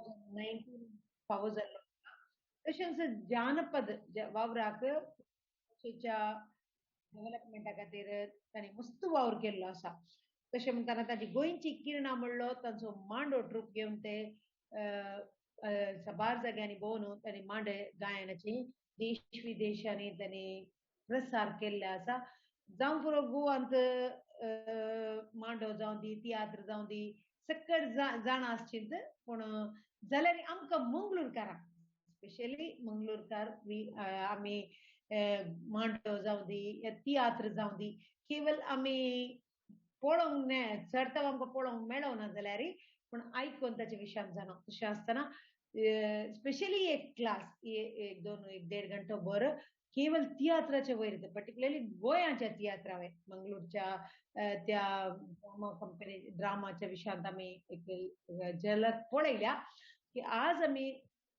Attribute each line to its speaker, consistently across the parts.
Speaker 1: 2019 फावो जाल्लो. तशेंच जानपद वावराक भाशेच्या डेव्हलपमेंटा खातीर तांणी मस्त वावर केल्लो आसा. तशें म्हणटाना ताची गोंयची किरणां म्हणलो तांचो मांडो ट्रूप घेवन ते साबार जाग्यांनी भोंवन तांणी मांडे गायनाची देश विदेशांनी तांणी प्रसार केल्ले आसा. जावं पुरो गोवांत मांडो जावं दी, तियात्र जावं दी, सकट जाणा आसचींत, पूण जाल्यार आमकां मंगळूरकारांक स्पेशली मंगळूरकार आमी मांडो जावं दी, तियात्र जावं दी, केवल आमी पळोवंक चडताव आमकां पळोवंक मेळना जाल्यार पूण आयकून ताचे विशयान जाणा. तशें आसतना स्पेशली एक क्लास एक दोन एक देड घंटो भर केवल तियात्राचे वयर, पर्टिक्युलरली गोंयाच्या तियात्रा वयर, मंगळूरच्या त्या ड्रामा कंपनी ड्रामाच्या विशयांत आमी एक झलक पळयल्या की आज आमी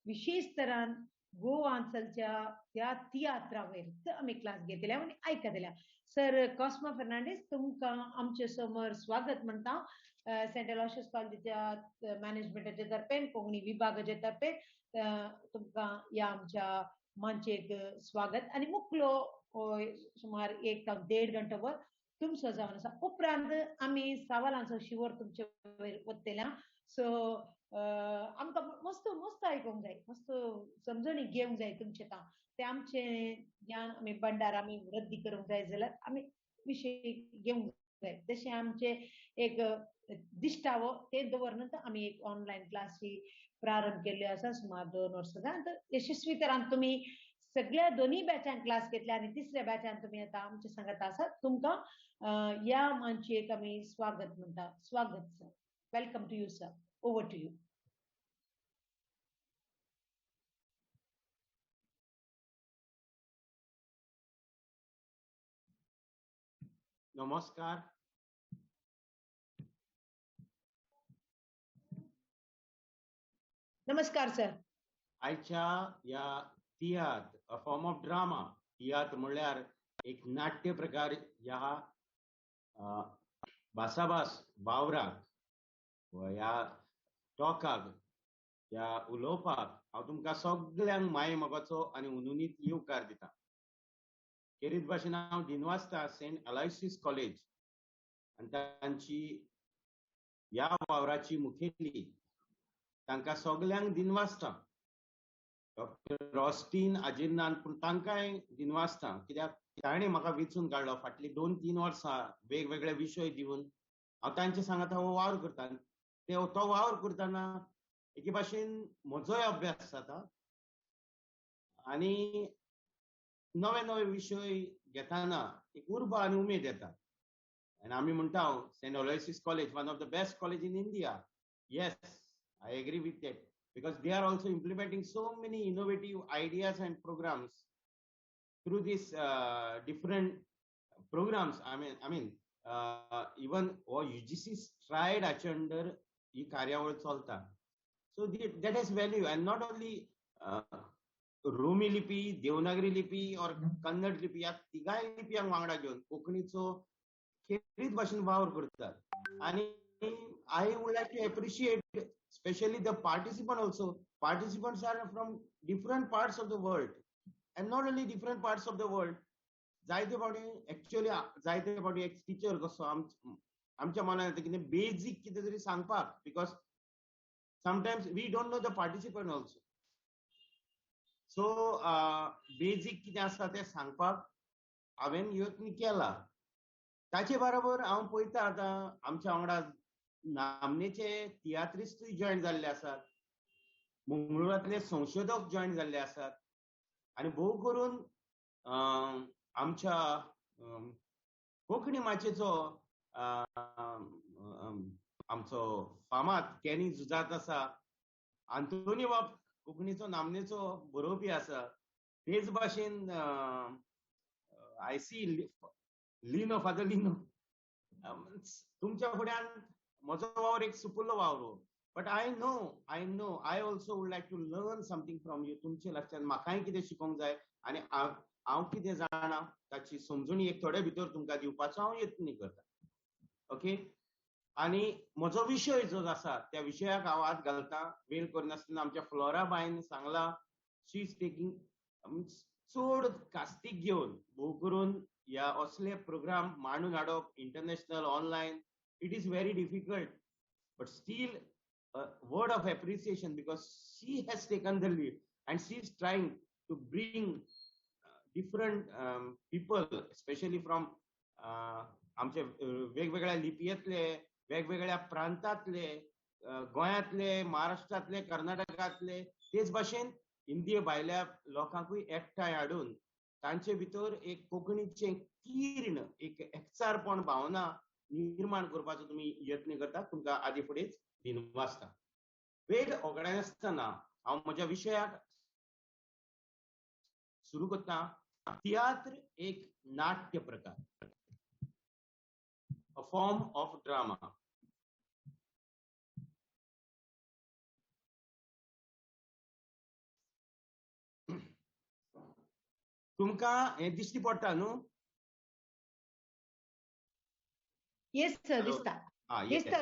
Speaker 1: विशेष तरान गोवान चलच्या त्या तियात्रा वयर आमी क्लास घेतल्या आनी आयकतल्या. सर कॉस्मा फर्नांडीस, तुमकां आमचे समोर स्वागत म्हणटा. सेंट एलॉशियस कॉलेजीच्या मॅनेजमेंटाच्या तर्फेन, कोंकणी विभागाच्या तर्फेन तुमकां ह्या आमच्या मांचेक स्वागत. आनी मुकलो सुमार एक ते देड घंटो भर तुमचो जावन आसा. उपरांत आमी सवालांचो शिवर तुमचे वयर वतल्या. सो आमकां मस्त मस्त आयकूंक जाय, मस्त समजणी घेवंक जाय तुमचे तां, ते आमचें ज्ञान आमी भंडार आमी वृद्धी करूंक जाय जाल्यार आमी विशय घेवंक जाय. तशें आमचें एक दिश्टावो ते दवरन आमी एक ऑनलायन क्लासी प्रारंभ केल्ल्यो आसा सुमार 2 वर्सां जावन. यशस्वी तरान तुमी सगळ्या दोनूय बॅचान क्लास घेतल्या आनी तिसऱ्या बॅचान तुमी आतां आमचे सांगत आसात. तुमकां ह्या मांचयेक आमी स्वागत म्हणटा. स्वागत sir, welcome to you sir, over to you.
Speaker 2: नमस्कार.
Speaker 1: नमस्कार सर.
Speaker 2: आयच्या ह्या तियात्र, अ फॉर्म ऑफ ड्रामा, तियात्र म्हणल्यार एक नाट्य प्रकार ह्या भासाभास वावराक, ह्या टॉकाक, ह्या उलोवपाक हांव तुमकां सगल्यांक माये मोगाचो आनी उनुनीत येवकार दिता. खेरीत भाशेन हांव दिनवासता सेंट अलायसिस कॉलेज आनी तांची ह्या वावराची मुखेली, तांकां सगल्यांक दिनवासता. डॉक्टर रॉस्टीन आजिरनान, पूण तांकांय दिनवासता कित्याक ताणें म्हाका वेंचून काडलो. फाटलीं 2-3 वर्सां वेगवेगळे विशय दिवन हांव तांचे सांगाता हो वावर करता. तो वावर करतना एके भाशेन म्हजोय अभ्यास जाता आनी नवे नवे विशय घेतना एक उर्बा आनी उमेद येता. आनी आमी म्हणटा Saint Aloysius college one of the best college in India. Yes, I agree with that because they are also implementing so many innovative ideas and programs through these different programs. I mean, even हो UGC stride हाचे under ही कार्यावळ चलता. So that has value. And not only रोमी लिपी, देवनागरी लिपी और कन्नड लिपी ह्या तिगाय लिपयांक वांगडा घेवन कोंकणीचो खेरीत भाशेन वावर करतात. आनी I would like to appreciate especially the participant also. Participants are from different parts of the world, and not only different parts of the world. जायते फावटी एक्चुअली जायते फावटी एक टिचर कसो आमच्या मनान येता कितें बेजीक कितें तरी सांगपाक, because sometimes we don't know the participant also. So basic कितें आसा तें सांगपाक हांवें यत्न केला. ताचे बरोबर हांव पळयता आतां आमच्या वांगडा नामनेचे तियात्रिस्तूय जॉयन जाल्ले आसात, मंगळुरांतले संशोधक जॉयन जाल्ले आसात, आनी भोव करून आमच्या कोंकणी माचयेचो आमचो फामाद कॅनी जुजात आसा, आंतोनी बाब कोंकणीचो नामनेचो बरोवपी आसा. तेच भाशेन I see Lino, father Lino. तुमच्या फुड्यान म्हजो वावर एक सुपुल्लो वावर हो, but I know I also would like to learn something from you. तुमचे लक्षात म्हाकाय कितें शिकोवंक जाय आनी हांव कितें जाणा ताची समजणी एक थोडे भितर तुमकां दिवपाचो हांव यत्न करता. ओके, आनी म्हजो विशय जो आसा त्या विशयाक हांव हात घालता. वेळ करिनासतना आमच्या फ्लोरा बायन सांगला, शी is taking चड कास्तीक घेवन भोव करून ह्या असले प्रोग्राम मांडून हाडप international online, it is very difficult, but still word of appreciation because she has taken the lead and she is trying to bring different people, especially from आमचे वेगवेगळ्या लिपयेंतले, वेगवेगळ्या प्रांतांतले, गोंयांतले, महाराष्ट्रांतले, कर्नाटकांतले, तेच भाशेन इंदिये भायल्या लोकांकूय एकठांय हाडून तांचे भितर एक कोंकणीचें किर्ण, एक एकचारपण भावना निर्माण करपाचो तुमी यत्न करतात. तुमकां आदी फुडेंच दिनवासता. वेळ ओगडायनासतना हांव म्हज्या विशयाक सुरू करता. तियात्र एक नाट्य प्रकार, a form of drama. तुमकां हें दिश्टी पडटा न्हू?
Speaker 1: येस सर, दिसता. दिसता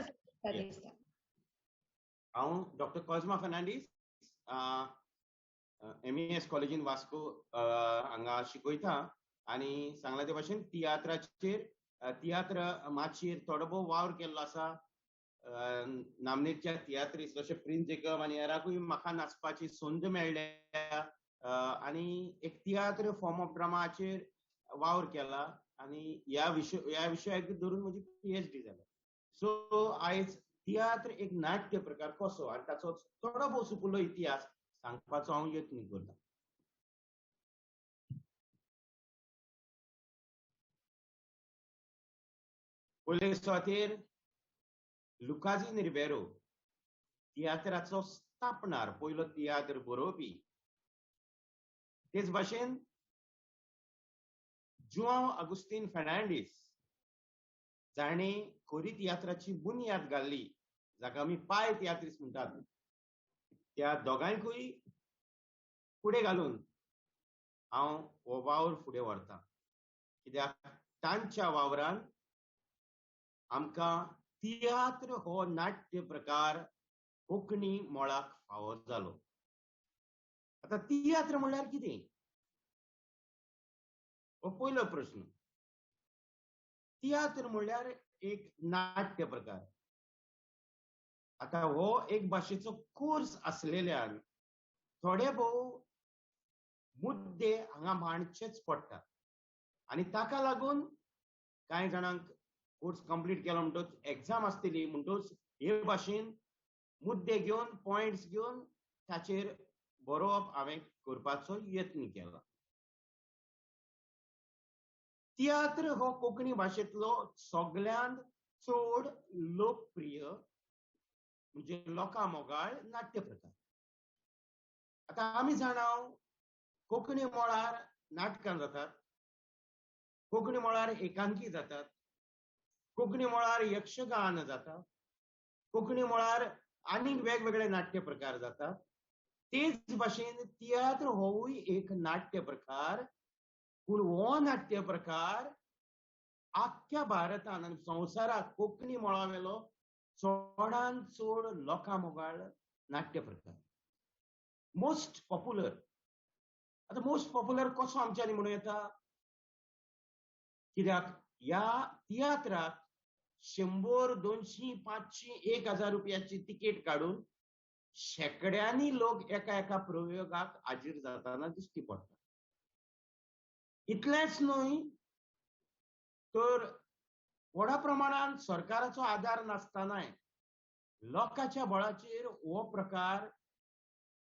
Speaker 1: दिसता.
Speaker 2: हांव doctor Cosma Fernandes, MES कॉलेजीन वास्को हांगा शिकयता आनी सांगला ते भाशेन तियात्राचेर, तियात्र माचयेर थोडो भोव वावर केल्लो आसा. नामनेच्या तियात्रिस्ट जशे प्रिन्स जेकब आनी हेराकूय म्हाका नाचपाची संद मेळ्ळ्या आनी एक तियात्र फॉर्म ऑफ ड्रामाचेर वावर केला आनी ह्या विशयाक धरून म्हजी PhD जाल्या. सो आयज तियात्र एक नाट्य प्रकार कसो आनी ताचो थोडो भोव सुपुल्लो इतिहास सांगपाचो हांव यत्न करता. पयले सुवातेर लुकाझीन रिबेरो, तियात्राचो स्थापणार, पयलो तियात्र बरोवपी. तेच भाशेन जुआंव आगुस्तीन फेर्नांडीस, जाणें खोरी तियात्राची बुन्याद घाल्ली, जाका आमी पाय तियात्रीस म्हणटात, त्या दोगांयकूय फुडें घालून हांव हो वावर फुडें व्हरता. कित्याक तांच्या वावरान आमकां तियात्र हो नाट्य प्रकार कोंकणी मळाक फावो जालो. आतां तियात्र म्हणल्यार कितें हो पयलो प्रश्न. तियात्र म्हणल्यार एक नाट्य प्रकार. आतां हो एक भाशेचो कोर्स आसलेल्यान थोडे भोव मुद्दे हांगा मांडचेच पडटात आनी ताका लागून कांय जाणांक कोर्स कंप्लीट केलो म्हणटच एग्जाम आसतली म्हणटच हे भाशेन मुद्दे घेवन, पॉयंट्स घेवन ताचेर बरोवप हांवें करपाचो यत्न केला. तियात्र हो कोंकणी भाशेंतलो सगळ्यांत चड लोकप्रिय म्हणजे लोकां मोगाळ नाट्य प्रकार. आतां आमी जाणा कोंकणी मळार नाटकां जातात, कोंकणी मळार एकांकी जातात, कोंकणी मळार यक्षगान जाता, कोंकणी मळार आनीक वेगवेगळे नाट्य प्रकार जातात. तेच भाशेन तियात्र होवूय एक नाट्य प्रकार, पूण हो नाट्य प्रकार आख्ख्या भारतान आनी संवसाराक कोंकणी मळावेलो चडान चड लोकां मोगाळ नाट्य प्रकार, मोस्ट पॉप्युलर. आतां मोस्ट पॉप्युलर कसो आमच्यांनी म्हणूं येता? कित्याक ह्या तियात्राक 100, 200, 500, 1000 रुपयाची तिकेट काडून शेंकड्यांनी लोक एका एका प्रयोगाक हाजीर जाताना दिश्टी पडटा. इतलेंच न्हय तर व्हडा प्रमाणान सरकाराचो आदार नासतनाय लोकांच्या बळाचेर हो प्रकार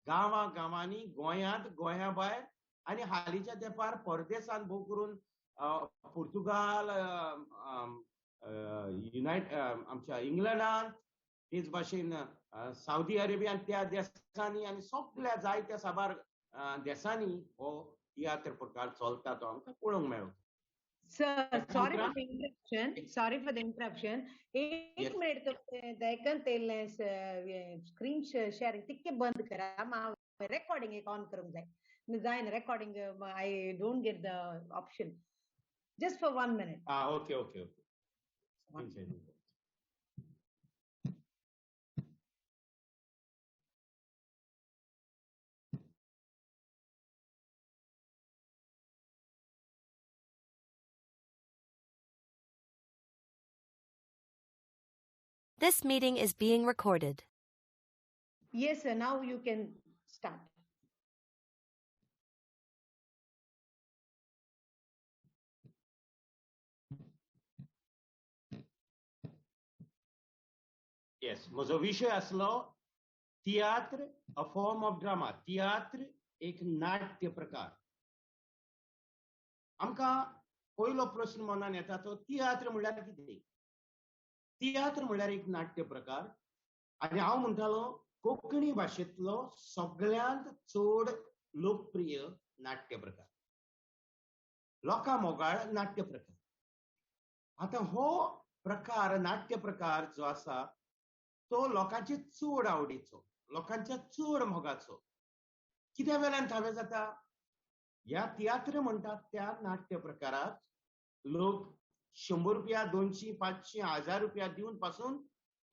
Speaker 2: गांवा गांवांनी, गोंयांत, गोंया भायर आनी हालींच्या तेंपार परदेसांत भोव करून पुर्तुगाल, आमच्या इंग्लंडांत, तेच भाशेन सावदी अरेबियान, त्या देशांनी आनी सगळ्या जायत्या साबार देशांनी हो तियात्र प्रकार चलता तो आमकां पळोवंक मेळटा.
Speaker 1: Sir, sorry for the interruption. Sorry for the interruption. एक मिनिट दयकन तेल स्क्रीन शेअरिंग तितके बंद करा. हांव रेकॉर्डिंग एक ऑन करूंक जाय. जायना recording, I don't get the option. Just for 1 minute.
Speaker 2: Okay okay okay.
Speaker 3: This meeting is being recorded.
Speaker 1: Yes, sir. Now you can start.
Speaker 2: Yes, म्हजो विशय आसलो तियात्र, अ फॉर्म ऑफ ड्रामा. तियात्र एक नाट्य प्रकार. आमकां पयलो प्रस्न मनान येता तो तियात्र म्हणल्यार कितें? तियात्र म्हणल्यार एक नाट्य प्रकार आनी हांव म्हणटालो कोंकणी भाशेंतलो सगळ्यांत चड लोकप्रिय नाट्य प्रकार, लोकां मोगाळ नाट्य प्रकार. आतां हो प्रकार, नाट्य प्रकार जो आसा तो लोकांचे चड आवडीचो, लोकांच्या चड मोगाचो. कित्या वेल्यान थावें जाता? ह्या तियात्र म्हणटात त्या नाट्य प्रकाराक लोक 100 रुपया, 200, 500, 1000 रुपया दिवन पासून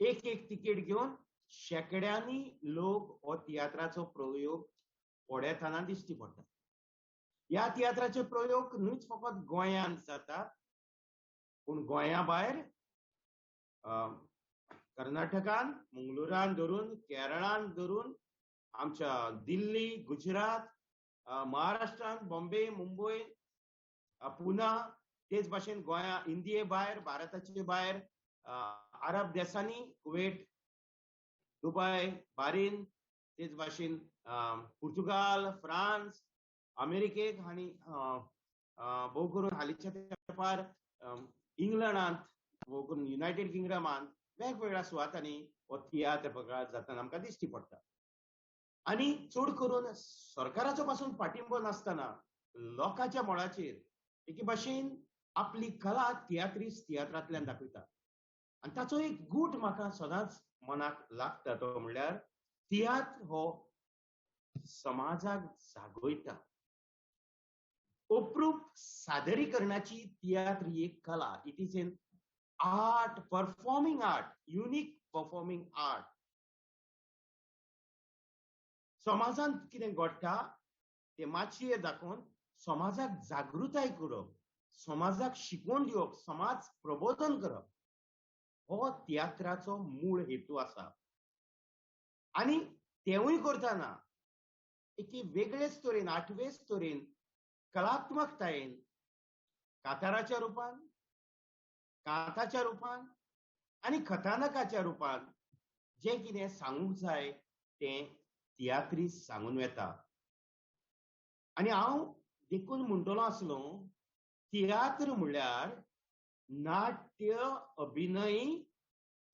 Speaker 2: एक एक तिकेट घेवन शेंकड्यांनी लोक हो तियात्राचो प्रयोग पळयतना दिश्टी पडटा. ह्या तियात्राचे प्रयोग न्हूच फकत गोंयांत जातात, पूण गोंया भायर कर्नाटकान, मंगळुरान धरून, केरळान धरून, आमच्या दिल्ली, गुजरात, महाराष्ट्रान, बॉम्बे, मुंबय, पुना, तेच भाशेन गोंया इंडिये भायर, भारताचे भायर, अरब देशांनी, कुवेट, दुबय, बारीन, तेच भाशेन पुर्तुगाल, फ्रांस, अमेरिकेक आनी भोव करून हालींच्या तेंपार इंग्लंडांत, भोव करून युनायटेड किंगडमांत वेगवेगळ्या सुवातांनी हो तियात्र प्रकार जातना आमकां दिश्टी पडटा. आनी चड करून सरकाराचो पासून पाठिंबो नासतना लोकांच्या मळाचेर एके भाशेन आपली कला तियात्रीस तियात्रांतल्यान दाखयता. आनी ताचो एक गूट म्हाका सदांच मनाक लागता, तो म्हणल्यार तियात्र हो समाजाक जागयता. अप्रूप सादरीकरणाची तियात्र ही एक कला. It is an art, performing art, unique performing art. समाजांत कितें घडटा तें माचयेर दाखोवन समाजाक जागृताय करप, समाजाक शिकवण दिवप, समाज प्रबोधन करप हो तियात्राचो मूळ हेतू आसा. आनी तेवूय करतना एके वेगळेच तरेन, आठवेच तरेन, कलात्मकतायेन, काताराच्या रुपान, कांताच्या रुपान आनी कथानकाच्या रुपान जें कितें सांगूंक जाय तें तियात्रीस सांगून वेता. आनी हांव देखून म्हणटलो आसलो, तियात्र म्हणल्यार नाट्य, अभिनय,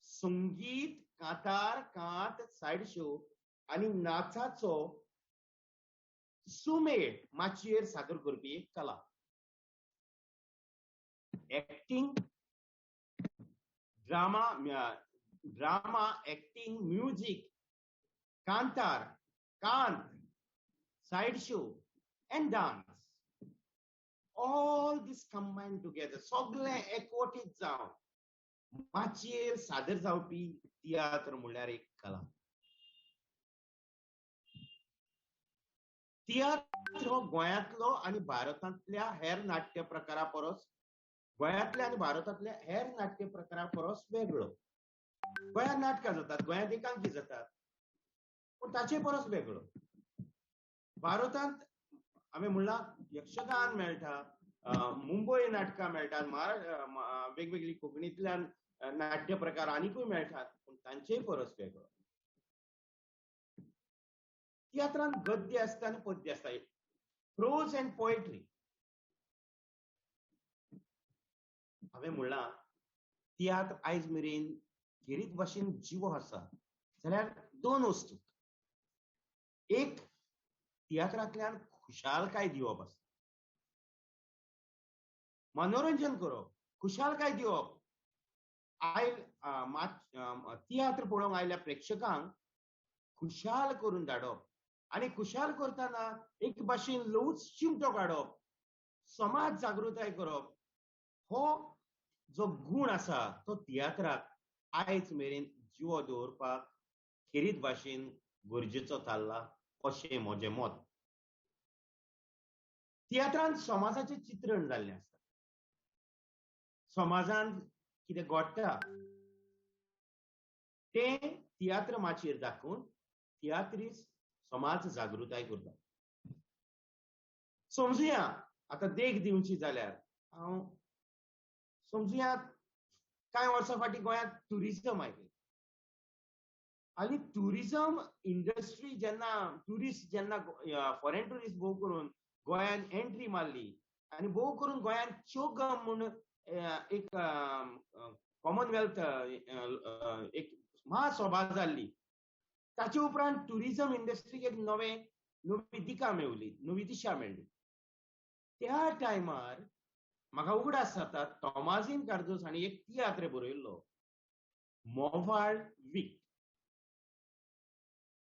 Speaker 2: संगीत, कांतार, कांत, सायड शो आनी नाचाचो सुमेळ माचयेर सादर करपी एक कला. Acting, drama, drama, acting, music, कांतार, कांत, side show and dance, all this combine together, सगळें एकवटीत जावन माचयेर सादर जावपी तियात्र म्हणल्यार एक कला. तियात्र हो गोंयांतलो आनी भारतांतल्या हेर नाट्य प्रकारा परस, गोंयांतल्या आनी भारतांतल्या हेर नाट्य प्रकारा परस वेगळो. गोंयांत नाटकां जातात, गोंयांत एकांकी जातात, पूण ताचे परस वेगळो. भारतांत हांवें म्हणलां यक्षगान मेळटा, मुंबय नाटकां मेळटात, महाराष्ट्र वेगवेगळी कोंकणींतल्यान नाट्य प्रकार आनीकूय मेळटात, पूण तांचेय परस वेगळो. तियात्रांत गद्य आसता आनी पद्य आसता, प्रोज अँड पोएट्री. हांवें म्हणलां तियात्र आयज मेरेन खेरीत भाशेन जिवो आसा जाल्यार दोन वस्तू. एक, तियात्रांतल्यान खुशालकाय दिवप आसता, मनोरंजन करप, खुशालकाय दिवप. तियात्र पळोवंक आयिल्ल्या प्रेक्षकांक खुशाल करून धाडप आनी खुशाल करतना एक भाशेन ल्हवूच चिमटो काडप, समाज जागृताय करप, हो जो गूण आसा तो तियात्राक आयज मेरेन जिवो दवरपाक खेरीत भाशेन गरजेचो थारला अशें म्हजें मत. तियात्रांत समाजाचें चित्रण जाल्लें आसता. समाजांत कितें घडटा ते तियात्र माचयेर दाखोवन तियात्रीस समाज जागृताय करता. समजुया आतां देख दिवची जाल्यार हांव समजुया कांय वर्सां फाटीं गोंयांत ट्युरिजम आयलें आनी ट्युरिजम इंडस्ट्री जेन्ना ट्युरिस्ट जेन्ना फॉरेन ट्युरिस्ट भोव करून गोंयांत एंट्री मारली आनी भोव करून गोंयांत चोगम म्हूण एक कॉमनवेल्थ एक महासभा जाल्ली. ताचे उपरांत ट्युरिजम इंडस्ट्रीक एक नवी दिका मेवली, नवी दिशा मेळ्ळी. त्या टायमार म्हाका उगडास जाता तोमाझीन कार्दोज हांणी एक तियात्र बरयल्लो, मोवाळ वीख,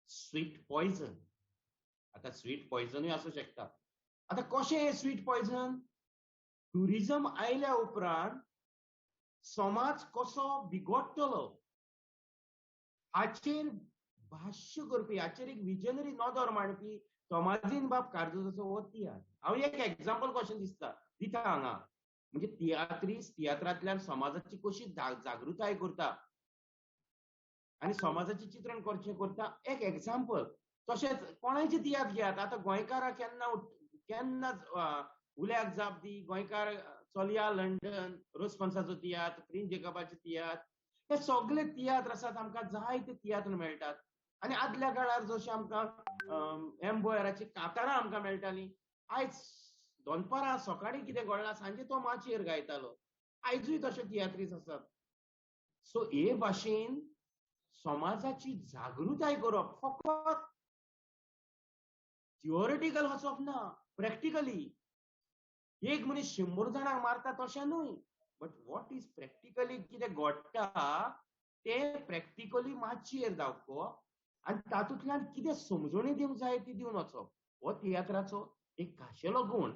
Speaker 2: स्वीट पॉयझन. आतां स्वीट पॉयझनूय आसूं शकता. आतां कशें हें स्वीट पॉयझन? ट्युरिजम आयल्या उपरांत समाज कसो बिगडटलो हाचेर भाश्य करपी, हाचेर एक विजनरी नदर मांडपी तोमाझीन बाब कार्दोजाचो हो तियात्र. हांव एक एग्जाम्पल कशें दिसता दिता हांगा, म्हणजे तियात्रीस तियात्रांतल्यान समाजाची कशी जागृताय करता आनी समाजाचें चित्रण करचें करता एक एग्जाम्पल. तशेंच कोणायचे तियात्र घेयात, आतां गोंयकारां केन्ना केन्ना उल्याक जाप दी, गोंयकार चलया लंडन, रोजफन्साचो तियात्र, प्रिन्स जेकबाचे तियात्र, हे सगळे तियात्र आसात. आमकां जायते तियात्र मेळटात. आनी आदल्या काळार जशें आमकां एम बोयराची कांतारां आमकां मेळटालीं, आयज दनपारां सकाळीं कितें घडलां सांजे तो माचयेर गायतालो. आयजूय तशे तियात्रीस आसात. सो हे भाशेन समाजाची जागृताय करप फकत थियोरिटिकल वचप ना, प्रॅक्टिकली. एक मनीस 100 जाणांक मारता तशें न्हय, बट what is practically कितें घडटा तें प्रॅक्टिकली माचयेर दाखोवप आनी तातूंतल्यान कितें समजणी दिवंक जाय ती दिवन वचप, हो तियात्राचो एक खाशेलो गूण.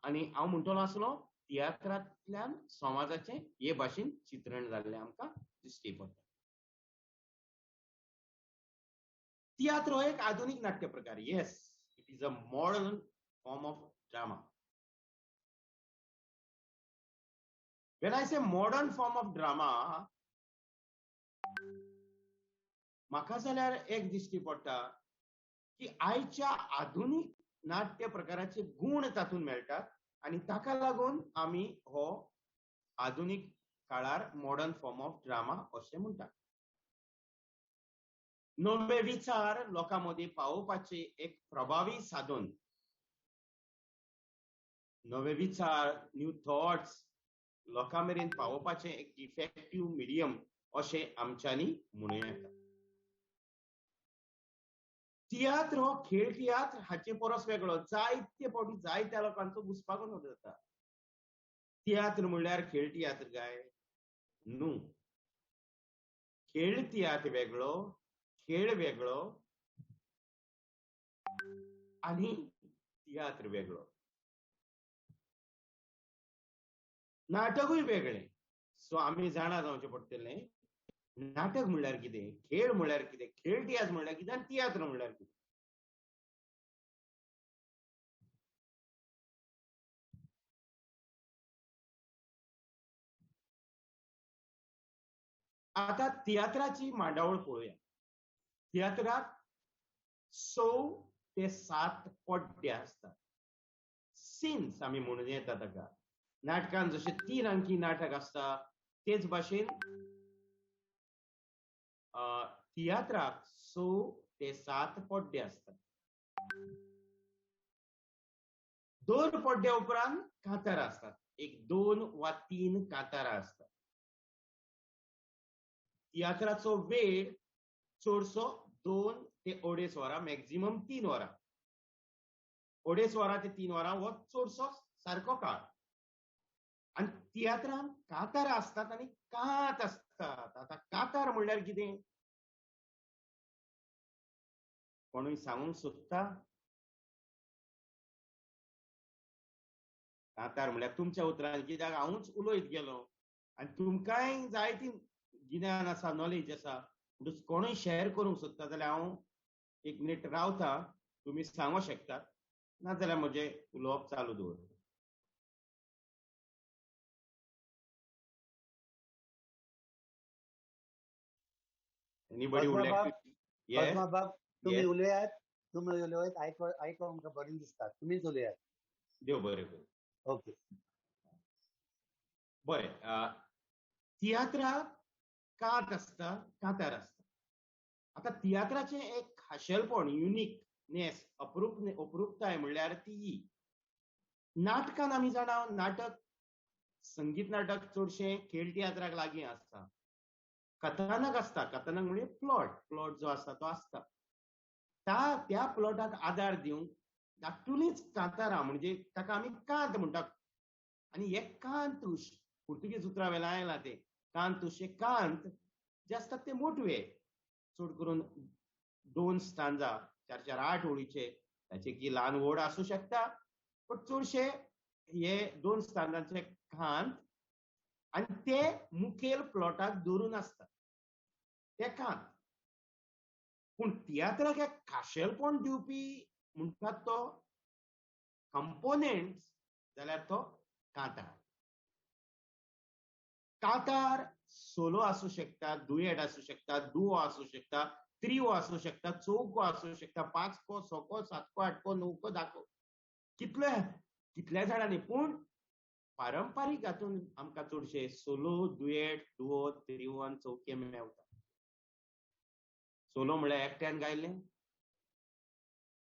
Speaker 2: आनी हांव म्हणटलो आसलो तियात्रांतल्यान समाजाचें हे भाशेन चित्रण जाल्लें आमकां दिश्टी पडटा. तियात्र हो एक आधुनीक नाट्य प्रकार. Yes, it is a modern form of drama. When I say modern form of drama, म्हाका जाल्यार एक दिश्टी पडटा की आयच्या आधुनीक नाट्य प्रकाराचे गूण तातूंत मेळटात आनी ताका लागून आमी हो आधुनीक काळार मॉडर्न फॉर्म ऑफ ड्रामा अशें म्हणटात. नवे विचार लोकां मदीं पावोवपाचें एक प्रभावी साधन, नवे विचार, न्यू थॉट्स लोकां मेरेन पावोवपाचें एक इफेक्टीव मिडियम अशें आमच्यांनी म्हणूं येता. तियात्र हो खेळ तियात्र हाचे परस वेगळो. जायते फावटी जायत्या लोकांचो घुस्पागोंदळ जाता. तियात्र म्हणल्यार खेळ तियात्र काय? न्हू, खेळ तियात्र वेगळो, खेळ वेगळो आनी तियात्र वेगळो. नाटकूय वेगळें. सो आमी जाणा जावचें पडटलें नाटक म्हणल्यार कितें, खेळ म्हणल्यार कितें, खेळ तियात्र म्हणल्यार कितें आनी तियात्र म्हणल्यार कितें. आतां तियात्राची मांडावळ पळोवया. तियात्राक 6 ते 7 पड्डे आसतात, सीन्स आमी म्हणून येता ताका. नाटकान जशें 3 अंकी नाटक आसता तेच भाशेन तियात्राक 6 ते 7 पड्डे आसतात. दर पड्ड्या उपरांत कांतारां आसतात, 1, 2 वा 3 कांतारां आसतात. तियात्राचो वेळ चडसो 2 ते 2.5 वरां, मॅक्झिमम 3 वरां. 2.5 वरां ते 3 वरां हो चडसो सारको काळ. आनी तियात्रांत कांतारां आसतात आनी कांत आसतात. आतां कांतार म्हणल्यार कितें कोणूय सांगूंक सोदता? कांतार म्हणल्यार तुमच्या उतरान, कित्याक हांवूच उलयत गेलो आनी तुमकांय जायती गिन्यान आसा, नॉलेज आसा, म्हणटकच कोणूय शेअर करूंक सोदता जाल्यार हांव 1 मिनीट रावता, तुमी सांगूंक शकतात, नाजाल्यार म्हजें उलोवप चालू दवरता. Anybody would like to? Yes.
Speaker 4: बाब, तुम्ही उलयात, तुम्ही उलयात, आयको आमकां बरें दिसता, तुमीच उलयात.
Speaker 2: देव बरें करूं.
Speaker 4: ओके,
Speaker 2: बरें. तियात्राक कांत आसता, कांतार आसता. आतां तियात्राचें एक खाशेलपण, युनिकनेस, अप्रुपताय म्हणल्यार ती नाटकान आमी जाणा, नाटक, संगीत नाटक चडशें खेळ तियात्राक लागीं आसता. कथानक आसता, कथानक म्हणजे प्लॉट, प्लॉट जो आसता तो आसता. त्या प्लॉटाक आदार दिवंक धाकटुलीच कांतारां, म्हणजे ताका आमी कांत म्हणटात. आनी हे कांतूश पुर्तुगीज उतरा वेल्यान आयलां तें कांतूश. हे कांत जे आसतात ते मोटवे, चड करून 2 स्टांजा, 4 4 8 ओळीचे, ताचे की ल्हान व्हड आसूं शकता, पण चडशे हे 2 स्टांजांचे कांत आनी ते मुखेल प्लॉटाक धरून आसतात ते कांत. पूण तियात्राक एक खाशेलपण दिवपी म्हणटात तो कंपोनेंट जाल्यार तो कांतार. कांतार सोलो आसूं शकता, दुयेट आसूं शकता, दुओ आसूं शकता, त्रिओ आसूं शकता, चौको आसूं शकता, 5 को, 6 को, 7 को, 8 को, 9 को, 10 को, कितल्या कितल्या जाणांनी. पूण पारंपारीक हातून आमकां चडशे सोलो, दुयेट, दुओ, त्रिओ आनी चौके मेवता. सोलो म्हणल्यार एकट्यान गायलें,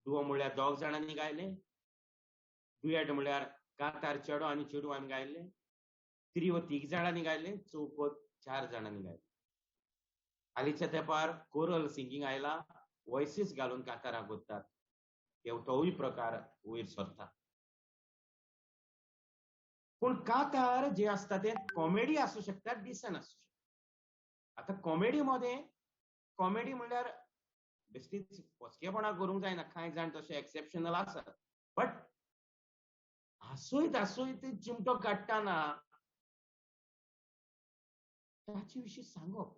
Speaker 2: दुओ म्हणल्यार 2 जाणांनी गायलें, दुयेट म्हणल्यार कांतार चेडो आनी चेडवान गायलें, त्रिओ 3 जाणांनी गायलें, चौको 4 जाणांनी गायलें. हालींच्या तेंपार कोरल सिंगींग आयला, वॉयसीस घालून कांतारां करतात, तोवूय प्रकार वयर सरता. पूण कांतार जे आसता ते कॉमेडी आसूं शकता, डिसन आसूं शकता. आतां कॉमेडी मदें, कॉमेडी म्हणल्यार बेश्टीच पोचकेपणां करूंक जायना, कांय जाण तशे एक्सेप्शनल आसात, बट हांसयत हांसयत चिमटो काडटना ताचे विशीं सांगप.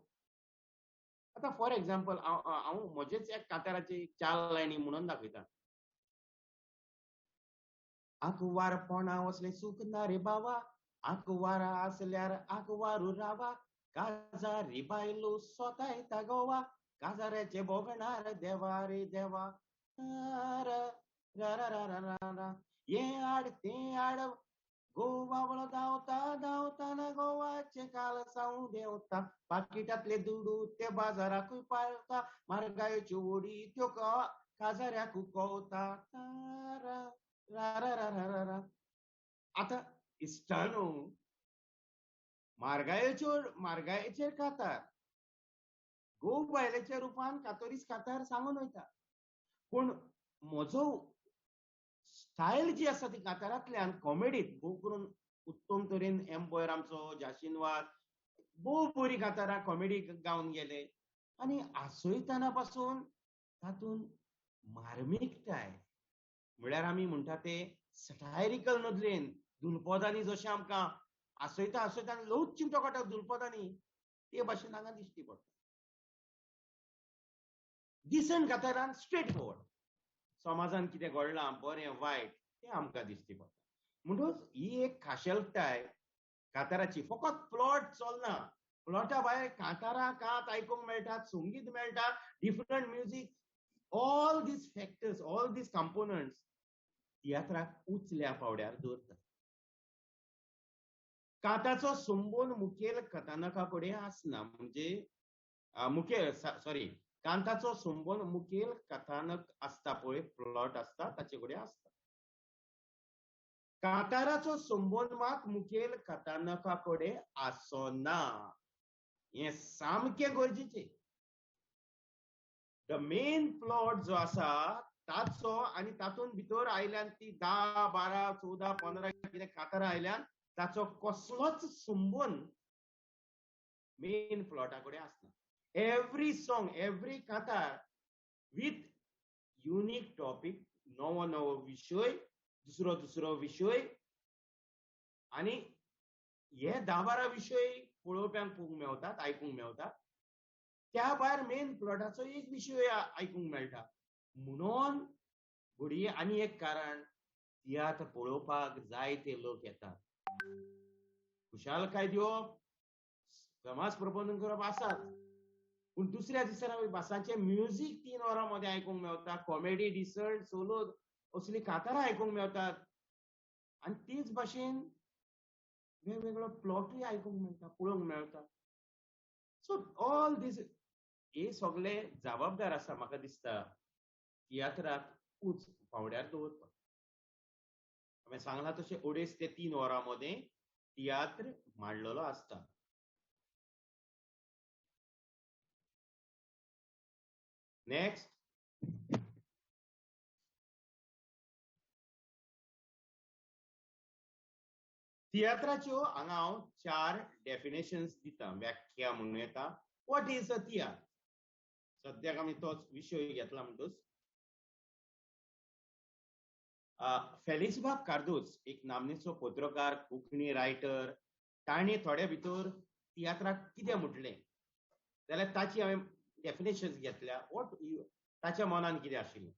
Speaker 2: आतां फॉर एग्जाम्पल हांव म्हजेच एक कांताराची 4 लायनी म्हणून दाखयता. आंकवार पोणा वसलें सूख ना रे बाबा, आंकवार आसल्यार आंकवारू रावा, काजारी बायलो सोतायता गोवा, काजाऱ्याचे भोगणार देवा रे देवा, रा हें आड तें आड गोवा वळो धांवता धांवताना गोवाचे कालसांव देंवता, पाकिटांतले दुडू ते बाजाराकूय पावता, म्हारगायेच्यो ओडी त्यो काजाऱ्याकूय कोवता. रा रा रा रा रा. आतां इश्टानो, म्हारगायेचेर कांतार, गोव बायलेच्या रुपान कातोरीस कांतार सांगून वयता. पूण म्हजो स्टायल जी आसा ती कांतारांतल्यान कॉमेडीत भोव करून उत्तम तरेन एम बोयर आमचो जाशीनवाद भोव बरी कांतारां कॉमेडी गावन गेले. आनी हांसयतना पासून तातूंत मार्मीकताय म्हळ्यार आमी म्हणटा ते सटायरिकल नदरेन दुलपदांनी जशें आमकां हांसयता हांसयता ल्हवूच चिमटो काडटा दुलपदांनी, ते भाशेन हांगा दिश्टी पडटा. डिसंट कांतारान स्ट्रेट फॉरवर्ड समाजान कितें घडलां बरें वायट तें आमकां दिश्टी पडटा. म्हणटकच ही एक खाशेलताय कांताराची. फकत प्लॉट चलना, प्लॉटा भायर कांतारां कांत आयकूंक मेळटात, संगीत मेळटा, different music, all these factors, all these components तियात्राक उचल्या पावड्यार दवरतात. कांताचो संबंद मुखेल कथानका कडेन आसना, म्हणजे मुखेल सॉरी कांताचो संबंद मुखेल कथानक आसता पळय, प्लॉट आसता ताचे कडेन आसता. कांताराचो संबंद मात मुखेल कथानका कडेन आसना, हें सामकें गरजेचें. The main plot जो आसा ताचो आनी तातूंत भितर आयल्यान ती 10, 12, 14, 15 कितें कांतारां आयल्यान ताचो कसलोच संबंद मेन प्लॉटा कडेन आसना. एवरी सॉंग, एवरी कांतार विथ युनीक टॉपीक, नवो नवो विशय, दुसरो दुसरो विशय, आनी हे 10, 12 विशय पळोवप्यांक पळोवंक मेवतात, आयकूंक मेवतात. त्या भायर मेन प्लॉटाचो एक विशय आयकूंक मेळटा. म्हणून घडये आनी एक कारण तियात्र पळोवपाक जायते लोक येतात. खुशालकाय दिवप, समाज प्रबोधन करप आसात, पूण दुसऱ्या दिसा भासांचें म्युजीक 3 वरां मदें आयकूंक मेवता, कॉमेडी डिसर्ट सोलो असली कांतारां आयकूंक मेवतात आनी तेच भाशेन वेगवेगळो प्लॉटूय आयकूंक मेळटा, पळोवंक मेळटा. सो ऑल these हे सगळे जबाबदार आसा म्हाका दिसता तियात्राक उंच पांवड्यार दवरपाक. हांवें सांगलां तशें 2.5 ते 3 वरां मदें तियात्र मांडलेलो आसता. नेक्स्ट, तियात्राच्यो हांगा हांव 4 डेफिनेशन्स दिता, व्याख्या म्हणूं येता. What is a तियात्र? सद्याक आमी तोच विशय घेतला म्हणटूच. फेलिसबाब कार्दोज एक नामनेचो पत्रकार, कोंकणी रायटर, ताणें थोड्या भितर तियात्राक कितें म्हटलें जाल्यार ताची हांवें डेफिनेशन्स घेतल्या. What ताच्या मनान कितें आशिल्लें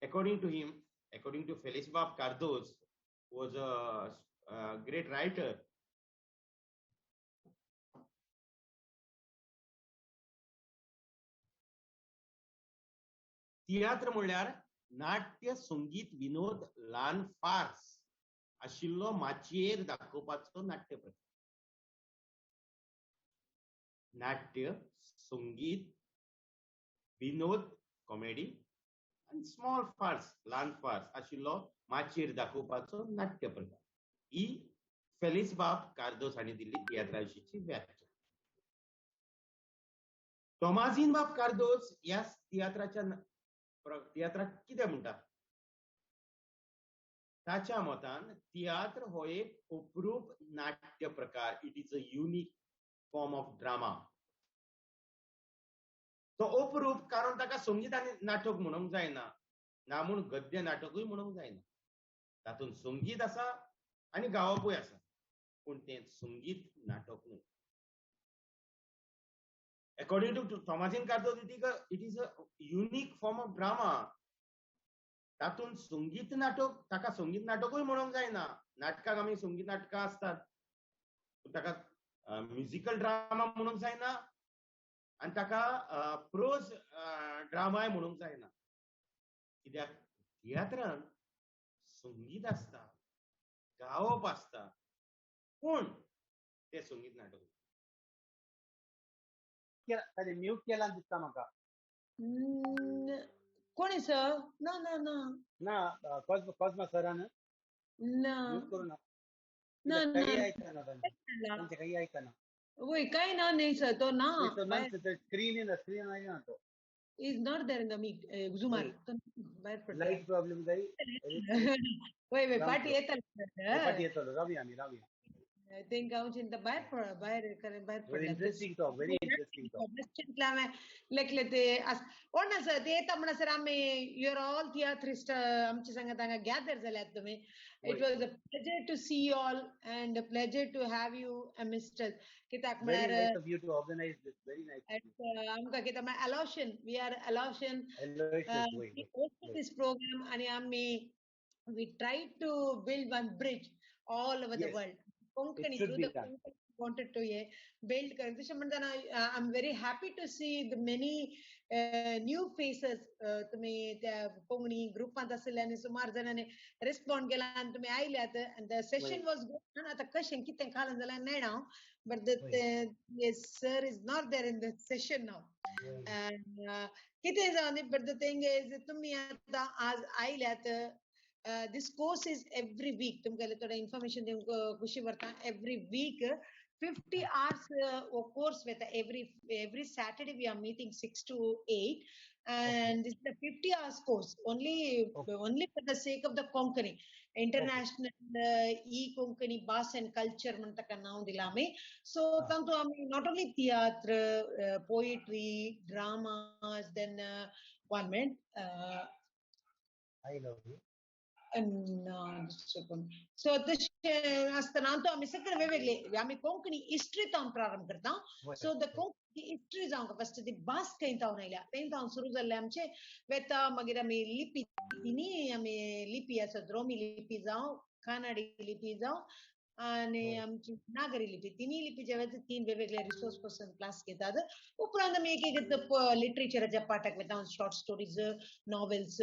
Speaker 2: according to him, according to फेलिसबाब Cardozo was a great writer. तियात्र म्हणल्यार नाट्य संगीत विनोद ल्हान फार्स आशिल्लो माचयेर दाखोवपाचो नाट्य प्रकार. नाट्य संगीत विनोद कॉमेडी आनी स्मॉल फार्स ल्हान फार्स आशिल्लो माचयेर दाखोवपाचो नाट्य प्रकार. ही फेलिसबाब कार्दोज हांणी दिल्ली तियात्रा विशींची व्याख्या. तोमाझीन बाब कार्दोज ह्या तियात्राच्या तियात्राक कितें म्हणटा? ताच्या मतान तियात्र हो एक उपरूप नाट्य प्रकार. It is a unique form of drama. तो उपरूप कारण ताका संगीत आनी नाटक म्हणूंक जायना, ना म्हूण गद्य नाटकूय म्हणूंक जायना. तातूंत संगीत आसा आनी गावपूय आसा, पूण तें संगीत नाटक न्हय. According to Tomasin Cardozo, it is a unique form of drama. तातूंत संगीत नाटक, ताका संगीत नाटकूय म्हणूंक जायना. नाटकाक आमी संगीत नाटकां आसतात, ताका म्युजिकल ड्रामा म्हणूंक जायना आनी ताका प्रोज ड्रामाय म्हणूंक जायना. कित्याक तियात्रान संगीत आसता, गावप आसता, पूण तें संगीत नाटक.
Speaker 4: म्यूट केला दिसता म्हाका.
Speaker 1: कोणी सर? ना ना ना
Speaker 4: ना कॉजमा सरान
Speaker 1: ना
Speaker 4: म्यूट करू ना.
Speaker 1: ना
Speaker 4: काही ऐकना, तांचे काही ऐकना.
Speaker 1: वय काय ना नाही सर, तो ना
Speaker 4: स्क्रीन ना, स्क्रीन आहे ना, तो
Speaker 1: is not there in the meet झुमार भायर पडला.
Speaker 4: लाईट प्रॉब्लेम जाई.
Speaker 1: वय वय फाटी येतलो,
Speaker 4: फाटी येतलो. रावया आमी, रावया.
Speaker 1: तेंका हांव चिंता भायर भायर भायर पडला.
Speaker 4: Interesting talk, very interesting talk.
Speaker 1: Chintala हांवें लेखले ते कोण आसा ते येता म्हणसर आमी your all तियात्रिस्ट आमचे सांगात हांगा गॅदर जाल्यात तुमी. It was a pleasure to see you all and a pleasure to have you amidst us. कित्याक म्हळ्यार आमकां कित्याक म्हळ्यार Aloysian, we are Aloysian this program आनी आमी we try to build one bridge all over the world. Konkani through the Konkani wanted to build. तशें म्हणटना I am very happy to see the many new faces. तुमी त्या कोंकणी ग्रुपांत आशिल्ले आनी सुमार जाणांनी रिस्पॉन्ड केला आनी तुमी आयल्यात. And the session was good. आतां कशें कितें घालून जाल्यार नेणा हांव, but the sir is not there in the session now. कितें जावं दी, बट the thing is तुमी आतां आज आयल्यात. This course is every week. तुमकां थोडे इन्फॉर्मेशन दिवंक खुशी भरता. Every week 50 hours हो कोर्स वता. Every Saturday we are meeting 6 to 8 and this is a 50 hours course only only for the sake of the Konkani international e Konkani भास and culture म्हण ताका नांव दिलां आमी. सो तातूंत आमी not only tiatr, poetry, dramas, then one minute.
Speaker 4: I love you.
Speaker 1: So तशें आसतना तो आमी सगळे वेगवेगळे आमी कोंकणी हिस्ट्री तावन प्रारंभ करता. सो the Konkani history जावंक फस्ट ती भास खंय तावन आयल्या थंय तावन सुरू जाल्लें आमचें वेता. मागीर आमी लिपी तिनूय आमी लिपी आसात, रोमी लिपी जावं, कानडी लिपी जावं, आनी आमची नागरी लिपी, तिनूय लिपीच्या वेळार तीन वेगवेगळे रिसोर्स पर्सन क्लास घेतात. उपरांत आमी एक एक लिटरेचराच्या पाठाक वता, शॉर्ट स्टोरीज, नॉवेल्स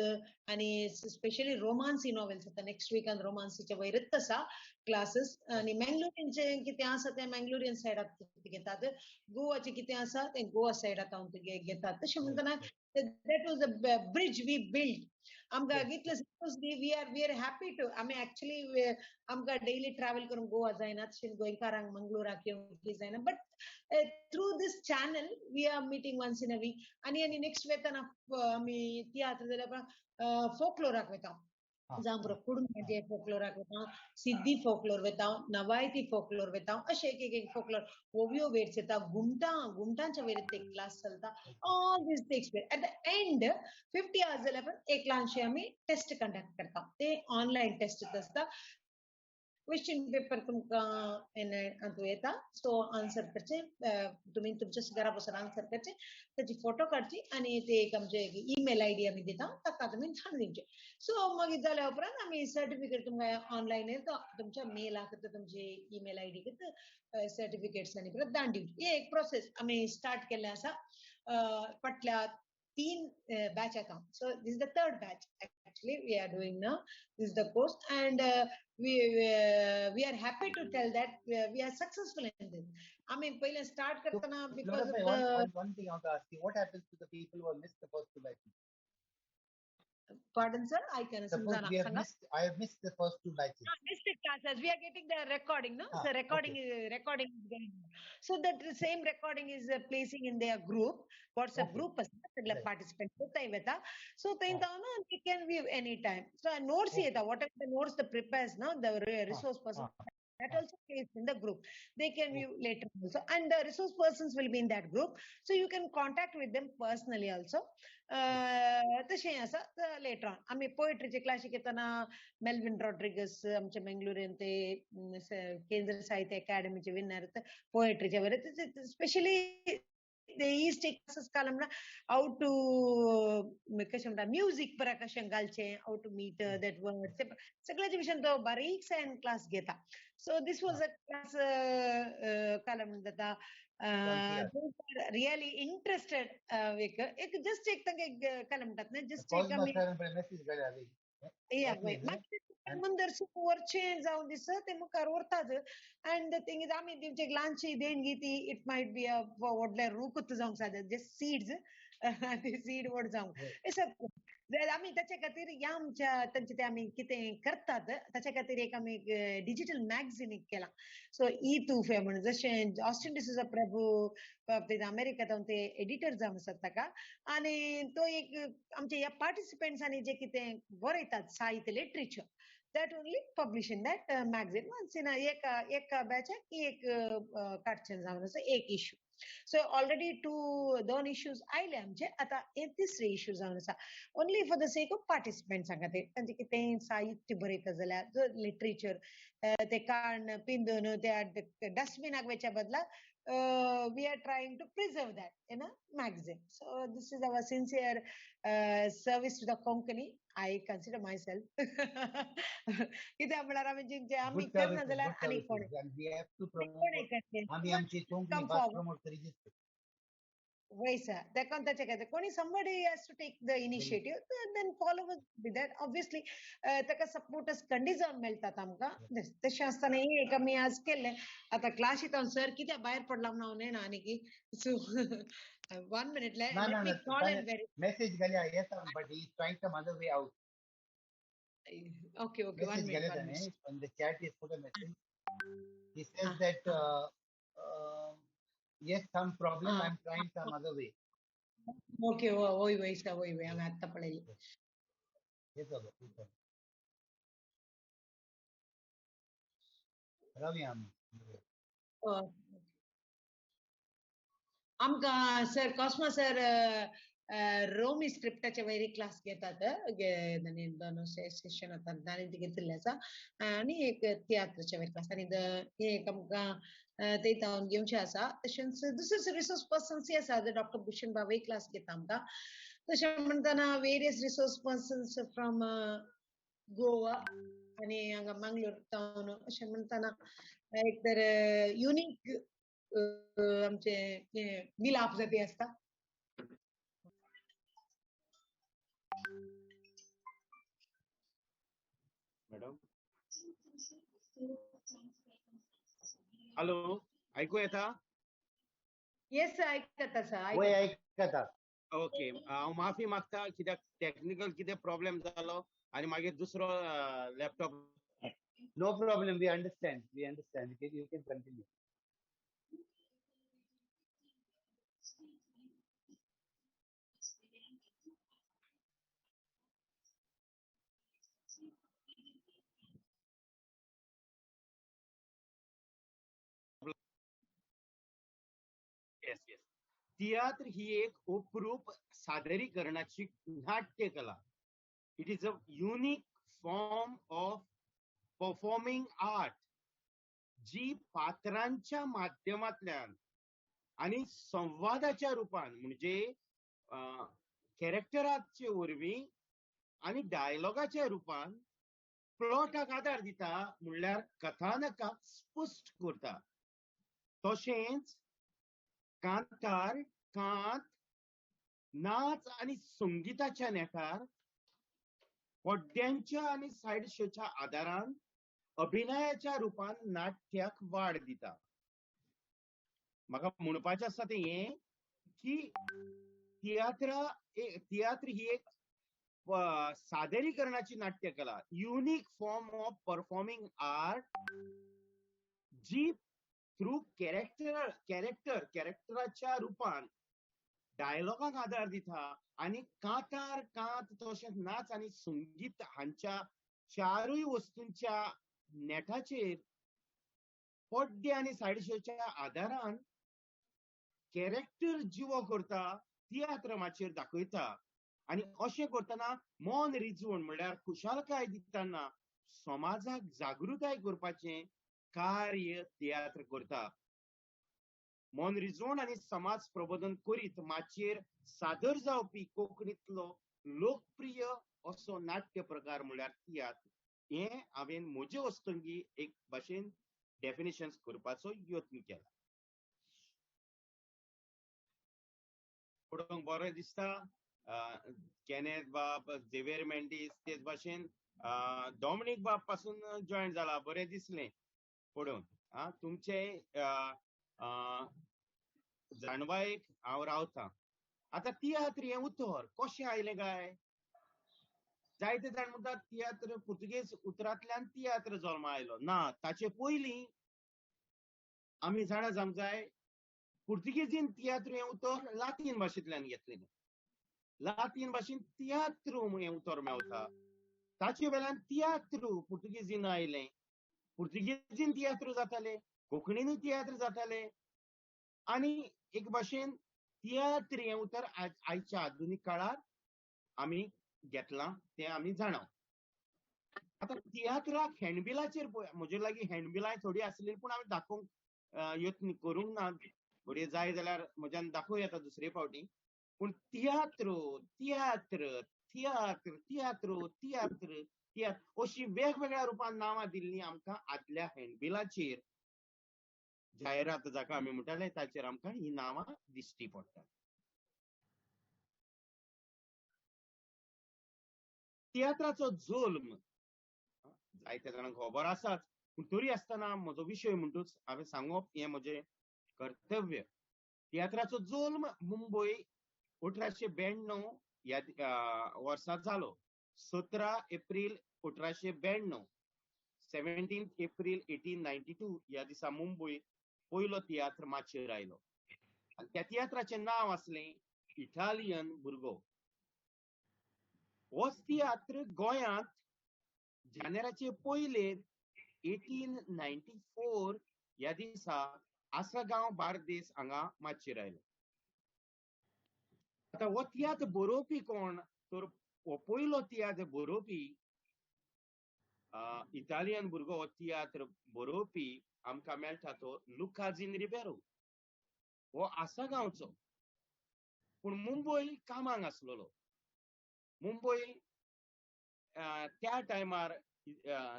Speaker 1: आनी स्पेशली रोमांसी नॉवेल्स. आतां नेक्स्ट विकान रोमांसीच्या वयरच आसा क्लासीस. आनी मँगलोरियनचे कितें आसा तें मँगलोरियन सायडाक घेतात, गोवाचें कितें आसा तें गोवा सायडाक घेतात. तशें म्हणटना that was a bridge we built. आमकां इतलें suppose we are happy to. आमी एक्चुअली आमकां डेली ट्रॅवल करूंक गोवा जायना, तशें गोंयकारांक मंगळुराक येवंक जायना, but through this channel we are meeting once in a week. आनी आनी नेक्स्ट वेताना आमी तियात्र जाल्यार फोकलोराक वता, जावं पुरो कुडुंबाचे फोकलोराक वता, सिद्धी फोकलोर वता, नवायती फोकलोर वता, अशें एक एक फोकलोर ओव्यो वेर्स येता, घुमटां घुमटांच्या वयर ते क्लास चलता. All this takes place at the end 50 hours जाल्यार पण एक ल्हानशें आमी टेस्ट कंडक्ट करता, ते ऑनलायन टेस्ट आसता. क्वेश्चन पेपर तुमकां हातूंत येता, सो आन्सर करचे, तुमी तुमच्या घरा बसून आन्सर करचे, ताची फोटो काडची आनी ते एक आमचे ईमेल I D आमी दिता ताका तुमी धाडून दिवचे. सो मागीर जाल्या उपरांत आमी सर्टिफिकेट तुमकां ऑनलायन येता, तुमच्या मेलाक तुमचे ईमेल I डीक सर्टिफिकेट्स आनी परत धाडून दिवची. ही एक प्रोसेस आमी स्टार्ट केल्लें आसा फाटल्या 3 बॅच आतां. So this is the third batch actually we are doing now. This is the course and we are happy to tell that we are successful in this. I mean, पहिले start करताना because of the
Speaker 4: one thing I want to ask you, what happens to the people who have missed the first two batches?
Speaker 1: Pardon, sir, I can
Speaker 4: suppose we have missed. I have missed the first two batches.
Speaker 1: Missed the classes. We are getting the recording, no? So recording, okay. Recording is going on. So that the same recording is placing in their group, WhatsApp okay. group. Right. Participants, so they can view anytime. So notes okay. Whatever the notes the prepares now, the resource person that also plays in the group. They can view later also, and the resource persons will be in that group, so you can contact with them personally also. तशें आसा later on. आमी पोएट्रीचे classic येतना मेल्विन रॉड्रिगस आमचे बेंगलोरीन ते केंद्र साहित्य अकादमीचे winner पोएट्रीचे वयर स्पेशली ईस्ट क्लासीस काल म्हणल्यार how to कशें म्हणटा म्युजीक बरें कशें घालचें, how to meet that word, सगळ्याच्या विशयान तो बारीकसायेन क्लास घेता. So this was a class काल म्हणटा रियली इंट्रस्टेड एक जस्ट एक तांकां काल म्हणटात न्ही जस्ट एक आमी मुंदर वरचें जावं दिस ते मुखार उरतात. अँड the thing is आमी दिवचे एक ल्हानशी देणगी ती it might be अ व्हडलें रूकूच जावंक जाय, जस्ट सीड्स सीड व्हड जावंक आमी ताचे खातीर ह्या आमच्या तांचे ते आमी कितें करतात ताच्या खातीर एक आमी डिजिटल मॅगझीन एक केलां. सो ई तुफे म्हणून जशें ऑस्टिन डिसोजा प्रभू अमेरिका ते एडिटर जावन आसात ताका, आनी तो एक आमच्या ह्या पार्टिसिपंट्सांनी जे कितें बरयतात साहित्य literature that only publish in that magazine once in a एका बॅचाक एक काडचें जावन आसा एक इश्यू. सो ऑलरेडी दोन इश्यूज आयले आमचे, आतां हे तिसरे इश्यू जावन आसा only for the sake of पार्टिसिपंट्सां खातीर. तांचें कितें साहित्य बरयता जाल्यार लिटरेचर ते काण पिंदून त्या डस्टबिनाक वयच्या बदला we are trying to preserve that in a magazine. So this is our sincere service to the Konkani. I consider myself. कित्याक म्हळ्यार आमी जिंचे आमी करना जाल्यार आनी कोण
Speaker 4: आमी आमची कोंकणी भास प्रमोट करीत
Speaker 1: वैसा ताका ताचे खातीर कोणी somebody has to take the initiative, then follow with that. Obviously ताका सपोर्टस खंडीत जावन मेळटात आमकां. तशें आसतना हें एक आमी आज केल्लें. आतां क्लासींत हांव सर कित्याक भायर पडला म्हणून हांव नेणा आनी की so 1 minute let me call and verify.
Speaker 4: Message घाल्या yes but he is trying some other way out.
Speaker 1: Okay okay 1 minute.
Speaker 4: On the chat he has put a message. He says that yes, some problem. I'm trying some other way.
Speaker 1: Okay, वही वही सा वही वही हांवें आत्तां पळयलें.
Speaker 4: येतो रावया आमी.
Speaker 1: आमकां सर कॉस्मा सर रोमी स्क्रिप्टाच्या वयर क्लास घेतात, दोन सेशन आतां ताणें घेतिल्लें आसा आनी एक तियात्राच्या वयर क्लास आनी एक आमकां ते जावन घेवचें आसा. तशेंच दुसरे रिसोर्स पर्सन्सूय आसा, डॉक्टर भूषण भावय क्लास घेता आमकां. तशें म्हणटना various resource persons from Goa आनी हांगा मंगलोर टावन अशें म्हणटाना एक तर युनीक आमचे मिलाप जाती आसता.
Speaker 2: मॅडम हॅलो, आयकू येता?
Speaker 1: येस आयकता सर.
Speaker 4: वय आयकता.
Speaker 2: ओके, हांव माफी मागता कित्याक टॅक्निकल कितें प्रॉब्लेम जालो आनी मागीर दुसरो laptop.
Speaker 4: No problem, we understand, we understand. You can continue.
Speaker 2: Yes yes. तियात्र ही एक उपरूप सादरीकरणाची नाट्यकला. It is a unique form of performing art जी पात्रांच्या माध्यमांतल्यान आनी संवादाच्या रुपान म्हणजे कॅरेक्टराचे वरवीं आनी डायलॉगाच्या रुपान प्लॉटाक आदार दिता, म्हणल्यार कथानकाक स्पश्ट करता. तशेंच कांतार, कांत, नाच आनी संगीताच्या नेटार पड्ड्यांच्या आनी सायड शोच्या आदारान अभिनयाच्या रुपान नाट्याक वाड दिता. म्हाका म्हणपाचें आसा तें हें की तियात्र ही एक सादरीकरणाची नाट्यकला, unique form of performing art ji through character character कॅरेक्टराच्या रुपान डायलॉगाक आदार दिता आनी कांतार, कांत, तशेंच नाच आनी संगीत हांच्या चारूय वस्तूंच्या नेटाचेर पड्डे आनी सायड शोच्या आदारान कॅरेक्टर जिवो करता, तियात्र माचयेर दाखयता. आनी अशें करतना मन रिजवण म्हणल्यार खुशालकाय दितना समाजाक जागृताय करपाचें कार्य तियात्र करता. मन रिजवण आनी समाज प्रबोधन करीत माचयेर सादर जावपी कोंकणींतलो लोकप्रिय असो नाट्य प्रकार म्हणल्यार तियात्र. हें हांवें म्हजे वस्तुंगी एक भाशेन डेफिनेशन्स करपाचो यत्न केला. पळोवंक बरें दिसता. केनेथ बाब, झेवियर मेंडीस, तेच भाशेन डॉमिनीक बाब पासून जॉयन जाला, बरें दिसलें पळोवन. आं, तुमचे जाणवायेक हांव रावतां. आतां तियात्र हें उतर कशें आयलें काय? जायते जाण म्हणटात तियात्र पुर्तुगेज उतरांतल्यान तियात्र जल्मा आयलो. ना, ताचे पयलीं आमी जाणा जावंक जाय पुर्तुगेजीन तियात्र हें उतर लातीन भाशेंतल्यान घेतलें. लातीन भाशेन तियात्रू हें उतर मेवता, ताचे वेल्यान तियात्रू पुर्तुगेजीन आयलें. पुर्तुगेजीन तियात्र जाताले, कोंकणीनूय तियात्र जाताले आनी एक भाशेन तियात्र हें उतर आयच्या आधुनीक काळार आमी घेतलां तें आमी जाणा. आतां तियात्राक हँडबिलाचेर म्हजे लागीं हँडबिलां थोडीं आसलीं पूण हांवें दाखोवंक यत्न करूंक ना. घडये जाय जाल्यार म्हज्यान दाखोवं येता दुसरे फावटी. पूण तियात्र तियात्र तियात्र तियात्रो तियात्र तियात्र अशी वेगवेगळ्या रुपान नांवां दिल्लीं आमकां आदल्या हँडबिलाचेर, जायरात जाका आमी म्हणटाले ताचेर आमकां हीं नांवां दिश्टी पडटात. तियात्राचो जल्म जायत्या जाणांक खबर आसाच, पूण तरी आसतना म्हजो विशय म्हणटूच हांवें सांगप हें म्हजें कर्तव्य. तियात्राचो जल्म मुंबय 1892 ह्या वर्सा जालो. 17 एप्रील 1892, 17 एप्रील 1892 ह्या दिसा मुंबय पयलो तियात्र माचयेर आयलो आनी त्या तियात्राचें नांव आसलें इटालियन भुरगो. होच तियात्र गोंयांत जानेराचे पयले 1894 ह्या दिसा आसगांव बार्देस हांगा माचयेर आयलो. आतां हो तियात्र बरोवपी कोण तर हो पयलो तियात्र बरोवपी इटालियन भुरगो हो तियात्र बरोवपी आमकां मेळटा तो लुकाझीन रिबेरो. हो आसगांवचो पूण मुंबय कामाक आसलेलो. मुंबय त्या टायमार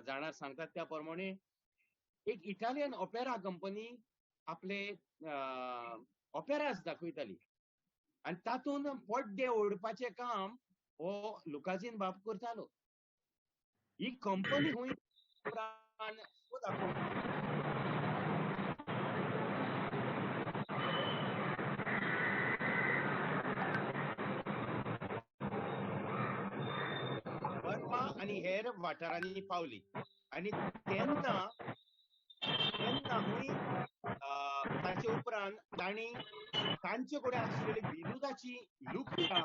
Speaker 2: जाणार सांगतात त्या प्रमाणे एक इटालियन ओपेरा कंपनी आपले ओपेरास दाखयताली आनी तातूंत पड्डे ओडपाचें काम हो लुकाझीन बाब करतालो. ही कंपनी खंय बर्मा आनी हेर वाठारांनी पावली आनी तेन्ना तेन्ना खंय ताचे उपरांत तांणी तांचे कडेन आसलेली विनोदाची लुकटां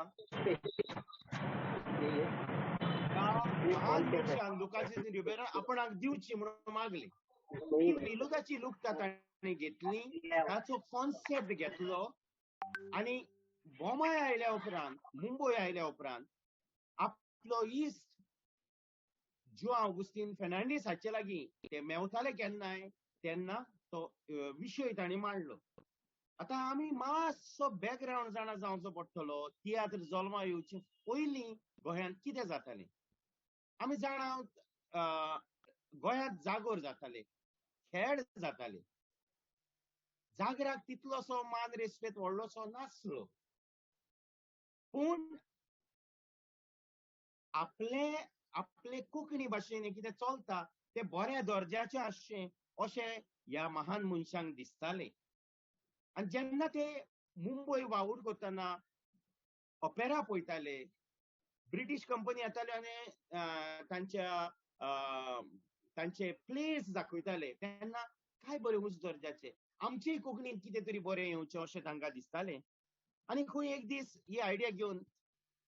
Speaker 2: महान मनशान लुकाझीन रिबेरो आपणाक दिवची म्हणून मागली. ती विनोदाची लुकटां तांणी घेतली, ताचो कॉन्सेप्ट घेतलो आनी बोमाय आयल्या उपरांत, मुंबय आयल्या उपरांत आपलो इश्ट जुआंव ऑगुस्तीन फेर्नांडीस हाचे लागीं ते मेवताले केन्नाय तेन्ना तो विशय तांणी मांडलो. आतां आमी मातसो बॅकग्रावंड जाणा जावचो पडटलो. तियात्र जल्मा येवचे पयलीं गोंयांत कितें जातालें आमी जाणा. गोंयांत जागोर जाताले, खेळ जाताले, जागराक तितलोसो मान रेस्पेद व्हडलोसो नासलो, पूण आपले आपले कोंकणी भाशेन कितें चलता तें बऱ्या दर्जाचें आसचें अशें ह्या महान मनशांक दिसतालें. आनी जेन्ना ते मुंबय वावूर करतना ओपेरा पळयताले, ब्रिटीश कंपनी येताल्यो आनी तांच्या तांचे प्लेस दाखयताले तेन्ना काय बरें उंच दर्जाचे आमचेय कोंकणींत कितें तरी बरें येवचें अशें तांकां दिसतालें. आनी खंय एक दीस ही आयडिया घेवन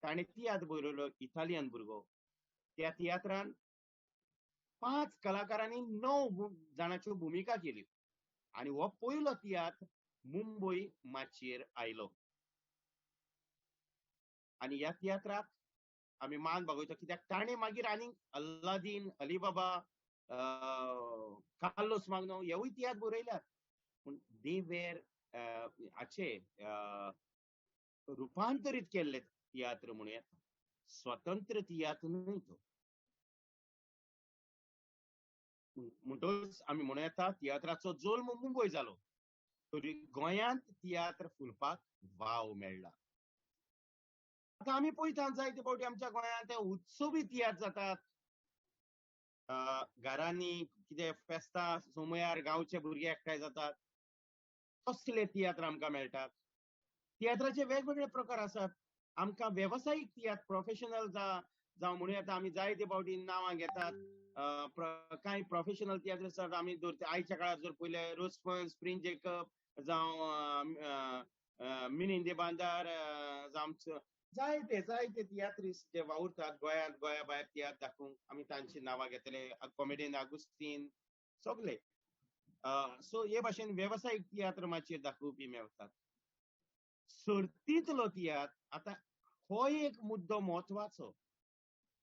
Speaker 2: ताणें तियात्र बरयलो इटालियन भुरगो. त्या तियात्रान 5 कलाकारांनी 9 जाणांच्यो भुमिका केल्यो आनी हो पयलो तियात्र मुंबय माचयेर आयलो. आनी ह्या तियात्राक आमी मान बागयता कित्याक ताणें मागीर आनीक अल्लादीन, अलीबाबा, कार्लोस माग्नो हेवूय तियात्र बरयल्यात, पूण दे वेर हाचे रुपांतरीत केल्ले तियात्र म्हणूं येता, स्वतंत्र तियात्र न्हय तो. म्हणटकच आमी म्हणूं येता तियात्राचो जल्म मुंबय जालो तरी गोंयांत तियात्र फुलपाक वाव मेळ्ळा. आतां आमी पळयता जायते फावटी आमच्या गोंयांत उत्सवी तियात्र जातात, घरांनी कितें फेस्तां सोमयार गांवचे भुरगे एकठांय जातात, तसले तियात्र आमकां मेळटात. तियात्राचे वेगवेगळे प्रकार आसात. आमकां वेवसायीक तियात्र प्रोफेशनल जावं म्हणूं येता, आमी जायते फावटी नांवां घेतात. कांय प्रोफेशनल तियात्र आसात आमी आयच्या काळार जर पळयलें रोजफन्स, प्रिन्स जेकब जावं मिनीन दे बांदार जावं जायते जायते तियात्रिस्ट जे वावुरतात गोंयांत, गोंया भायर तियात्र दाखोवंक आमी तांची नांवां घेतले, कॉमेडियन आगुस्तीन सगले. सो हे भाशेन वेवसायीक तियात्र माचयेर दाखोवपी मेळटात. सर्तींतलो तियात्र आतां हो एक मुद्दो म्हत्वाचो.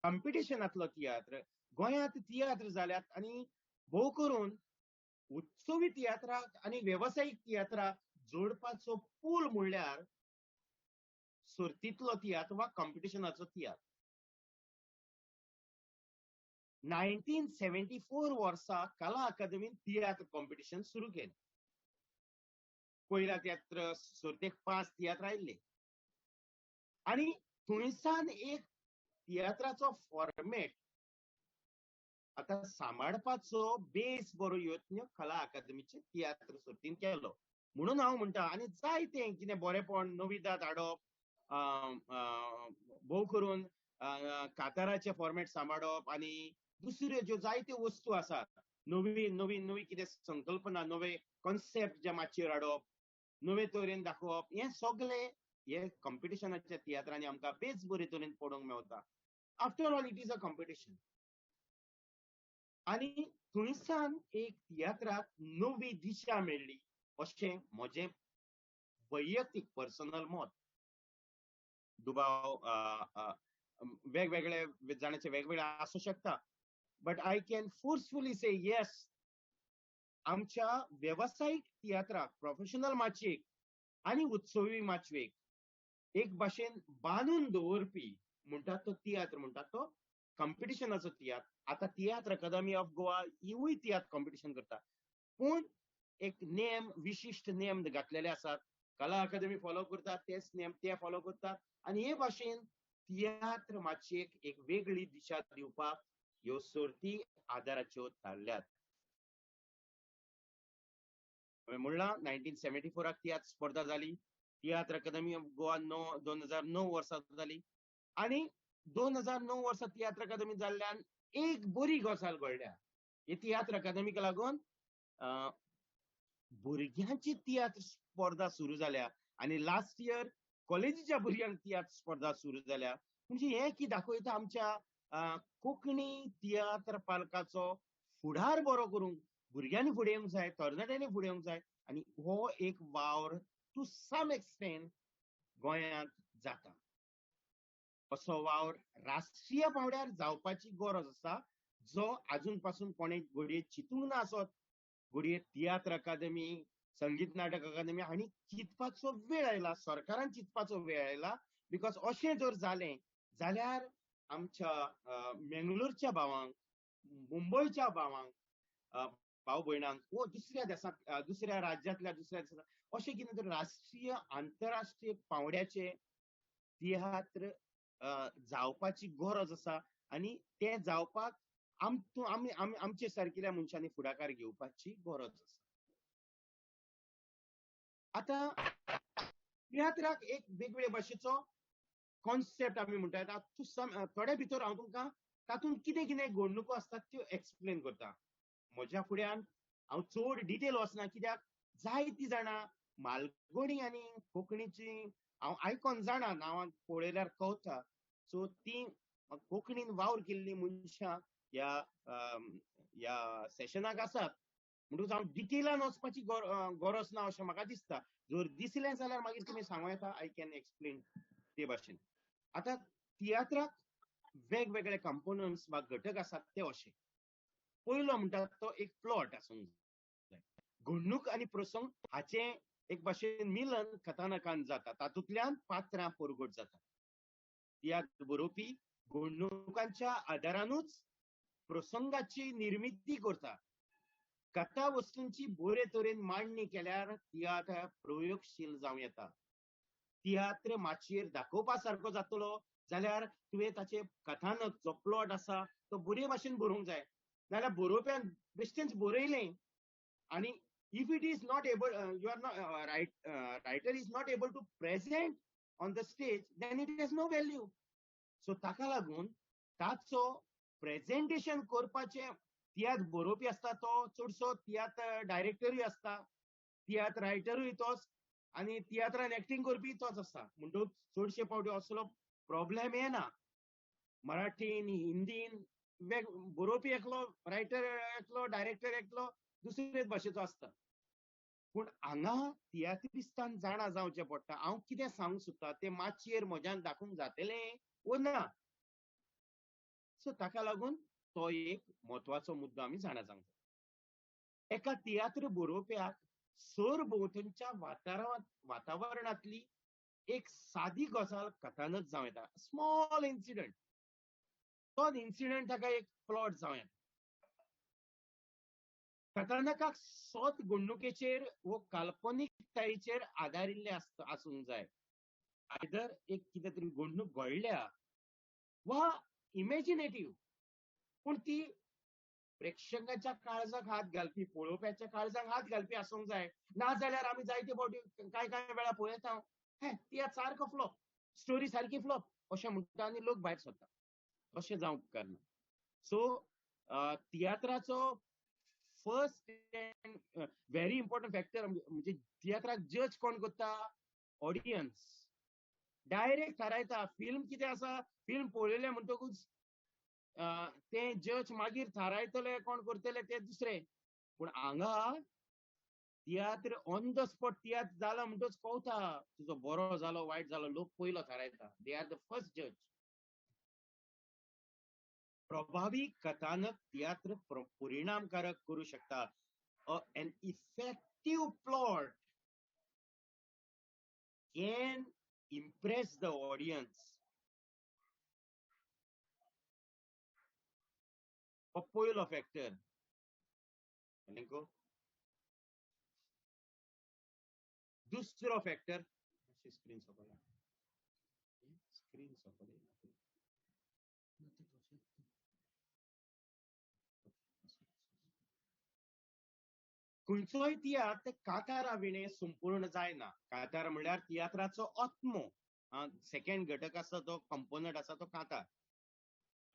Speaker 2: कॉम्पिटिशनांतलो तियात्र गोंयांत तियात्र जाल्यात आनी भोव करून उत्सवी तियात्राक आनी वेवसायीक तियात्राक जोडपाचो पूल म्हणल्यार सर्तींतलो तियात्र वा कॉम्पिटिशनाचो तियात्र. 1974 वर्सा कला अकादमीन तियात्र कॉम्पिटिशन सुरू केलें. पयल्या तियात्र सर्तेक 5 तियात्र आयिल्ले आनी थंयसान एक तियात्राचो फॉर्मेट आतां सांबाळपाचो बेस बरो यत्न कला अकादमीचे तियात्र सर्तीन केलो म्हणून हांव म्हणटा. आनी जायतें कितें बरेपण नविदाद हाडप, भोव करून काताराचे फॉर्मेट सांबाळप आनी दुसऱ्यो ज्यो जायत्यो वस्तू आसात, नवी नवी नवी कितें संकल्पना, नवे कॉन्सेप्ट जे माचयेर हाडप, नवे तरेन दाखोवप, हें सगळें हे कॉम्पिटिशनाच्या तियात्रांनी आमकां बेस बरे तरेन पळोवंक मेवता. After all it is a competition. आनी थंयसान एक तियात्राक नवी दिशा मेळ्ळी अशें म्हजें वैयक्तीक पर्सनल मत. दुबाव वेगवेगळे जाणांचे वेगवेगळे आसूं शकता, but I can forcefully say yes, आमच्या वेवसायीक तियात्राक, प्रोफेशनल माचयेक आनी उत्सवी माचयेक एक भाशेन बांदून दवरपी म्हणटात तो तियात्र म्हणटात तो कॉम्पिटिशनाचो तियात्र. आतां तियात्र अकादमी ऑफ गोवा हिवूय तियात्र कॉम्पिटिशन करता, पूण एक नेम, विशिश्ट नेम घातलेले आसात. कला अकादमी फॉलो करता तेच नेम ते फॉलो करतात आनी हे भाशेन तियात्र मातयेक एक वेगळी दिशा दिवपाक ह्यो सर्ती आदाराच्यो थारल्यात. हांवें म्हणलां 1974 तियात्र स्पर्धा जाली. तियात्र अकादमी ऑफ गोवा 2009 वर्सा जाली आनी 2009 वर्सा तियात्र अकादमी जाल्ल्यान एक बरी गजाल घडल्या. हे तियात्र अकादमीक लागून भुरग्यांची तियात्र स्पर्धा सुरू जाल्या आनी लास्ट इयर कॉलेजीच्या भुरग्यांक तियात्र स्पर्धा सुरू जाल्या. म्हणजे हें की दाखयता आमच्या कोंकणी तियात्र पालकाचो फुडार बरो करूंक भुरग्यांनी फुडें येवंक जाय, तरणाट्यांनी फुडें येवंक जाय आनी हो एक वावर टू सम एक्सटेंट गोंयांत जाता. असो वावर राष्ट्रीय पांवड्यार जावपाची गरज आसा, जो आजून पासून कोणें घडये चिंतूंक ना आसत. घडये तियात्र अकादमी, संगीत नाटक अकादमी हांणी चिंतपाचो वेळ आयला, सरकारान चिंतपाचो वेळ आयला. Because अशें जर जालें जाल्यार आमच्या मेंगलोरच्या भावांक, मुंबयच्या भावांक, भाव भयणांक वो दुसऱ्या देशांत, दुसऱ्या राज्यांतल्या दुसऱ्या देशांत अशें कितें तरी राष्ट्रीय आंतरराष्ट्रीय पांवड्याचे तियात्र जावपाची गरज आसा आनी ते जावपाक आमी आमचे सारकिल्या मनशांनी फुडाकार घेवपाची गरज आसा. आतां तियात्राक एक वेगवेगळे भाशेचो कॉन्सेप्ट आमी म्हणटात. थोडे भितर हांव तुमकां तातूंत कितें कितें घडणुको आसतात त्यो एक्सप्लेन करता. म्हज्या फुड्यान हांव चड डिटेल वचना, कित्याक जायतीं जाणां मालगुणी आनी कोंकणीची हांव आयकोन जाणा, नांवान पळयल्यार कवता. सो ती कोंकणीन वावर केल्ली मनशां ह्या ह्या सेशनाक आसात, म्हणटकूच हांव डिटेलान वचपाची गरज ना अशें म्हाका दिसता. जर दिसलें जाल्यार मागीर तुमी सांगू येता, I can explain ते भाशेन. आतां तियात्राक वेगवेगळे कंपोनंट्स वा घटक आसात ते अशे. पयलो म्हणटा तो एक प्लॉट आसूंक जाय. घडणूक आनी प्रसंग हाचें एक भाशेन मिलन कथानकान जाता, तातूंतल्यान पात्रां परगट जाता. तियात्र बरोवपी घडणुकांच्या आदारानूच प्रसंगाची निर्मिती करता. कथा वस्तूंची बरे तरेन मांडणी केल्यार तियात्र प्रयोगशील जावं येता. तियात्र माचयेर दाखोवपा सारको जातलो जाल्यार तुवें ताचें कथानक जो प्लॉट आसा तो बरे भाशेन बरोवंक जाय. नाजाल्यार बरोवप्यान बेश्टेंच बरयलें आनी if it is not able, you are not writer is not able to present on the stage, then it has no value. So ताका लागून ताचो प्रेजेंटेशन करपाचें, तियात्र बरोवपी आसता तो चडसो तियात्र डायरेक्टरूय आसता, तियात्र रायटरूय तोच आनी तियात्रान एक्टींग करपी तोच आसता. म्हणटकूच चडशे फावटी असलो प्रॉब्लेम येना. मराठीन, हिंदीन बरोवपी एकलो, रायटर एकलो, डायरेक्टर एकलो, दुसरेच भाशेचो आसता. पूण हांगा तियात्रिस्तान जाणा जावचें पडटा हांव कितें सांगूंक सोदता तें माचयेर म्हज्यान दाखोवंक जातलें वो ना. सो ताका लागून तो एक म्हत्वाचो मुद्दो आमी जाणा जावंक जाय. एका तियात्र बरोवप्याक सरभोंवतणच्या वातावरणांतली एक सादी गजाल कथानक जावं येता, स्मॉल इन्सिडंट, तो इन्सिडंट ताका एक प्लॉट जावं येता. कथानकाक सत घडणुकेचेर वो काल्पनिकतायेचेर आदारिल्लें आसूंक जाय. आयदर एक कितें तरी घडणूक घडल्या वा इमेजिनेटीव, पूण ती प्रेक्षकांच्या काळजाक हात घालपी, पळोवप्याच्या काळजाक हात घालपी आसूंक जाय. ना जाल्यार आमी जायते फावटी कांय कांय वेळा पळयता, हे तियात्र सारको फ्लॉप, स्टोरी सारकी फ्लॉप अशें म्हणटा आनी लोक भायर सरता. अशें जावंक उपकारना. सो तियात्राचो first and very important factor म्हणजे तियात्राक जज कोण करता? ऑडियन्स. डायरेक्ट थारायता फिल्म कितें आसा. फिल्म पळयलें म्हणटकूच तें जज मागीर थारायतले कोण करतले ते दुसरे. पूण हांगा तियात्र ऑन the spot तियात्र जाला म्हणटकूच कवता तुजो बरो जालो वायट जालो, लोक पयलो थारायता. They are the first जज. प्रभावी कथानक तियात्र परिणामकारक करू शकता. An effective plot can impress the audience. हो पयलो फॅक्टर. दुसरो फॅक्टर, स्क्रीन सोंपला, स्क्रीन सोंपली. खंयचोय तियात्र कातारा विणे संपूर्ण जायना. कातार म्हणल्यार तियात्राचो आत्मो, सेकंड घटक आसा तो, कंपोनंट आसा तो कातार.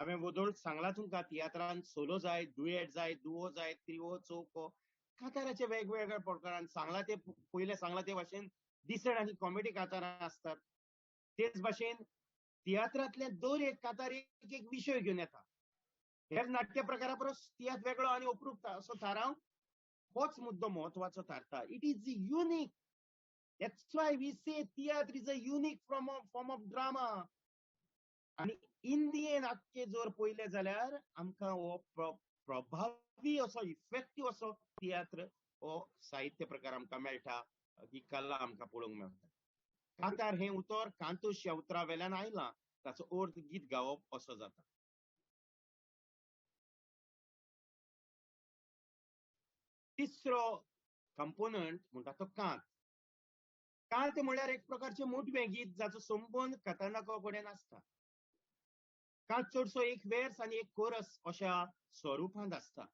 Speaker 2: हांवें वोदोळ सांगला तुमकां, तियात्रान सोलो जाय, दुयेट जाय, दुवो जाय, त्रिवो, चौको, काताराचे वेगवेगळे प्रकारान सांगला ते पयलें सांगला ते भाशेन डिसंट आनी कॉमेडी कातारां आसतात. तेच भाशेन तियात्रांतले दर एक कातार एक एक विशय घेवन येता. हेर नाट्य प्रकारा परस तियात्र वेगळो आनी अप्रूप असो थारावंक होच मुद्दो म्हत्वाचो थारता. It is unique. That's why we say tiatr is a unique form of drama. आनी इंडियन आख्खे जर पळयलें जाल्यार आमकां हो प्रभावी असो इफेक्टीव असो तियात्र हो साहित्य प्रकार आमकां मेळटा, ही कला आमकां पळोवंक मेळटा. कातार हें उतर कांतूश ह्या उतरा वेल्यान आयलां, ताचो अर्थ गीत गावप असो जाता. तिसरो कंपोनंट म्हणटा तो कांत. कांत म्हणल्यार एक प्रकारचें मोटवें गीत जाचो संबंद कथानका कडेन आसता. कांत चडसो एक वेर्स आनी एक कोरस अशा स्वरुपांत आसता.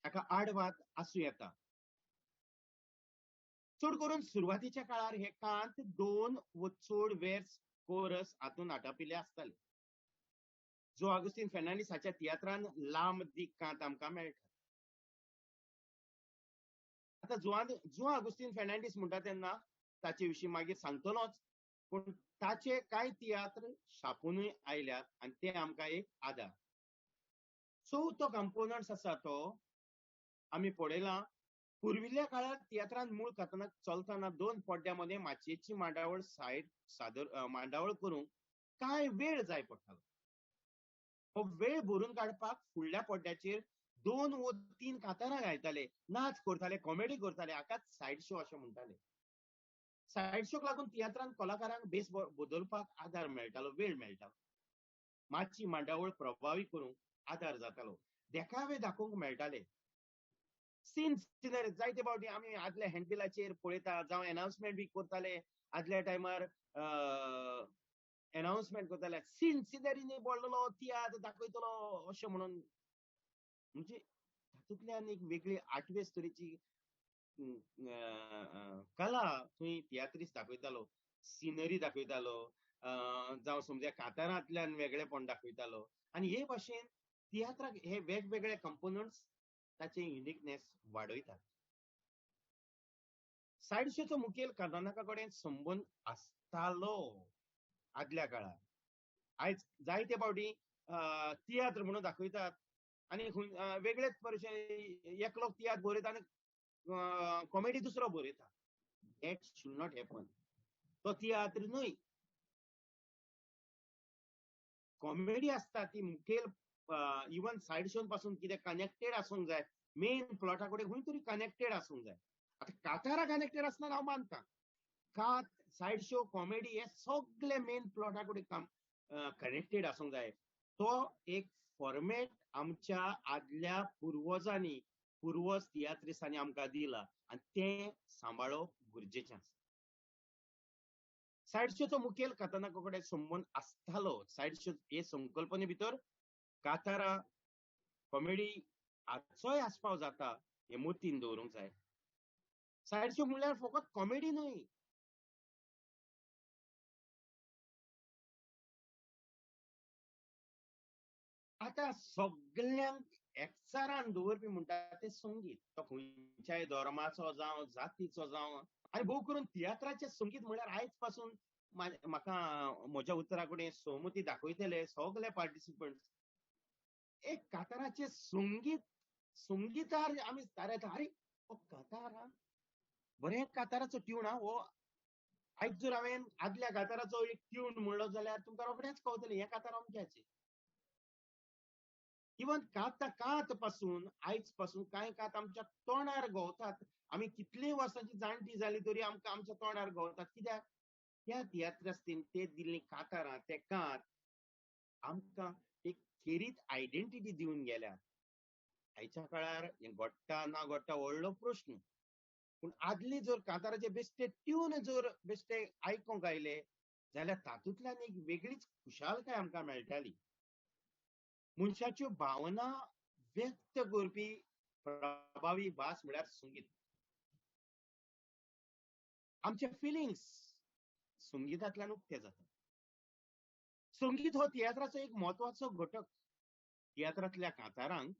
Speaker 2: ताका आडवाद आसूं येता. चड करून सुरवातीच्या काळार हे कांत दोन व चड वेर्स कोरस हातून आटापिल्ले आसताले. जो आगुस्तीन फेर्नांडीस हाच्या तियात्रान लांब दीक कांत आमकां मेळटा. आतां जुआं आगुस्तीन फेर्नांडीस म्हणटा तेन्ना ताचे विशीं मागीर सांगतलोच, पूण ताचे कांय तियात्र छापुनूय आयल्यात आनी ते आमकां एक आदार. चवथो कंपोनंट्स आसा तो आमी पळयला. पुर्विल्ल्या काळार तियात्रान मूळ कथानक चलतना दोन पड्ड्या मदें माचयेची मांडावळ सायड सादर मांडावळ करूंक कांय वेळ जाय पडटालो. हो वेळ भरून काडपाक फुडल्या पड्ड्याचेर दोन व तीन कातारां गायताले, नाच करताले, कॉमेडी करताले. हाकाच सायड शो अशें म्हणटाले. सायड शोक लागून तियात्रान कलाकारांक बेस बदलपाक आदार मेळटालो, वेळ मेळटालो. मातशी मांडावळ प्रभावी करूंक आदार जातालो, देखावे दाखोवंक मेळटाले. सीन सिनरी जायते फावटी आमी आदल्या हँडबिलाचेर पळयता, जावं एनाउन्समेंट बी करताले. आदल्या टायमार एनाउन्समेंट करताले, सीन सिनरीनी बोडलेलो तियात्र दाखयतलो अशें म्हणून. म्हणजे तातूंतल्यान एक वेगळी आठवेच तरेची कला थंय तियात्रीस दाखयतालो, सिनरी दाखयतालो, जावं समजा कातारांतल्यान वेगळेपण दाखयतालो. आनी हे भाशेन तियात्राक हे वेगवेगळे कंपोनंट्स ताचे युनिकनेस वाडयतात. सायड शोचो मुखेल कथानका कडेन संबंद आसतालो आदल्या काळार. आयज जायते फावटी तियात्र म्हणून दाखयतात आनी वेगळेच परिशे एकलो तियात्र बरयता आनी कॉमेडी दुसरो बरयता. That should not happen. तो तियात्र न्हय. कॉमेडी आसता ती मुखेल इवन सायड शोन पासून कितें कनेक्टेड आसूंक जाय, मेन प्लॉटा कडेन खंय तरी कनेक्टेड आसूंक जाय. आतां कातारां कनेक्टेड आसना हांव मानता. कात, सायड शो, कॉमेडी हे सगळे मेन प्लॉटा कडेन कनेक्टेड आसूंक जाय. तो एक फॉर्मेट आमच्या आदल्या पुर्वजांनी, पुर्वज तियात्रिसांनी आमकां दिला आनी तें सांबाळप गरजेचें आसा. सायड शोचो मुखेल कथानका कडेन संबंद आसतालो. सायड शो हे संकल्पने भितर कातारां, कॉमेडी हाचोय आस्पाव जाता हें मतीन दवरूंक जाय. सायड शो म्हणल्यार फकत कॉमेडी न्हय. आतां सगल्यांक एकचारान दवरपी म्हणटा तें संगीत. तो खंयच्याय धर्माचो जावं, जातीचो जावं, आनी भोव करून तियात्राचें संगीत म्हणल्यार आयज पासून म्हाका म्हज्या उतरा कडेन सहमती दाखयतले सगले पार्टिसिपंट्स. एक काताराचें संगीत, संगीतार आमी थारायता, आरे हो कातार हा, बरें काताराचो ट्यून हा हो. आयज जर हांवें आदल्या काताराचो एक ट्यून म्हणलो जाल्यार तुमकां रोखडेंच कळटलें हें कातार अमक्याचें. इवन कात कात पासून आयज पासून कांय कात आमच्या तोंडार घोवतात. आमी कितलीं वर्सांची जाणटी जाली तरी आमकां आमच्या तोंडार घोवतात. कित्याक? त्या तियात्रास्तीन ते दिल्लीं कातारां, ते कात आमकां एक खेरीत आयडेंटिटी दिवन गेल्या. आयच्या काळार हें घडटा ना घडटा व्हडलो प्रश्न, पूण आदली जर कांताराचे बेश्टे ट्यून जर बेश्टे आयकोंक आयले जाल्यार तातूंतल्यान एक वेगळीच खुशालकाय आमकां मेळटाली. मनशाच्यो भावना व्यक्त करपी प्रभावी भास म्हळ्यार संगीत. आमचे फिलिंग्स संगीतांतल्यान उक्ते जाता. संगीत हो तियात्राचो एक म्हत्वाचो घटक. तियात्रांतल्या कांतारांक,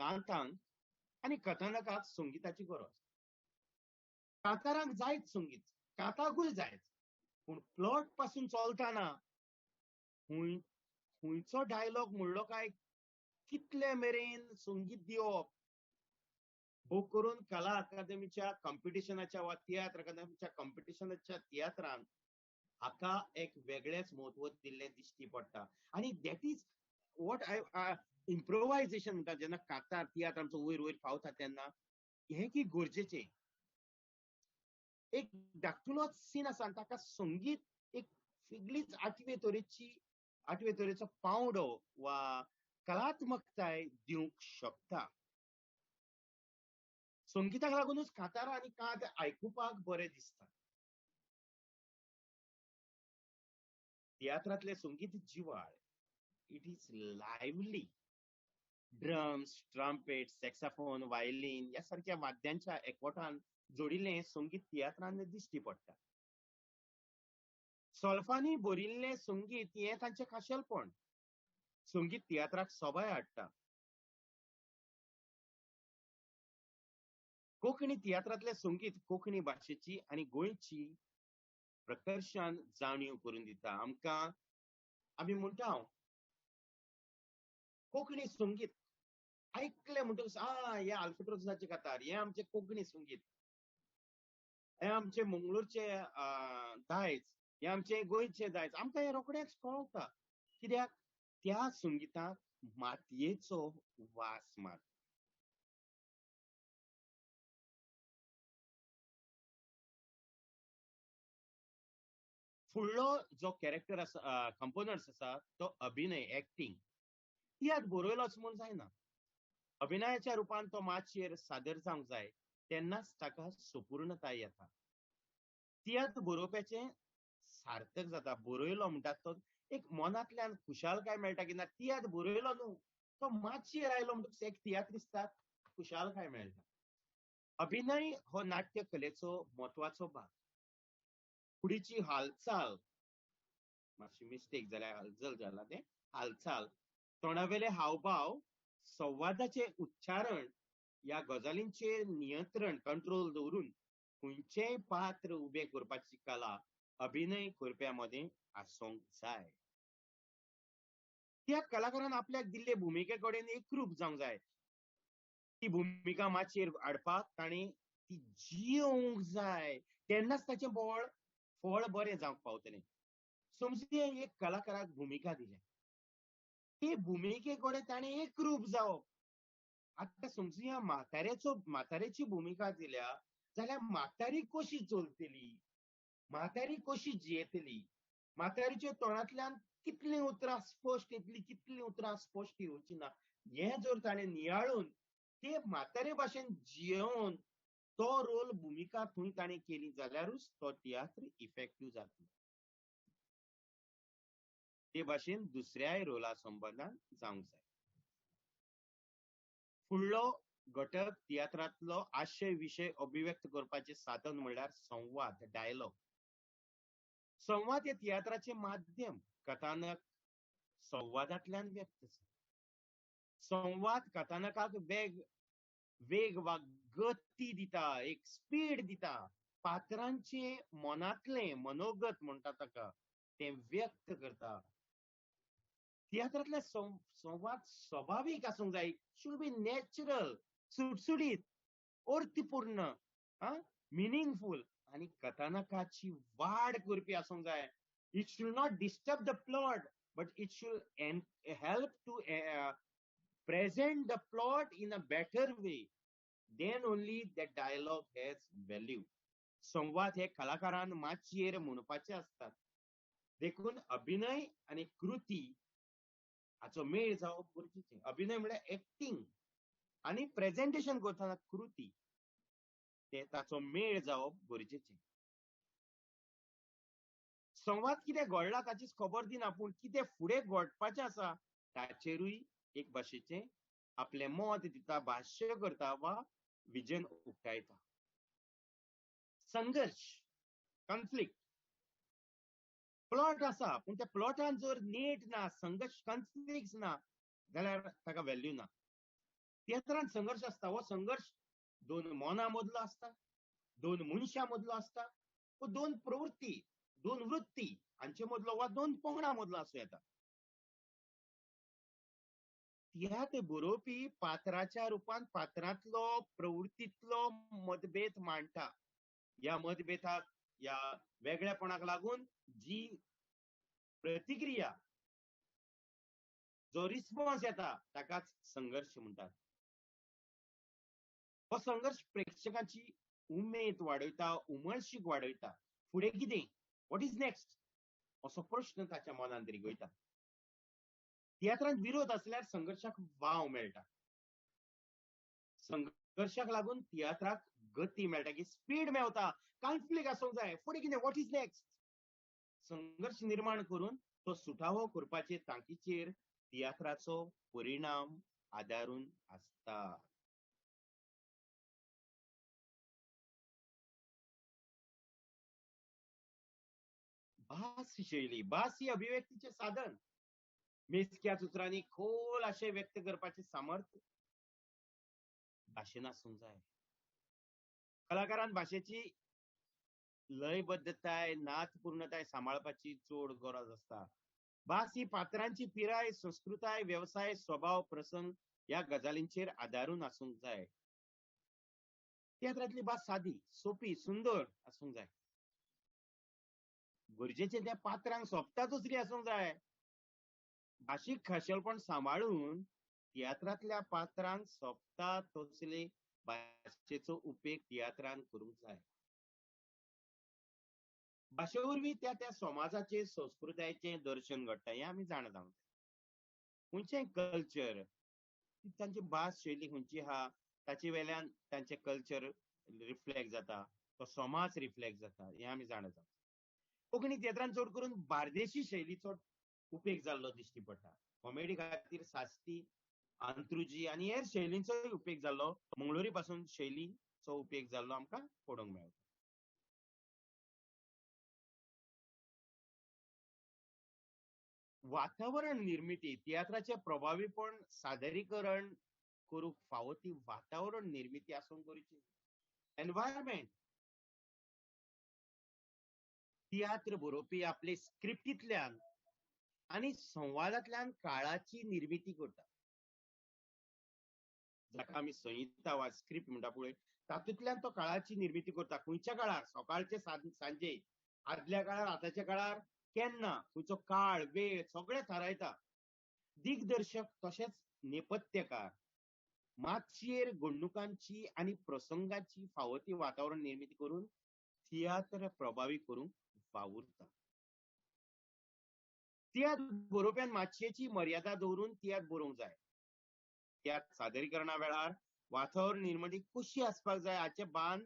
Speaker 2: कांतांक आनी कथानकाक संगीताची गरज. कांतारांक जायच संगीत, कांताकूय जायच, पूण प्लॉट पासून चलतना खंयचो डायलॉग म्हणलो काय कितले मेरेन संगीत दिवप, भोव करून कला अकादमीच्या कॉम्पिटिशनाच्या वा तियात्र अकादमीच्या कॉम्पिटिशनाच्या तियात्रान हाका एक वेगळेच म्हत्व दिल्लें दिश्टी पडटा. आनी that is what I improvisation म्हणटा. जेन्ना कांतार तियात्र आमचो वयर वयर पावता तेन्ना हें की गरजेचें. एक धाकटुलोच सीन आसा आनी ताका संगीत एक वेगळीच आठवे तरेचो पांवडो वा कलात्मकताय दिवंक शकता. संगीताक लागूनच कांतारां आनी कांत आयकुपाक बरें दिसता. तियात्रांतलें संगीत जिवाळ, it is lively. Drums, trumpet, saxophone, violin ह्या सारक्या वाद्यांच्या एकवटान जोडिल्लें संगीत तियात्रान दिश्टी पडटा. सोल्फांनी भरिल्लें संगीत हें तांचें खाशेलपण. संगीत तियात्राक सोबाय हाडटा. कोंकणी तियात्रांतलें संगीत कोंकणी भाशेची आनी गोंयची प्रकर्शान जाणीव करून दिता आमकां. आमी म्हणटा कोंकणी संगीत आयकलें म्हणटकच आ हें आल्फ्रेड रोजाचें कांतार, हें आमचें कोंकणी संगीत, हें आमचें मंगळूरचें दायज, हें आमचें गोंयचें दायज, आमकां हें रोखडेंच कळटा. कित्याक त्या संगीताक मातयेचो वास मारता. फुडलो जो कॅरेक्टर आसा, कंपोनंट्स आसा तो अभिनय, एक्टींग. तियात्र बरयलोच म्हूण जायना, अभिनयाच्या रुपान तो माचयेर सादर जावंक जाय, तेन्नाच ताका सुपूर्णताय येता. तियात्र बरोवप्याचें सार्थक जाता. बरयलो म्हणटा तो एक मनांतल्यान खुशालकाय मेळटा की ना तियात्र बरयलो न्हू, तो माचयेर आयलो म्हणटकच एक तियात्रिस्ताक खुशालकाय मेळटा. अभिनय हो नाट्य कलेचो म्हत्वाचो भाग. कुडीची हालचाल, मातशी मिस्टेक जाल्या, हलचल जाला तें, हालचाल, तोंडावेले हावभाव, संवादाचे उच्चारण ह्या गजालींचेर नियंत्रण, कंट्रोल दवरून खंयचेंय पात्र उबें करपाची कला अभिनय करप्या मदीं आसूंक जाय. त्या कलाकारान आपल्याक दिल्ले भुमिके कडेन एकरूप जावंक जाय. ती भुमिका माचयेर हाडपाक ताणें ती जियोवंक जाय, तेन्नाच ताचें बळ फळ बरें जावंक पावतलें. समजूया एक कलाकाराक भुमिका दिल्या, ते भुमिके कडेन ताणें एकरूप जावप. आतां समजुया म्हातारेची भुमिका दिल्या जाल्यार म्हातारी कशी चलतली, म्हातारी कशी जियेतली, म्हातारीच्या तोंडांतल्यान कितलीं उतरां स्पश्ट येतली, कितलीं उतरां स्पश्ट येवची ना, हें जर ताणें नियाळून ते म्हातारे भाशेन जियोवन तो रोल भुमिका थंय ताणें केली जाल्यारूच तो तियात्र इफेक्टीव जातलो. ते भाशेन दुसऱ्याय रोला संबंदान जावंक जाय. फुडलो घटक तियात्रांतलो आशय विशय अभिव्यक्त करपाचें साधन म्हणल्यार संवाद, डायलॉग. संवाद हे तियात्राचें माध्यम. कथानक संवादांतल्यान व्यक्त जाता. संवाद कथानकाक वेग वा गती दिता, एक स्पीड दिता. पात्रांचे मनांतलें मनोगत म्हणटा ताका, तें व्यक्त करता. तियात्रांतले संवाद स्वाभावीक आसूंक जाय, should be natural, सुटसुटीत, अर्थपूर्ण, मिनिंगफूल आनी कथानकाची वाड करपी आसूंक जाय. It should not disturb the plot, but it should help to present the plot in a better way. Then only that dialogue has value. संवाद हे कलाकारान माचयेर म्हणपाचे आसतात. देखून अभिनय आनी कृती हाचो मेळ जावप गरजेचें. अभिनय म्हळ्यार एक्टींग आनी प्रेझेंटेशन करतना कृती, ते ताचो मेळ जावप गरजेचें. संवाद कितें घडला ताचीच खबर दिना, पूण कितें फुडें घडपाचें आसा ताचेरूय एक भाशेचें आपलें मत दिता, भाश्य करता वा विजन उक्तायता. संघर्श, कॉन्फ्लिक्ट, प्लॉट आसा पूण त्या प्लॉटान जर नेट ना, संघर्श कॉन्फ्लिक्ट ना जाल्यार ताका व्हॅल्यू ना. तियात्रान संघर्श आसता, हो संघर्श दोन मनां मदलो आसता, दोन मनशां मदलो आसता, वा दोन प्रवृत्ती, दोन वृत्ती हांचे मदलो वा दोन पंगडां मदलो आसूं येता. तियात्र बरोवपी पात्राच्या रुपान पात्रांतलो प्रवृत्तींतलो मतभेद मांडटा. ह्या मतभेदाक, ह्या वेगळेपणाक लागून जी प्रतिक्रिया, जो रिस्पॉन्स येता ताकाच संघर्श म्हणटात. हो संघर्श प्रेक्षकांची उमेद वाडयता, उमळशीक वाडयता. फुडें कितें, what is next, असो प्रश्न ताच्या मनांत रिगयता. तियात्रांत विरोध आसल्यार संघर्शाक वाव मेळटा. संघर्शाक लागून तियात्राक गती मेळटा, की स्पीड मेवता. कॉन्फ्लिक्ट आसूंक जाय, फुडें कितें, what is next. संघर्श निर्माण करून तो सुटावो करपाचे तांकीचेर तियात्राचो परिणाम आदारून आसता. भास शैली, भास ही अभिव्यक्तीचें साधन. मेजक्याच उतरांनी खोल आशय व्यक्त करपाचें सामर्थ्य भाशेन आसूंक जाय. कलाकारान भाशेची लयबद्धताय, नादपूर्णताय सांबाळपाची चड गरज आसता. भास ही पात्रांची पिराय, संस्कृताय, वेवसाय, स्वभाव, प्रसंग ह्या गजालींचेर आदारून आसूंक जाय. तियात्रांतली भास सादी, सोपी, सुंदर आसूंक जाय. गरजेचें त्या पात्रांक सोबता दुसरी आसूंक जाय. भाशीक खाशेलपण सांबाळून तियात्रांतल्या पात्रांक सोबता तसले भाशेचो उपेग तियात्रान करूंक जाय. भाशे वरवीं त्या त्या समाजाचे, संस्कृतायेचें दर्शन घडटा हें आमी जाणा जावंक जाय. खंयचें कल्चर, तांची भास शैली खंयची आहा ताचे वेल्यान तांचें कल्चर रिफ्लेक्ट जाता, तो समाज रिफ्लेक्ट जाता हें आमी जाणा जावंक जाय. कोंकणी तियात्रान चड करून बार्देशी शैलीचो उपेग जाल्लो दिश्टी पडटा. कॉमेडी खातीर सास्ती, अंत्रुजी आनी हेर शैलींचोय उपेग जाल्लो, मंगळुरी पासून शैलीचो उपेग जाल्लो आमकां पळोवंक मेळटा. वातावरण निर्मिती, तियात्राचें प्रभावीपण सादरीकरण करूंक फावो ती वातावरण निर्मिती आसूंक गरजेची. एनवायरमेंट, तियात्र बरोवपी आपले स्क्रिप्टींतल्यान आनी संवादांतल्यान काळाची निर्मिती करता, जाका आमी संहिता वा स्क्रिप्ट म्हणटा पळय, तातूंतल्यान तो काळाची निर्मिती करता. खंयच्या काळार, सकाळचे सांजे, आदल्या काळार, आतांच्या काळार, केन्ना, खंयचो काळ, वेळ सगळें थारायता. दिग्दर्शक तशेंच नेपथ्यकार माचयेर घडणुकांची आनी प्रसंगाची फावो ती वातावरण निर्मिती करून तियात्र प्रभावी करूंक वावुरता. तियात्र बरोवप्यान माचयेची मर्यादा दवरून तियात्र बरोवंक जाय. तियात्र सादरीकरणा वेळार वातावरण निर्मिती कशी आसपाक जाय हाचें भान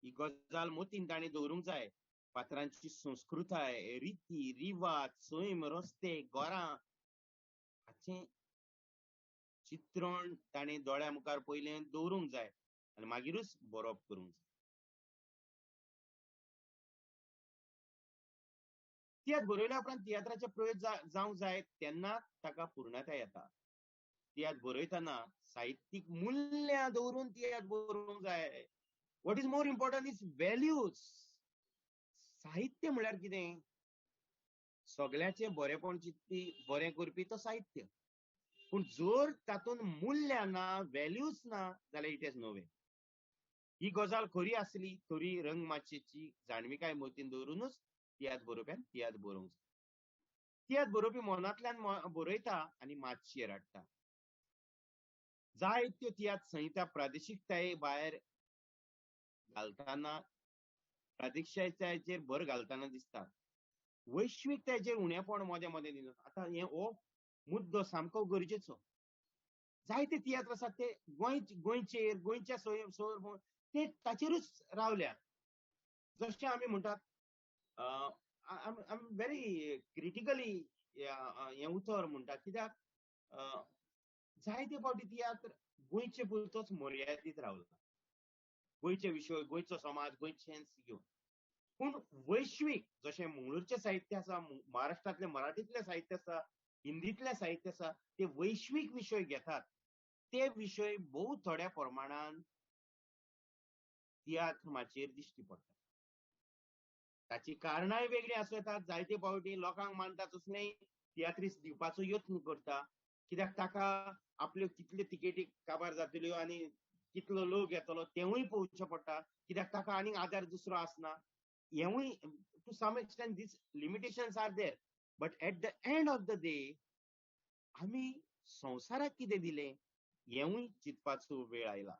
Speaker 2: ही गजाल मतीन ताणें दवरूंक जाय. पात्रांची संस्कृताय, रिती रिवाज, सैम, रस्ते, घरां हाचें चित्रण ताणें दोळ्या मुखार पयलें दवरूंक जाय आनी मागीरूच बरोवप करूंक जाय. तियात्र बरयल्या उपरांत तियात्राचे प्रयोग जावंक जाय तेन्ना ताका पूर्णताय येता. तियात्र बरयतना साहित्यीक मुल्यां दवरून तियात्र बरोवंक जाय. What is more important is values. साहित्य म्हळ्यार कितें? सगळ्याचें बरेपण चिंतपी, बरें करपी तो साहित्य. पूण जर तातूंत मुल्यां ना, व्हॅल्यूज ना जाल्यार it is no वे. ही गजाल खरी आसली तरी रंगमाचयेची जाणविकाय मतीन दवरूनच तियात्र बरोवप्यान तियात्र बरोवंक जाय. तियात्र बरोवपी मनांतल्यान बरयता आनी माचयेर हाडटा. जायत्यो तियात्र संहिता प्रादेशिकताये भायर घालतना, प्रादेशिकतायेचेर भर घालतना दिसता. वैश्विकतायेचेर उणेपण मदें मदें दिसता. आतां हें हो मुद्दो सामको गरजेचो. जायते तियात्र आसात ते गोंयचेर, गोंयच्या सोय ते ताचेरूच रावल्यात. जशें आमी म्हणटात, आम व्हेरी क्रिटिकली हें उतर म्हणटा, कित्याक जायते फावटी तियात्र गोंयचे पुरतोच मर्यादीत रावला, गोंयचे विशय, गोंयचो समाज, गोंयचेंच घेवन. पूण वैश्वीक जशें मंगळूरचें साहित्य आसा, महाराष्ट्रांतलें मराठींतलें साहित्य आसा, हिंदींतलें साहित्य आसा, ते वैश्वीक विशय घेतात. ते विशय भोव थोड्या प्रमाणान तियात्र माचयेर दिश्टी पडटा. ताची कारणांय वेगळीं आसूं येतात. जायते फावटी लोकांक मानता तसलें तियात्रीस दिवपाचो यत्न करता, कित्याक ताका आपल्यो कितल्यो तिकेटी काबार जातल्यो आनी कितलो लोक येतलो तेवूय पळोवचें पडटा, कित्याक ताका आनीक आदार दुसरो आसना. हेवूय to some extent these limitations are there, but at the end of the day आमी संवसाराक कितें दिलें हेवूय चिंतपाचो वेळ आयला.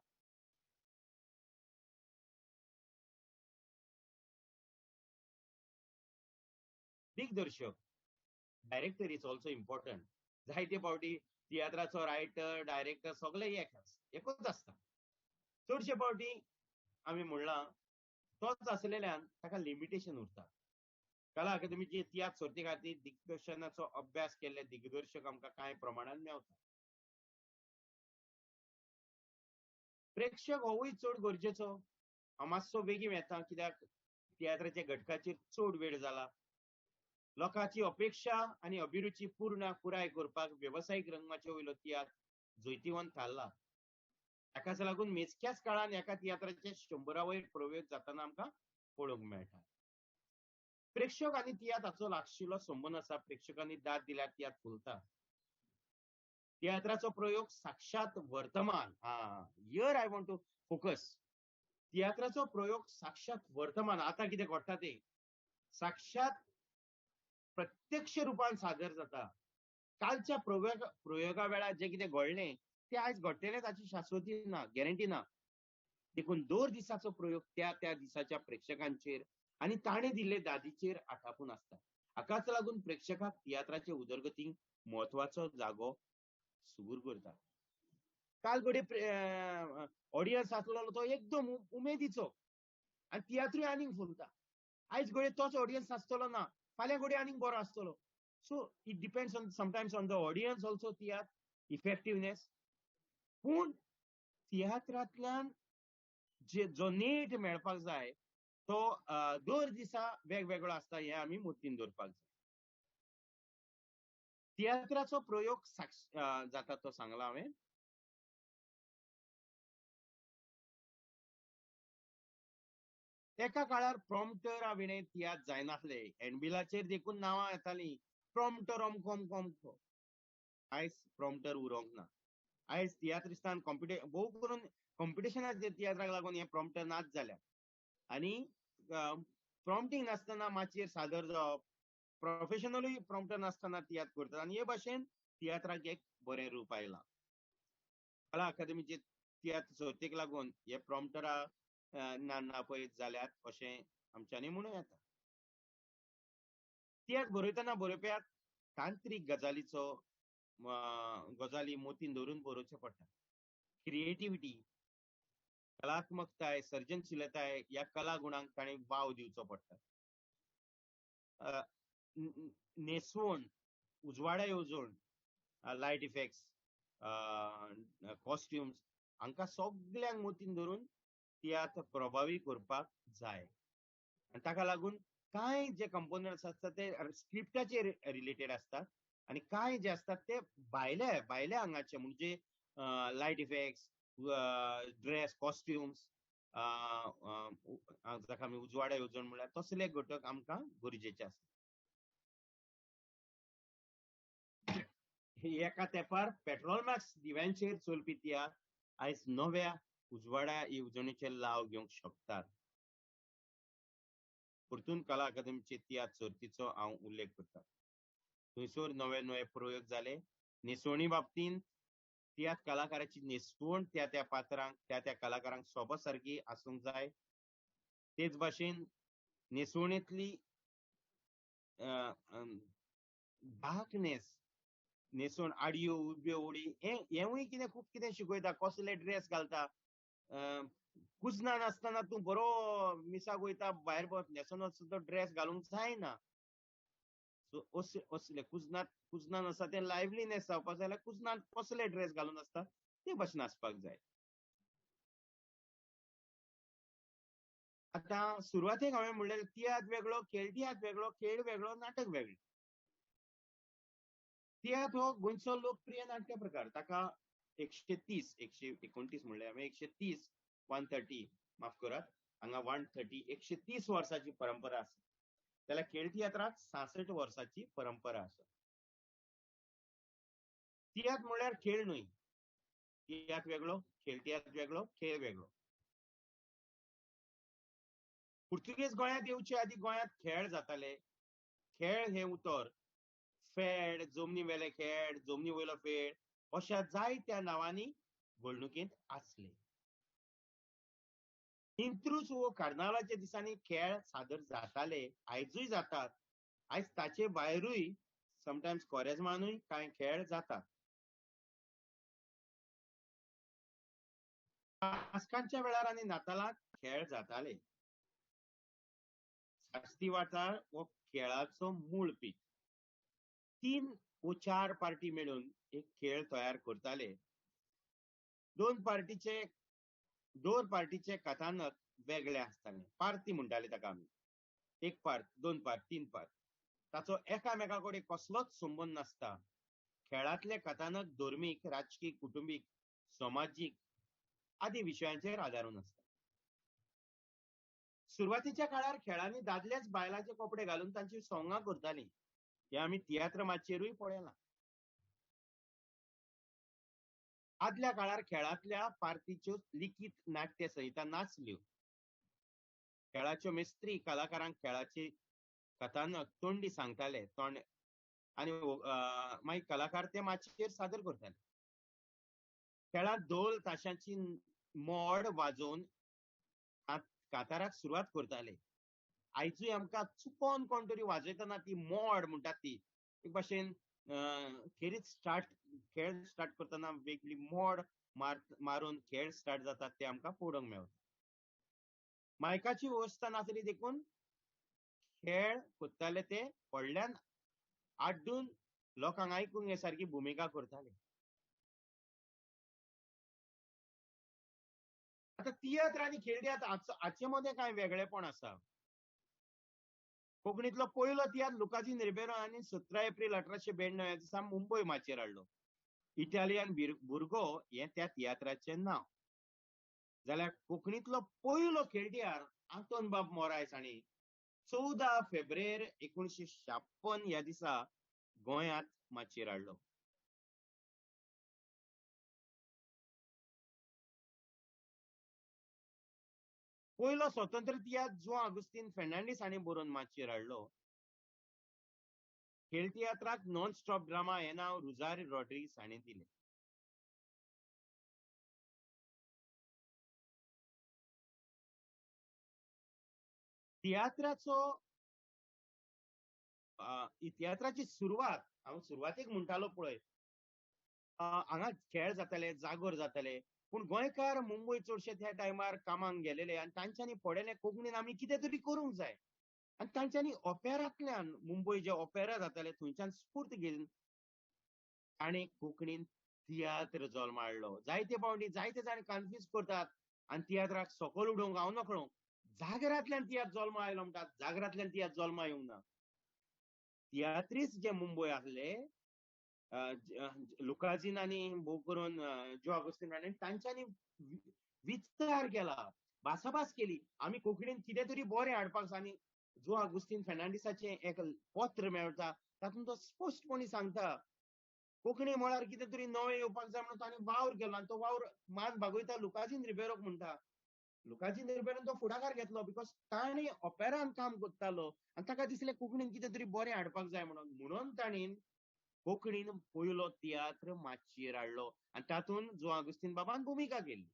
Speaker 2: दिग्दर्शक, डायरेक्टर is also important. जायते फावटी तियात्राचो रायटर, डायरेक्टर सगळे एकूच आसता. चडशे फावटी आमी म्हणलां तोच आसलेल्यान ताका लिमिटेशन उरता. कला अकादमीचे तियात्र सर्ती खातीर दिग्दर्शनाचो अभ्यास केल्ले दिग्दर्शक आमकां कांय प्रमाणान मेवता. प्रेक्षक होवूय चड गरजेचो. हांव मातसो बेगीन येता कित्याक तियात्राच्या घटकाचेर चड वेळ जाला. लोकांची अपेक्षा आनी अभिरुची पूर्ण पुराय करपाक वेवसायीक रंगमाचये वयलो तियात्र जैतिवंत थारला. ताकाच लागून मेजक्याच काळान एका तियात्राचे 100 वयर प्रयोग जाताना आमकां पळोवंक मेळटा. प्रेक्षक आनी तियात्र हाचो लागशिल्लो संबंद आसा. प्रेक्षकांनी दाद दिल्यार तियात्र फुलता. तियात्राचो प्रयोग साक्षात वर्तमान, here I want to focus. तियात्राचो प्रयोग साक्षात वर्तमान, आतां कितें घडटा तें साक्षात प्रत्यक्ष रूपान सादर जाता. कालच्या प्रयोगा वेळार जें कितें घडलें तें आयज घडटलें ताची शाश्वती ना, गॅरंटी ना. देखून दर दिसाचो प्रयोग त्या त्या दिसाच्या प्रेक्षकांचेर आनी ताणें दिल्ले दादीचेर आटापून आसता. हाकाच लागून प्रेक्षकाक तियात्राचे उदरगतीक म्हत्वाचो जागो सुगूर करता. काल घडये ऑडियन्स आसलेलो तो एकदम उमेदीचो आनी तियात्रूय आनीक फुलता. आयज घडये तोच ऑडियन्स आसतलो ना, फाल्यां घडये आनीक बरो आसतलो. So it depends on sometimes on the audience also tiatr effectiveness. पूण तियात्रांतल्यान जे जो नेट मेळपाक जाय तो दर दिसा वेगवेगळो आसता, हें आमी मतीन दवरपाक जाय. तियात्राचो प्रयोग जाता तो सांगला हांवें. एका काळार प्रॉम्प्टरा विणें तियात्र जायनासले. हँडबिलाचेर देखून नांवां येतालीं, प्रॉम्प्टर अमको अमको अमको. आयज प्रॉम्प्टर उरोंक ना. आयज तियात्रिस्तान भोव करून कॉम्पिटिशनाचे तियात्राक लागून हे प्रॉम्प्टर नाच जाल्यात आनी प्रॉम्प्टींग नासतना माचयेर सादर जावप, प्रोफेशनलूय प्रॉम्प्टर नासतना तियात्र करतात आनी हे भाशेन तियात्राक एक बरें रूप आयलां. कला अकादमीचे तियात्र सर्तीक लागून हे प्रॉम्प्टरा ना नापयत जाल्यात अशें आमच्यांनी म्हणूं येता. तियात्र बरयतना बरोवप्याक तांत्रीक गजाली मोतीन धरून बरोवचें पडटा. क्रिएटिविटी, कलात्मकताय, सर्जनशीलताय ह्या कला गुणांक ताणें वाव दिवचो पडटा. न्हेसवण, उजवाडा येवजण, लायट इफेक्ट्स, कॉस्ट्युम्स हांकां सगल्यांक मोतीन धरून तियात्र प्रभावी करपाक जाय. आनी ताका लागून कांय जे कंपोनंट्स आसता ते स्क्रिप्टाचेर रिलेटेड आसतात आनी कांय जे आसतात ते भायल्या भायल्या आंगाचे, म्हणजे लायट इफेक्ट्स, ड्रेस, कॉस्ट्युम्स, जाका आमी उजवाडा येवजण म्हणल्यार तसले घटक आमकां गरजेचे आसतात. एका तेंपार पेट्रोलमॅक्स दिव्यांचेर चलपी तियात्र आयज नव्या उजवाडा येवजणेचे लाव घेवंक शकतात. परतून कला अकादमीचे तियात्र सर्तीचो हांव उल्लेख करता. थंयसर नवे नवे प्रयोग जाले. न्हेसवणी बाबतींत तियात्र कलाकाराची न्हेसवण त्या त्या पात्रांक, त्या त्या कलाकारांक सोबो सारकी आसूंक जाय. तेच भाशेन न्हेसवणेंतली डार्कनेस न्हेसून आडयो उब्यो उडी हेंवूय कितें खूब कितें शिकयता. कसले ड्रेस घालता, कुजनान आसतना तूं बरो मिसाक वयता, भायर न्हेसून सुद्दां ड्रेस घालूंक जायना. सो असले कुजनान आसा तें लायवलीनेस जावपाक जाय जाल्यार कुजनान कसले ड्रेस घालून आसता ते भाशेन आसपाक जाय. आतां सुरवातेक हांवें म्हणलें तियात्र वेगळो, खेळ तियात्र वेगळो, खेळ वेगळो, नाटक वेगळें. तियात्र हो गोंयचो लोकप्रिय नाट्य प्रकार. ताका 130 129 म्हणलें हांवें, 130 130 माफ करात, हांगा 130 130 वर्सांची परंपरा आसा. जाल्यार खेळ तियात्राक 66 वर्सांची परंपरा आसा. तियात्र म्हणल्यार खेळ न्हय. तियात्र वेगळो, खेळ तियात्र वेगळो, खेळ वेगळो. पुर्तुगेज गोंयांत येवचे आदीं गोंयांत खेळ जाताले. खेळ हें उतर फेड, जमनी वेले खेळ, जमनी वयलो फेड अशा जायत्या नांवांनी घोळणुकेंत आसले. इंत्रूज वो कार्नावालाच्या दिसांनी खेळ सादर जाताले, आयजूय जातात. आयज ताचे भायरूय समटायम्स कोरेजमानूय कांय खेळ जातात. पास्कांच्या वेळार आनी नातालाक खेळ जाताले. साश्टी वाठार हो खेळाचो मूळ पीक. 3 वो 4 पार्टी मेळून एक खेळ तयार करताले. 2 पार्टीचे कथानक वेगळे आसताले. पार्टी म्हणटाले ताका आमी. 1 पार्ट, 2 पार्ट, 3 पार्ट. ताचो एकामेका कडेन कसलोच संबंद नासता. खेळांतले कथानक धर्मीक, राजकी, कुटुंबीक, समाजीक आदी विशयांचेर आदारून आसता. सुरवातीच्या काळार खेळांनी दादलेच बायलांचे कपडे घालून तांची सोंगां करतालीं. हें आमी तियात्र माचयेरूय पळयलां. आदल्या काळार खेळांतल्या पार्टीच्यो लिखीत नाट्य संहिता नासल्यो. खेळाच्यो मिस्त्री कलाकारांक खेळाची कथानक तोंडी सांगताले, तोंड आनी मागीर कलाकार ते माचयेर सादर करताले. खेळांत धोल ताशांची मोड वाजोवन काताराक सुरवात करताले. आयजूय आमकां चुकोन कोण तरी वाजयतना ती मोड म्हणटात ती एक भाशेन खेरीत स्टार्ट, खेळ स्टार्ट करतना वेगळी मोड मारून खेळ स्टार्ट जातात ते आमकां पळोवंक मेळटा. मायकाची वेवस्था नासली देखून खेळ करताले ते व्हडल्यान आड्डून लोकांक आयकूंक ये सारकी भुमिका करताले. आतां तियात्र आनी खेळ तियात्र हाचे मदें कांय वेगळेपण आसा. कोंकणींतलो पयलो तियात्र लुकाजीन रिबेरो हांणी 17 एप्रील 1892 ह्या दिसा मुंबय माचयेर हाडलो. इटालियन भुरगो हें त्या तियात्राचें नांव. जाल्यार कोंकणींतलो पयलो खेळ तियात्र आंतोन बाब मोरायस हांणी 14 फेब्रेर 1956 ह्या दिसा गोंयांत माचयेर हाडलो. पयलो स्वतंत्र तियात्र जुआं आगुस्तीन फेर्नांडीस हांणी बरोवन माचयेर हाडलो. खेळ तियात्राक नॉन स्टॉप ड्रामा हें नांव रुजारी रॉड्रिग्स हांणी दिलें. तियात्राचो तियात्राची सुरवात हांव सुरवातेक म्हणटालो पळय, हांगा खेळ जाताले, जागोर जाताले, पूण गोंयकार मुंबय चडशे त्या टायमार कामाक गेलेले आनी तांच्यांनी पळयलें कोंकणीन आमी कितें तरी करूंक जाय आनी तांच्यांनी ओपेरांतल्यान मुंबय जे ओपेरा जाताले थंयच्यान स्फूर्त घेवन ताणें कोंकणीन तियात्र जल्मा हाडलो. जायते फावटी जायते जाण कन्फ्यूज करतात आनी तियात्राक सकयल उडोवंक हांव नकळो. जागरांतल्यान तियात्र जल्मा आयलो म्हणटात, जागरांतल्यान तियात्र जल्मा येवंक ना. तियात्रीस जे मुंबय आसले लुकाजीन आनी भोव करून जो आगोस्तीन हांणी तांच्यांनी विचार केला, भासाभास केली, आमी कोंकणीन कितें तरी बरें हाडपाक जाय. आनी जो आगोस्तीन फेर्नांडीसाचें एक पत्र मेळटा तातूंत तो स्पश्टपणी सांगता कोंकणी मळार कितें तरी नवें येवपाक जाय म्हणून ताणें वावर केलो आनी तो वावर मान भागयता लुकाजीन रिबेरोक म्हणटा. लुकाजीन रिबेरोन तो फुडाकार घेतलो because ताणें ओपेरान काम करतालो आनी ताका दिसलें कोंकणीन कितें तरी बरें हाडपाक जाय म्हणून, म्हणून ताणें कोंकणीन पयलो तियात्र माचयेर हाडलो आनी तातूंत जुआं आगुस्तीन बाबान भुमिका केली.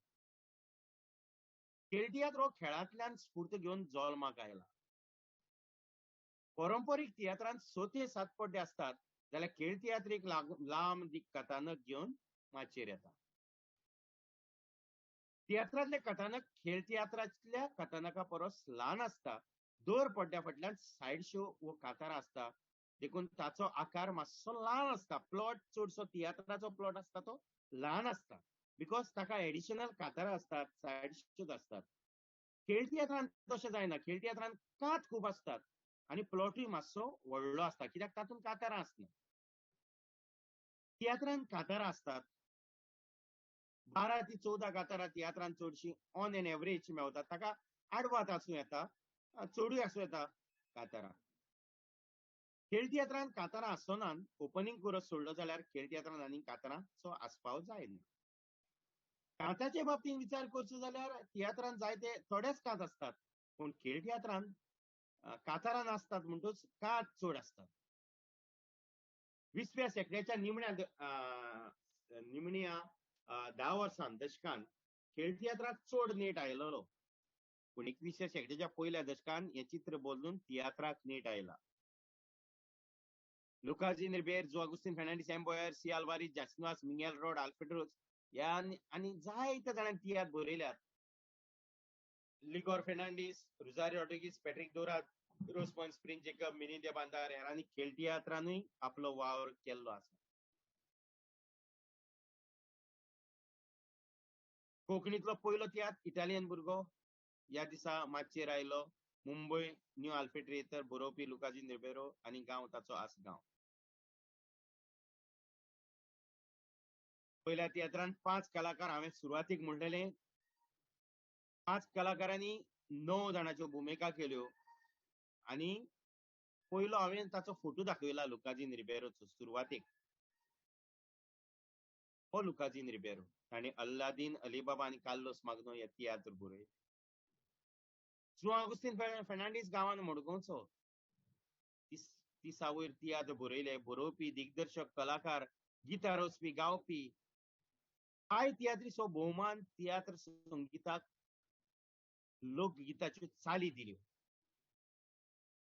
Speaker 2: खेळ तियात्र हो खेळांतल्यान स्फूर्त घेवन जल्माक आयला. परंपरीक तियात्रांत 6 ते 7 पड्डे आसतात जाल्यार खेळ तियात्र एक लांब दीक कथानक घेवन माचयेर येता. तियात्रांतले कथानक खेळ तियात्रांतल्या कथानका परस ल्हान आसता. दर पड्ड्या फाटल्यान सायड शो वो कातारां आसता, देखून ताचो आकार मातसो ल्हान आसता. प्लॉट चडसो तियात्राचो प्लॉट आसता तो ल्हान आसता, because ताका एडिशनल कातारां आसतात, सायड शोज आसतात. खेळ तियात्रांत तशें जायना. खेळ तियात्रांत कात खूब आसतात आनी प्लॉटूय मातसो व्हडलो आसता, कित्याक तातूंत कातारां आसना. तियात्रांत कातारां आसतात 12 ते 14 कातारां तियात्रांत चडशीं ऑन एन एवरेज मेवतात. ताका आडवाद आसूं येता, चडूय आसूं येता कातारां. खेळ तियात्रांत कातारां आसना. ओपनींग कोरस सोडलो जाल्यार खेळ तियात्रांत आनी कातारांचो आस्पाव जायना. काताचे बाबतींत विचार करचो जाल्यार तियात्रांत जायते थोडेच कात आसतात, पूण खेळ तियात्रांत कातारां नासतात, म्हणटूच कात चड आसतात. 20व्या शेंकड्याच्या निमण्या 10 वर्सां दशकान खेळ तियात्राक चड नेट आयलो, पूण 21व्या शेंकड्याच्या पयल्या दशकान हें चित्र बदलून तियात्राक नेट आयला. लुकाजीन रिबेर, जो Agostinho Fernandes, M Boyer, C Alvares, जासिनवास, Mingel road, Alfred रोज ह्या आनी जायत्या जाणांनी तियात्र बरयल्यात. लिगोर फेर्नांडीस, रुजारी रॉड्रिगीस, पॅट्रीक दोरात, रोजमन, स्प्रिंग जेकब, मिनी बांदार हेरांनी खेळ तियात्रानूय आपलो वावर केल्लो आसा. कोंकणीतलो पयलो तियात्र इटालियन भुरगो ह्या दिसा माचयेर आयलो. मुंबय न्यू आल्फेड थिएटर, बरोवपी लुकाजीन रिबेरो आनी गांव ताचो आसगांव. पयल्या तियात्रांत 5 कलाकार, हांवें सुरवातीक म्हणलेलें 5 कलाकारांनी 9 जाणांच्यो भुमिका केल्यो आनी पयलो हांवें ताचो फोटो दाखयला लुकाजीन रिबेरोचो सुरवातीक. हो लुकाजीन रिबेरो, ताणें अल्लादीन, अलीबाबा आनी कार्लोस माग्नो हे तियात्र बरयले. जुआं आगुस्तीन फेर्नांडीस गांवान मडगांवचो 30 वयर तियात्र बरयले. बरोवपी, दिग्दर्शक, कलाकार, गितां रचपी, गावपी. I तियात्रीस हो भोवमान तियात्र संगिताक लोकगिताच्यो चाली दिल्यो.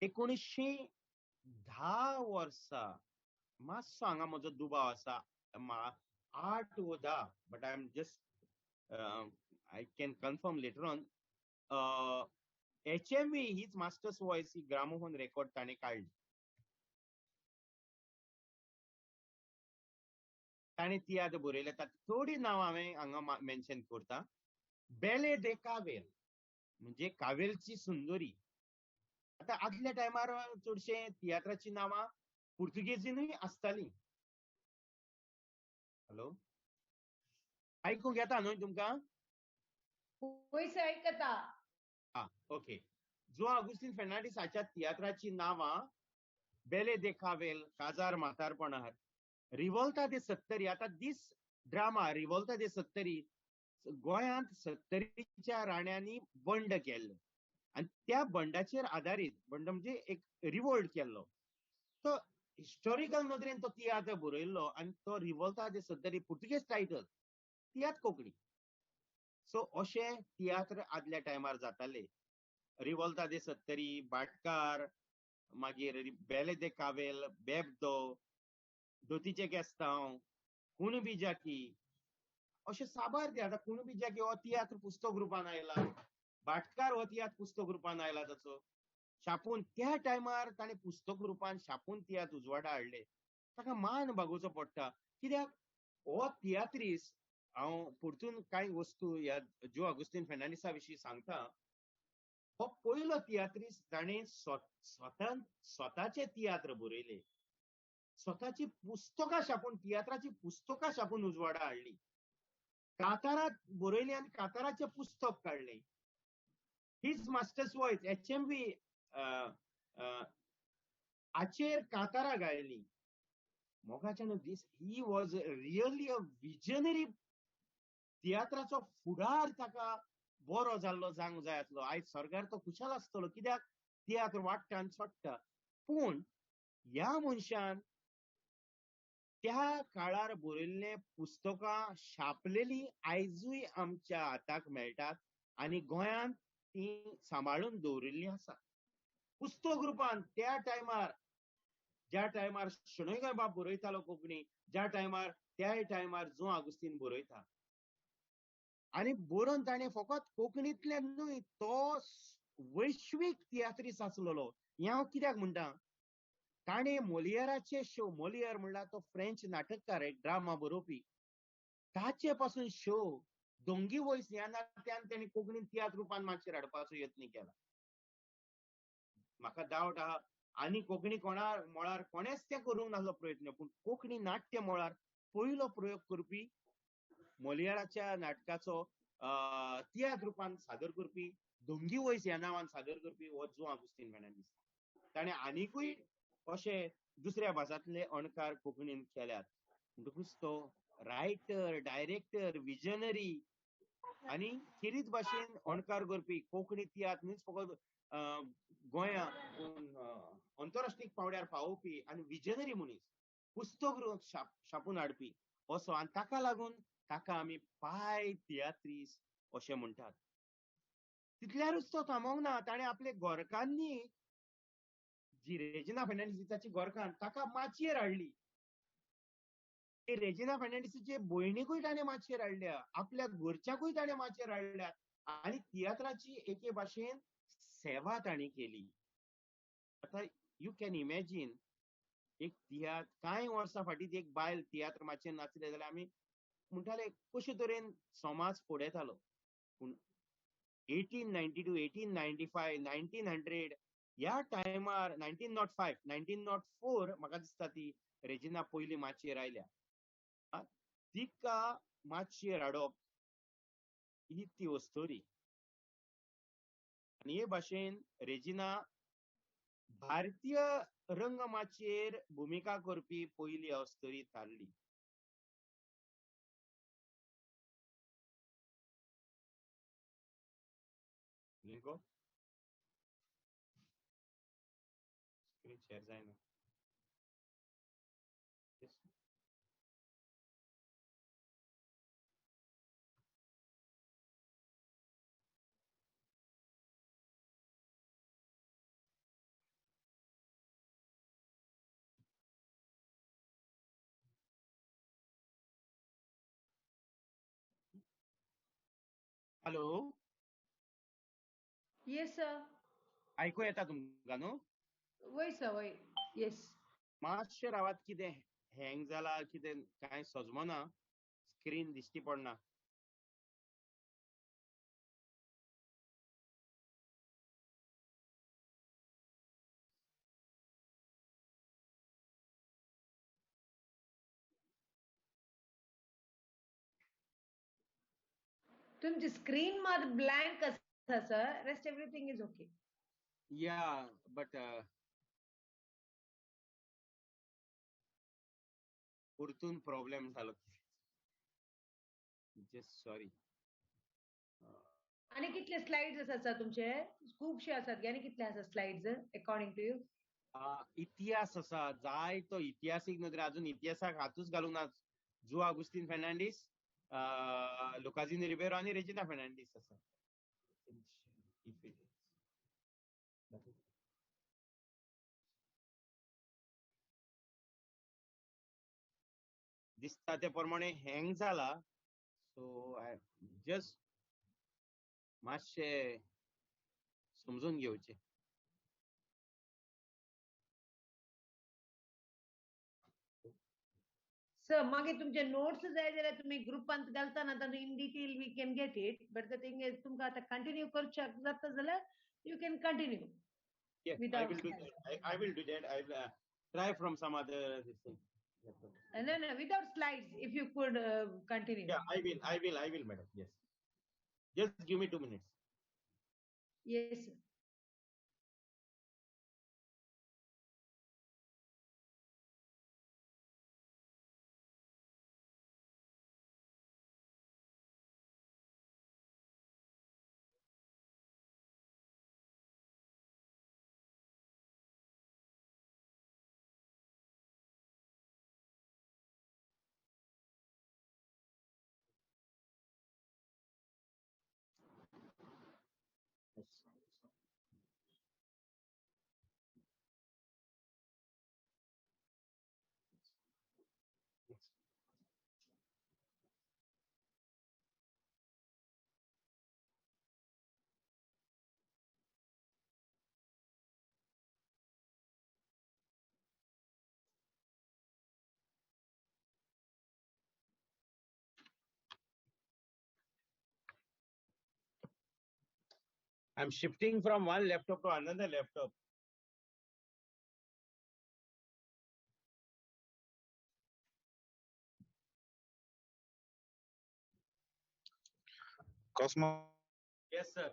Speaker 2: 1910 वर्सा, मातसो हांगा म्हजो दुबाव आसा, 8 वो 10, but I am just I can confirm later on. HMV his master's voice he gramophone record ताणें काडली. ताणें तियात्र बरयले, तातूंत थोडीं नांवां हांवें हांगा मेन्शन करता. बेले दे कावेल म्हणजे कावेलची सुंदरी. आतां आदल्या टायमार चडशे तियात्राचीं नांवां पुर्तुगेजीनूय आसतालीं. हॅलो, आयकूंक येता न्हय तुमकां?
Speaker 1: पयशे आयकता.
Speaker 2: हा, ओके. जुआं आगुस्तीन फेर्नांडीस हाच्या तियात्राचीं नांवां बेले दे कावेल, काजार म्हातारपणार, रिवोल्ता दे सत्तरी. आतां दीस ड्रामा रिवोल्ता दे सत्तरी गोंयांत सत्तरीच्या राण्यांनी बंड केल्लें आनी त्या बंडाचेर आदारीत, बंड म्हणजे एक रिवोल्ट केल्लो, तो हिस्टोरिकल नदरेन तो तियात्र बरयल्लो आनी तो रिवोल्ता दे सत्तरी पुर्तुगेज टायटल, तियात्र कोंकणी. सो अशे तियात्र आदल्या टायमार जाताले. रिवोल्ता दे सत्तरी, भाटकार, मागीर बेले दे कावेल, बेबदो, दोतीचे केस्तांव, कुणबी जाकी, अशे साबार तियात्र. कुणबी जाकी हो तियात्र पुस्तक रुपान आयला, भाटकार हो तियात्र पुस्तक रुपान आयला ताचो छापून. त्या टायमार ताणें पुस्तक रुपान छापून तियात्र उजवाडा हाडले. ताका मान बागोवचो पडटा, कित्याक हो तियात्रीस. हांव परतून कांय वस्तू ह्या जो आगुस्तीन फेर्नांडीसा विशीं सांगता. हो पयलो तियात्रीस ताणें स्वताचे तियात्र बरयले, स्वताची पुस्तकां छापून, तियात्राची पुस्तकां छापून उजवाडा हाडली, कातारां बरयली आनी काताराचें पुस्तक काडलें. His master's voice HMV हाचेर कातारां गायली. मोगाच्यान दीस, he was really a visionary. तियात्राचो फुडार ताका बरो जाल्लो जावंक जाय आसलो. आयज सरकार तो खुशाल आसतलो, कित्याक तियात्र वाडटा आनी चडटा. पूण ह्या मनशान त्या काळार बरयल्ले पुस्तकां छापलेलीं आयजूय आमच्या हाताक मेळटात आनी गोंयांत ती सांबाळून दवरिल्लीं आसा पुस्तक रुपान. त्या टायमार ज्या टायमार शणै गोंयबाब बरयतालो कोंकणी, ज्या टायमार त्याय टायमार जुआंव आगुस्तीन बरयता. आनी बरोवन ताणें फकत कोंकणींतल्यान न्हय, तो वैश्वीक तियात्रीस आसलेलो. हें हांव कित्याक म्हणटा, ताणें मोलियराचे शो, मोलियर म्हणल्यार तो फ्रेंच नाटककार, एक ड्रामा बरोवपी, ताचे पासून शो दोंगी वयस ह्या नात्यान ताणें कोंकणीन तियात्र रुपान मातशेर हाडपाचो यत्न केला. म्हाका डावट आहा आनी कोंकणी कोणा मळार कोणेच तें करूंक नासलो प्रयत्न, पूण कोंकणी नाट्य मळार पयलो प्रयोग करपी मोलियराच्या नाटकाचो तियात्र रुपान सादर करपी, दोंगी वयस ह्या नांवान सादर करपी हो जुआंव आगुस्तीन फेर्नांडीस. ताणें आनिकूय अशे दुसऱ्या भासांतले अणकार कोंकणीन केल्यात. म्हणटकूच तो रायटर, डायरेक्टर, विजनरी आनी खेरीत भाशेन अणकार करपी कोंकणी तियात्र न्हीच फकत गोंया पूण अंतरराष्ट्रीय पांवड्यार पावोवपी आनी विजनरी मनीस, पुस्तक छापून हाडपी असो. आनी ताका लागून ताका आमी पाय तियात्रीस अशें म्हणटात. तितल्यारूच तो थांबोंक ना, ताणें आपले गोरकांनी, जी रेजिना फेर्नांडीस ताची गोरकान, ताका माचयेर हाडली. रेजिना फेर्नांडीसचे भयणीकूय ताणें माचयेर हाडल्या, आपल्या घरच्याकूय ताणें माचयेर हाडल्या आनी तियात्राची एके भाशेन सेवा ताणें केली. आतां you can imagine, एक तियात्र कांय वर्सां फाटीं एक बायल तियात्र माचयेर नाचले जाल्यार आमी म्हणटाले कशे तरेन समाज फुडें येतालो. पूण 1892, 1895, 1900 ह्या टायमार, 1905, 1904 म्हाका दिसता ती रेजिना पयली माचयेर आयल्या. तिका माचयेर हाडप ही ती अस्तोरी. आनी हे भाशेन रेजिना भारतीय रंगमाचयेर भुमिका करपी पयली अस्तोरी थारली. स्क्रीन शेअर जायना. हॅलो.
Speaker 1: Yes sir.
Speaker 2: आयकू येता तुमकां न्हू?
Speaker 1: वय सर, वय. येस.
Speaker 2: मातशें रावात, कितें हँग जाला कितें कांय सजमना, स्क्रीन दिश्टी पडना.
Speaker 1: तुमची स्क्रीन मात ब्लँक आसा sir, rest everything is okay.
Speaker 2: Yeah, but परतून प्रॉब्लेम जालो, जस्ट सॉरी.
Speaker 1: आनी कितले स्लाइड्स आसा सर तुमचे? खुबशे आसात आनी कितले आसा स्लाइड्स अकॉर्डिंग टू you?
Speaker 2: इतिहास आसा जाय तो इतिहासीक नदरे, अजून इतिहासाक हातूच घालूंक ना. जुआंव आगुस्तीन फेर्नांडीस, लुकाझिन रिबेरो आनी रेजिना फेर्नांडीस आसा. दिसता ते प्रमाणे हँग जाला, सो I just मातशें समजून घेवचें.
Speaker 1: सर मागीर तुमचे नोट्स जाय जाल्यार तुमी ग्रुपांत घालता ना, तातूंत in detail we can get it, but the thing is तुमकां आतां कंटिन्यू करच्याक जाता जाल्यार you can continue.
Speaker 2: Yes, I will do that. I will do that. I will try from some other this thing.
Speaker 1: No, no, without slides, if you could continue.
Speaker 2: Yeah, I will, madam. Yes. Just give me 2 minutes.
Speaker 1: Yes, sir.
Speaker 2: Yes. I am shifting from one laptop to another laptop.
Speaker 5: Cosmo.
Speaker 2: Yes, sir.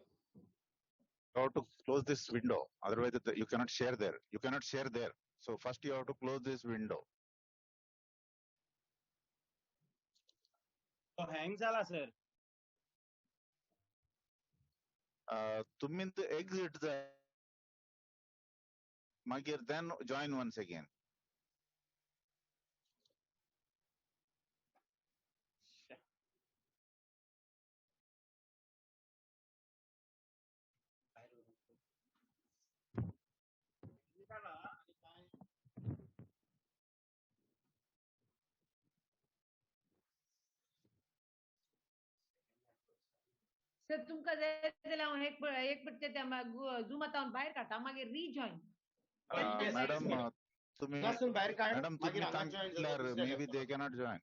Speaker 5: You have to close this window, otherwise you cannot share there. You cannot share there. So first you have to close this window.
Speaker 2: So hang झाला sir.
Speaker 5: तुम्ही exit मागीर then join once again.
Speaker 1: Sir तुमकां जाय जाल्यार हांव एक पट्टे त्या झुमातावन भायर काडटा, मागीर रिजॉयन.
Speaker 5: मॅडम तुम्ही
Speaker 2: भायर काड,
Speaker 5: मॅडम तुम्ही सांगितल्यार may be they cannot join.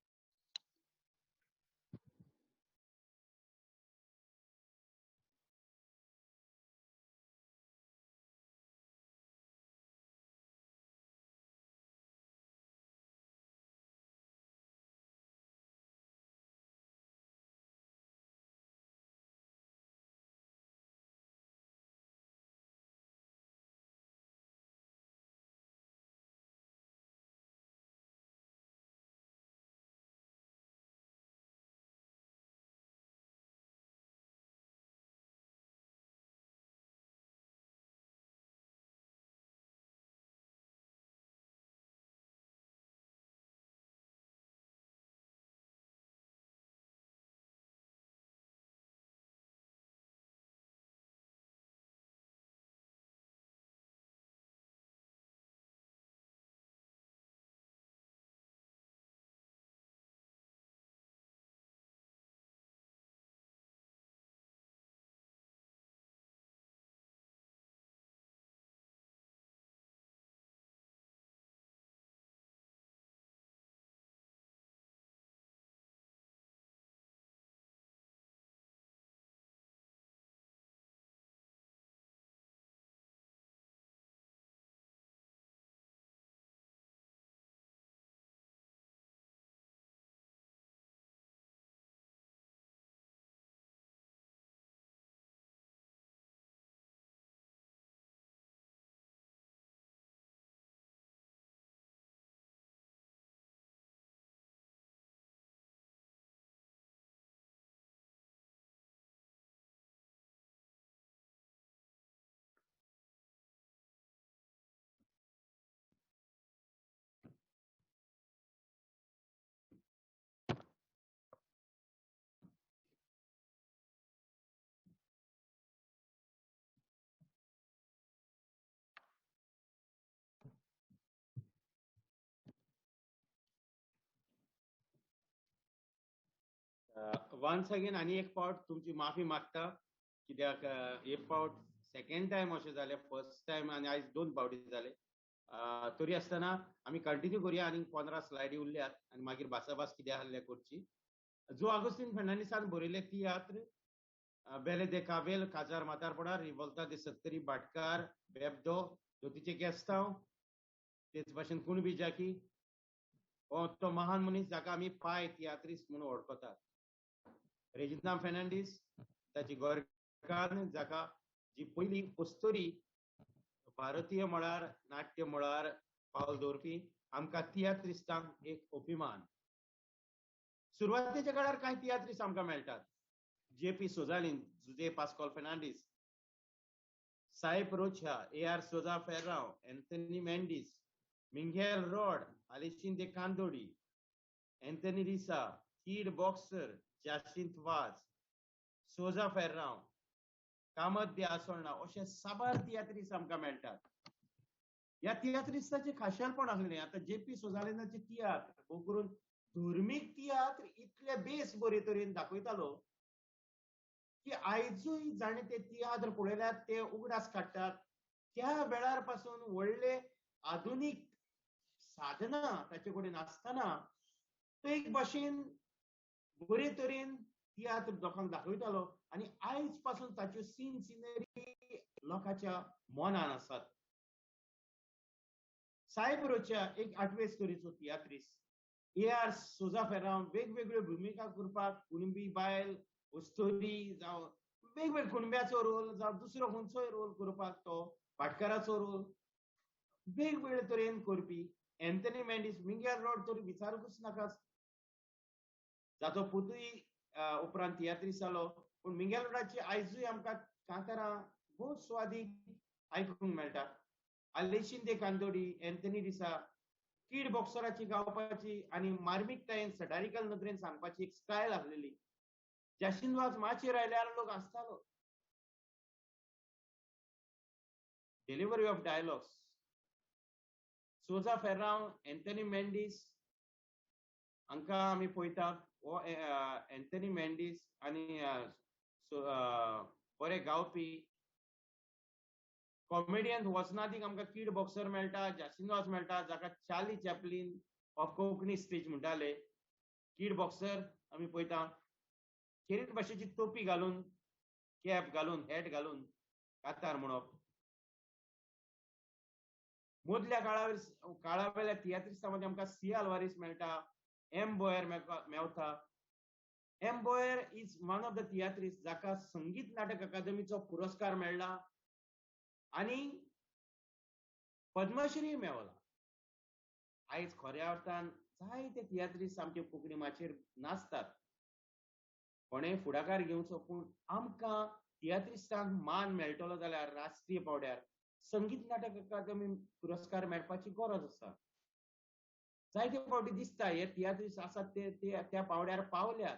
Speaker 2: Once again आनी एक फावट तुमची माफी मागता, कित्याक एक फावट सेकंड टायम अशें जालें, फर्स्ट टायम आनी आयज दोन फावटी जाले. तरी आसतना आमी कंटिन्यू करुया, आनी 15 स्लायडी उरल्यात आनी मागीर भासाभास कितें आसलें करची. जो आगोस्तीन फेर्नांडीसान बरयले तियात्र बेले दे काबेल, काजार मातारपडा, रिवोल्ता दे सत्तरी, भाटकार, बेबदो, ज्योतीचे केस्तांव, तेच भाशेन कुणबी जाकी, हो तो महान मनीस जाका आमी पाय तियात्रिस्त म्हणून वळखतात. रेजिना फेर्नांडीस ताची गोरकान जाका जी पयली अस्तुरी भारतीय मळार नाट्य मळार पावल दवरपी, आमकां तियात्रिस्तांक एक अभिमान. सुरवातेच्या काळार कांय तियात्रिस्त आमकां मेळटात, J P Souzalin, Jose Pascual Fernandes, Saheb Rocha, A R Souza Ferrao, Anthony Mendes, Mingel Rod, Alishin de Kandodi, Anthony D'Sa, Kid Boxer, Jacinto Vaz, Souza Ferrao, Kamat de Assolna, अशे साबार तियात्रिस्त आमकां मेळटात. ह्या तियात्रिस्ताचें खाशेलपण आसलें. आतां जे पी सोजालिनाचे तियात्र भोव करून धर्मीक तियात्र इतले बेस बरे तरेन दाखयतालो की आयजूय जाणें ते तियात्र पळयल्यात ते उगडास काडटात. त्या वेळार पासून व्हडले आधुनीक साधनां ताचे कडेन आसतना तो एक भाशेन बरे तरेन तियात्र लोकांक दाखयतालो आनी आयज पासून ताच्यो सीन सिनरी लोकांच्या मनान आसात. साहेब रोच्या एक आठवे स्तोरीचो तियात्रीस ए आर सोजा फेरांव वेगवेगळ्यो भुमिका करपाक, कुणबी बायल अस्तोरी जावं वेगवेगळे कुणब्याचो रोल जावं दुसरो खंयचोय रोल करपाक, तो भाटकाराचो रोल वेगवेगळे तरेन करपी. एन्थनी मेंडीस, मिंगेल रोड तर विचारूंकच नाका, जाचो पुतूय उपरांत तियात्रीस जालो. पूण मिंगेल रोडाची आयजूय आमकां कांतारां भोव स्वादीक आयकूंक मेळटा. आलेशीन दे कांदोडी, एन्थनी डिसा, कीड बॉक्सराची गावपाची आनी मार्मिकतायेन सटारिकल नदरेन सांगपाची एक स्टायल आसलेली. जाशीन वाज माचयेर आयल्यार लोक आसतालो. Delivery of dialogues, Souza Ferrao, Anthony Mendes हांकां आमी पळयतात. हो एन्थनी मेंडीस आनी बरे गावपी कॉमेडियन वचनादीक आमकां कीड बॉक्सर मेळटा, जासीन वाज मेळटा, जाका Charlie Chaplin of Konkani stage म्हणटाले. कीड बॉक्सर आमी पळयता खेरीत भाशेची टोपी घालून, कॅप घालून, हॅट घालून कातार म्हणप. मदल्या काळावेल्या तियात्रिस्ता मदीं आमकां सी आल्वारीस मेळटा, एम बोयर मेवता. M Boyer is one of the tiatrist जाका संगीत नाटक अकादमीचो पुरस्कार मेळ्ळा आनी पद्मश्री मेवला. आयज खऱ्या अर्थान जायते तियात्रिस्ट आमचे कोंकणी माचयेर नाचतात. कोणें फुडाकार घेवचो, पूण आमकां तियात्रिस्तांक मान मेळटलो जाल्यार राष्ट्रीय पांवड्यार संगीत नाटक अकादमी पुरस्कार मेळपाची गरज आसा. जायते फावटी दिसता हे तियात्रिस्ट आसात ते त्या पांवड्यार पावल्यात,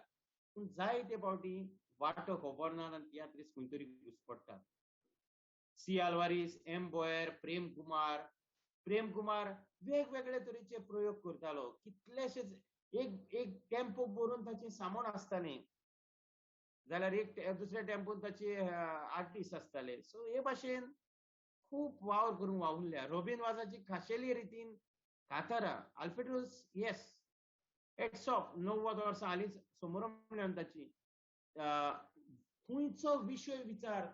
Speaker 2: पूण जायते फावटी वाटो खबर ना आनी तियात्रिस्ट खंय तरी घुसपडटात. C Alvares, M Boyer, Prem Kumar. Prem Kumar वेगवेगळे तरेचे प्रयोग करतालो. कितलेशेच एक टेम्पो भरून ताचें सामान आसतालें, जाल्यार एक दुसऱ्या टेम्पोन ताचे आर्टिस्ट आसताले. सो हे भाशेन खूब वावर करून वावुरल्या. रोबीन वाजाची खाशेली रितीन कातारां, आल्फ्रेडोस येस हेट्स ऑफ, 90 वर्सां हालींच समोर ताची. खंयचो विशय विचार,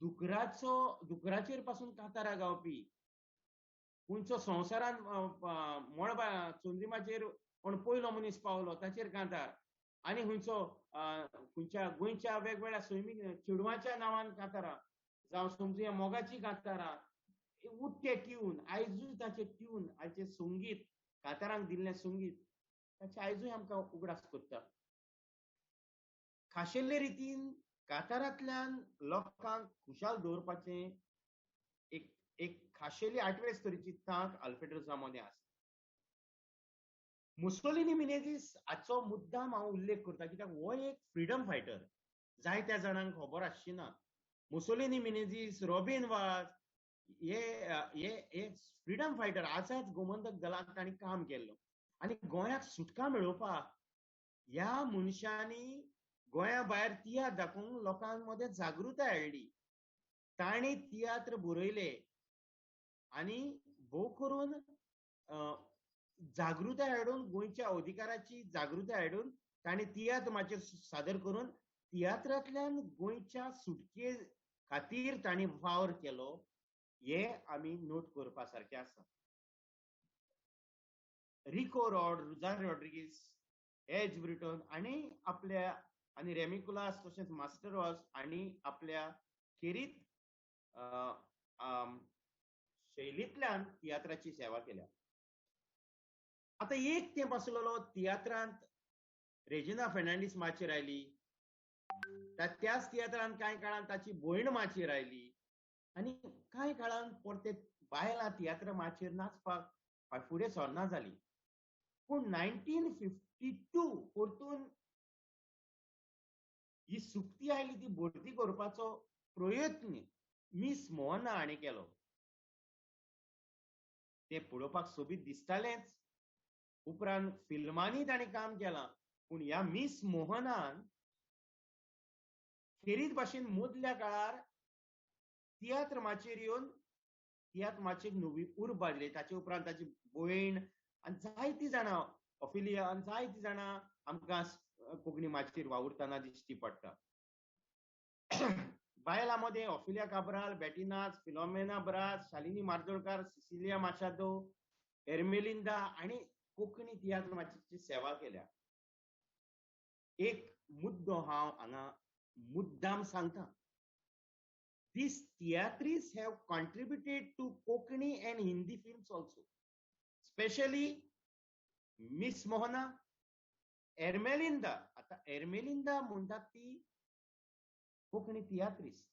Speaker 2: दुकराचेर पासून कातारां गावपी, खंयचो संवसारान मळबा चंद्रिमाचेर कोण पयलो मनीस पावलो ताचेर कांतार, आनी खंयचो खंयच्या गोंयच्या वेगवेगळ्या सैमीक चेडवांच्या नांवान कांतारां, जावं समजुया मोगाची कांतारां, उठ्ठे ट्यून आयजूय ताचे ट्यून, आयचे संगीत कांतारांक दिल्लें संगीत ताचे आयजूय आमकां उगडास करता. खाशेले रितीन कांतारांतल्यान लोकांक खुशाल दवरपाचें एक एक खाशेली आठवे स्तरीची तांक आल्फ्रेडोसा मदें आसा. मुसोलिनी मिनेझीस हाचो मुद्दाम हांव उल्लेख करता कित्याक हो एक फ्रिडम फायटर, जायत्या जाणांक खबर आसची ना. मुसोलिनी मिनेझीस, रॉबीन वाज हे फ्रिडम फायटर, आझाद गोमंतक दलांत तांणी काम केल्लो आनी गोंयाक सुटका मेळोवपाक ह्या मनशांनी गोंया भायर तियात्र दाखोवंक लोकां मदें जागृताय हाडली. तांणी तियात्र बरयले आनी भोव करून जागृताय हाडून, गोंयच्या अधिकाराची जागृताय हाडून तांणी तियात्र माचयेर सादर करून तियात्रांतल्यान गोंयच्या सुटके खातीर तांणी वावर केलो, हे आमी नोट करपा सारकें आसा. रिको रॉड, रुजार रॉड्रिगीस, एज ब्रिटन आनी आपल्या आनी रेमिकुलास तशेंच मास्टर वॉज आनी आपल्या खेरीत शैलींतल्यान तियात्राची सेवा केल्या. आतां एक तेंप आसलेलो तियात्रांत रेजिना फेर्नांडीस माचयेर आयली, त्याच तियात्रांत कांय काळान ताची भयण माचयेर आयली आनी कांय काळान परते बायलां तियात्र माचयेर नाचपाक फुडें सरना जाली. पूण 1952 परतून ही सुक्ती आयली ती भरती करपाचो प्रयत्न मिस मोहना हाणें केलो. तें पळोवपाक सोबीत दिसतालेंच, उपरांत फिल्मांनी ताणें काम केलां, पूण ह्या मिस मोहनान खेरीत भाशेन मदल्या काळार तियात्र माचयेर येवन तियात्र माचयेक नवी उर्बा दिली. ताचे उपरांत ताची भयण आनी जायतीं जाणां, ऑफिलिया आनी जायतीं जाणां आमकां कोंकणी माचयेर वावुरतना दिश्टी पडटा. बायलां मदें ऑफिलिया काब्राल, बेटिनाज, फिलोमेना ब्रास, शालिनी मार्दोळकार, सिसिलिया माशादो, एर्मेलिंदा आनी कोंकणी तियात्र माचयेची सेवा केल्या. एक मुद्दो हांव हांगा मुद्दाम सांगता, These theatrists have contributed to Konkani and Hindi films also, especially Miss Mohana, Ermelinda. आता एर्मेलिंदा म्हणटात ती कोंकणी तियात्रिस्त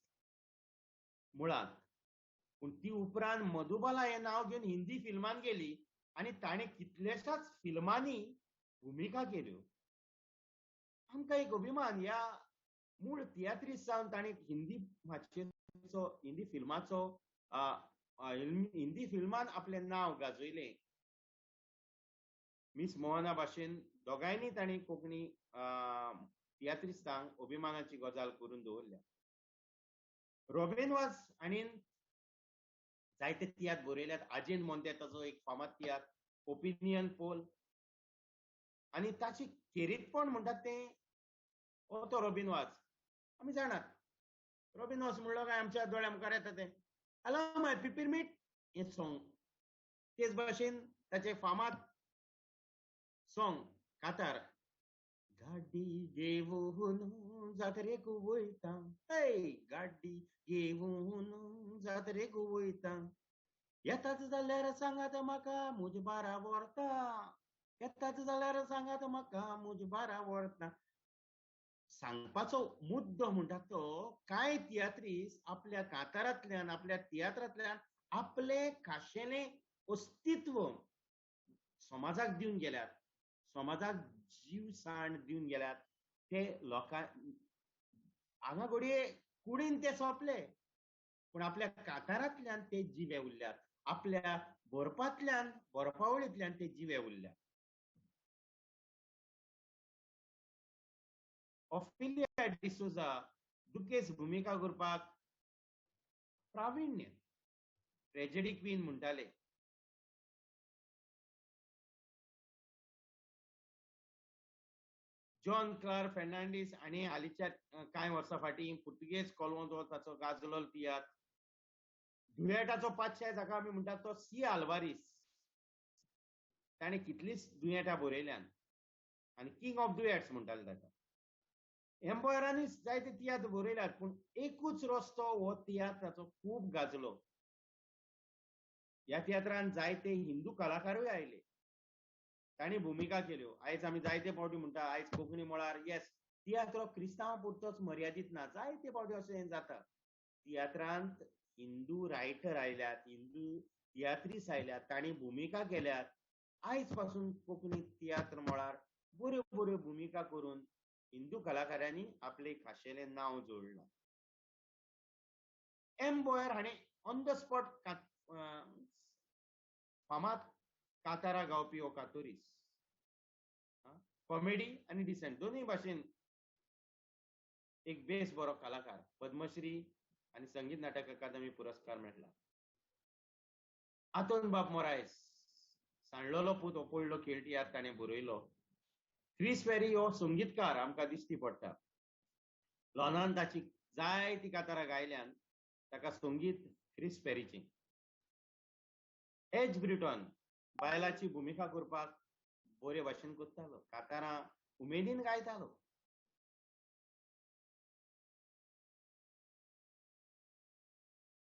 Speaker 2: मुळांत, पूण ती उपरांत मधुबाला हें नांव घेवन हिंदी फिल्मान गेली आनी ताणें कितल्याशाच फिल्मांनी भुमिका केल्यो. आमकां एक अभिमान, ह्या मूळ तियात्रिस्त जावन ताणें हिंदी माचयेचो, हिंदी फिल्माचो, हिंदी फिल्मान आपलें नांव गाजयलें. मिस मोहना भाशेन दोगांयनी तांणी कोंकणी तियात्रिस्तांक अभिमानाची गजाल करून दवरल्या. रॉबीन वाज हांणी जायते तियात्र बरयल्यात. आजेन मोंते ताचो एक फामाद तियात्र, ओपिनियन पोल, आनी ताची खेरीतपण म्हणटात तें हो तो रॉबीन वाज. आमी जाणात रॉबीन वाज म्हणलो काय आमच्या दोळ्या मुखार येता तें हॅलो माय पिपिरमीट हें सोंग. तेच भाशेन ताचें फामाद सोंग कातार, गाडी घेवन जात्रेक वयता, हे गाडी घेवन जात्रेक वयता, येताच जाल्यार सांगात म्हाका म्हजे बारा व्हरता, येताच जाल्यार सांगात म्हाका म्हजे बारा व्हरता. सांगपाचो मुद्दो म्हणटा तो कांय तियात्रीस आपल्या कातारांतल्यान, आपल्या तियात्रांतल्यान आपलें खाशेलें अस्तित्व समाजाक दिवन गेल्यात, समाजाक जीवसाण दिवन गेल्यात. ते लोकां हांगा घडये कुडीन ते सोंपले, पूण आपल्या कातारांतल्यान ते जिवे उरल्यात, आपल्या बरपांतल्यान, बरपावळींतल्यान ते जिवे उरल्यात. ऑफिलिया डिसोजा दुकेस भुमिका करपाक प्राविण्य, ट्रेजेडी क्वीन म्हणटाले. जॉन क्लार फेर्नांडीस आनी हालींच्या कांय वर्सां फाटीं पुर्तुगेज कोलवोंत हो ताचो गाजलो तियात्र. दुयेटाचो पातशाय जाका आमी म्हणटात तो सी आल्वारीस, ताणें कितलींच दुयेटां बरयल्यान आनी किंग ऑफ दुयेट्स म्हणटाले ताका. एम्पायरांनी जायते तियात्र बरयल्यात, पूण एकूच रस्तो हो तियात्र ताचो खूब गाजलो. ह्या तियात्रान जायते हिंदू कलाकारूय आयले, तांणी भुमिका केल्यो. आयज आमी जायते फावटी म्हणटा आयज कोंकणी मळार येस तियात्र क्रिस्तांवा पुरतोच मर्यादीत ना, जायते फावटी अशें जाता. तियात्रांत हिंदू रायटर आयल्यात, हिंदू तियात्रीस आयल्यात, तांणी भुमिका केल्यात. आयज पासून कोंकणी तियात्र मळार बऱ्यो बऱ्यो भुमिका करून हिंदू कलाकारांनी आपलें खाशेलें नांव जोडलां. एम बोयर हाणें ऑन the spot फामाद कातारा गावपी हो कातोरीस, कॉमेडी आनी डिसेंट दोनूय भाशेन एक बेस बरो कलाकार, पद्मश्री आनी संगीत नाटक अकादमी पुरस्कार मेळ्ळा. आंतोन बाब मोरायस सांडलेलो पूत हो पडलो खेळ तियात्र ताणें बरयलो. क्रिस पेरी हो संगीतकार आमकां दिश्टी पडटा. लॉनान ताची जायती कातारां गायल्यान, ताका संगीत क्रिस पेरीचें. एच ब्रिटॉन बायलाची भुमिका करपाक बरे भाशेन करतालो, कातारां उमेदीन गायतालो.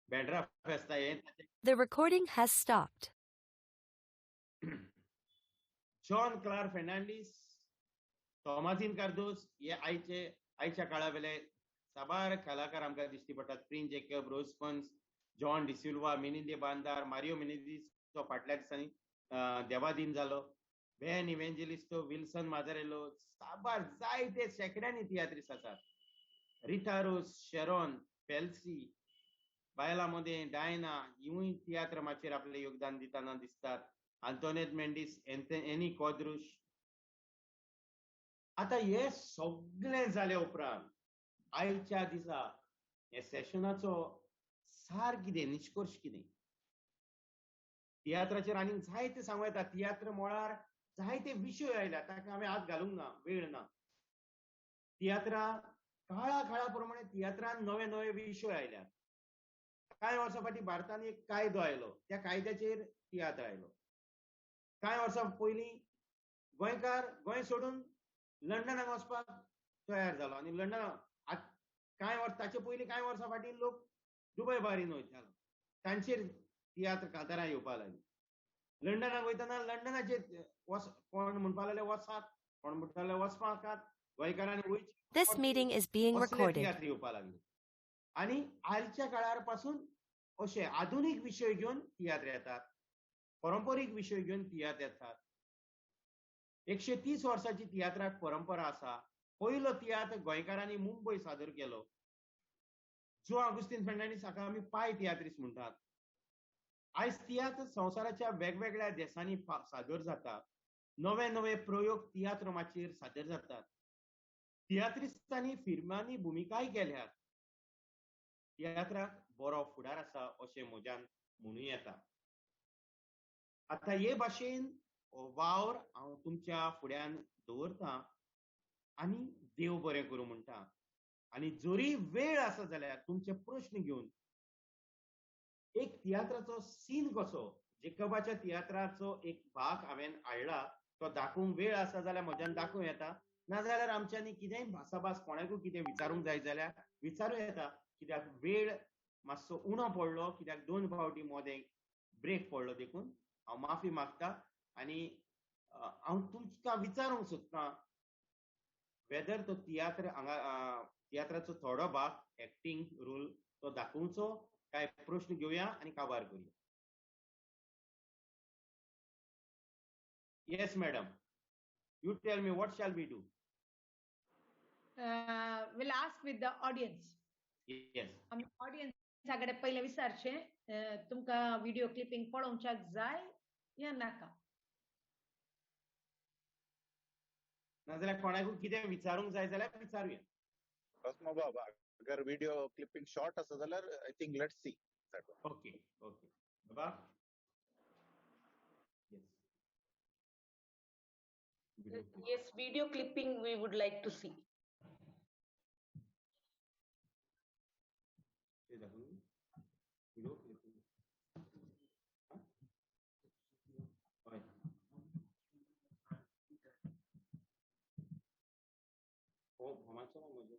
Speaker 2: बेड्रा फेस्ता हें.
Speaker 3: The recording has stopped.
Speaker 2: John Clar Fernandes, Tomasin Cardozo हे आयच्या काळा वेले साबार कलाकार आमकां दिश्टी पडटात. प्रिन्स जेकब, रोजफन्स, जॉन डिसिल्वा, मिनिंदे बांदार, मारियो मिनेझीस जो फाटल्या दिसांनी देवादीन जालो, बेन इव्हेंजेलिस्टो, विल्सन माजारेलो, साबार जायते शेंकड्यांनी तियात्रीस आसात. रिटा रोज, शेरॉन पेल्सी, बायलां मदें डायना हिवूय तियात्र माचयेर आपलें योगदान दितना दिसतात. आंतोनेत मेंडीस, एनी कॉद्रुश. आतां हे सगळें जाल्या उपरांत आयच्या दिसा हे सेशनाचो सार कितें, निश्कर्श कितें? तियात्राचेर आनीक जायते सांगू येता. तियात्र मळार जायते विशय आयल्या, ताका हांवें हात घालूंक ना, वेळ ना. तियात्रा काळा काळा प्रमाणे तियात्रान नवे नवे विशय आयल्यात. कांय वर्सां फाटीं भारतान एक कायदो आयलो, त्या कायद्याचेर तियात्र आयलो. कांय वर्सां पयलीं गोंयकार गोंय सोडून लंडनाक वचपाक तयार जालो आनी लंडनाक कांय वर्स ताचे पयलीं कांय वर्सां फाटीं लोक दुबय बारीन वयतालो, तांचेर तियात्र कांतारां येवपाक लागली. लंडनाक वयतना लंडनाचेर कोण म्हणपाक लागले वचात, कोण म्हणटाले वचपाकात, गोंयकारांनी वयचें.
Speaker 3: This meeting is being recorded.
Speaker 2: तियात्र येवपाक लागले आनी आयच्या काळार पासून अशे आधुनीक विशय घेवन तियात्र येतात, परंपरीक विशय घेवन तियात्र येतात. 130 वर्सांची तियात्राक परंपरा आसा. पयलो तियात्र गोंयकारांनी मुंबय सादर केलो. जुआं आगुस्तीन फेर्नांडीस हाका आमी पाय तियात्रीस म्हणटात. आयज तियात्र संवसाराच्या वेगवेगळ्या देशांनी सादर जाता. नवे नवे प्रयोग तियात्र माचयेर सादर जातात. तियात्रिस्तांनी फिल्मांनी भुमिकाय केल्यात. तियात्राक बरो फुडार आसा अशें म्हज्यान म्हणूं येता. आतां हे भाशेन वावर हांव तुमच्या फुड्यान दवरतां आनी देव बरें करूं म्हणटा. आनी जरी वेळ आसा जाल्यार तुमचे प्रश्न घेवन एक तियात्राचो सीन कसो, जेकबाच्या तियात्राचो एक भाग हांवें हाडला, तो दाखोवंक वेळ आसा जाल्यार म्हज्यान दाखोवं येता, नाजाल्यार आमच्यांनी कितेंय भासाभास कोणाकूय कितें विचारूंक जाय जाल्यार विचारूं येता. कित्याक वेळ मातसो उणो पडलो, कित्याक 2 फावटी मोदें ब्रेक पडलो, देखून हांव माफी मागता. आनी हांव तुमकां विचारूंक सोदतां वेदर तो तियात्र हांगा तियात्राचो थोडो भाग एक्टींग रोल तो दाखोवचो काय प्रश्न घेवया आनी काबार करुया. Yes madam, you tell me what shall we do.
Speaker 1: We'll ask with the audience.
Speaker 2: Yes.
Speaker 1: आमी ऑडियन्सा कडेन पयलें विचारचें, तुमकां व्हिडियो क्लिपींग पळोवच्याक जाय या नाका.
Speaker 2: नाजाल्यार कोणाकूय कितें विचारूंक जाय जाल्यार विचारुया.
Speaker 5: रस्मा बाब, अगर व्हिडिओ क्लिपिंग शॉर्ट आसा जाल्यार I think let's see that one.
Speaker 2: Okay okay बाबा. Yes.
Speaker 6: Yes, video clipping we would like to see.
Speaker 2: Video clipping. हो होमाचो ना म्हजें.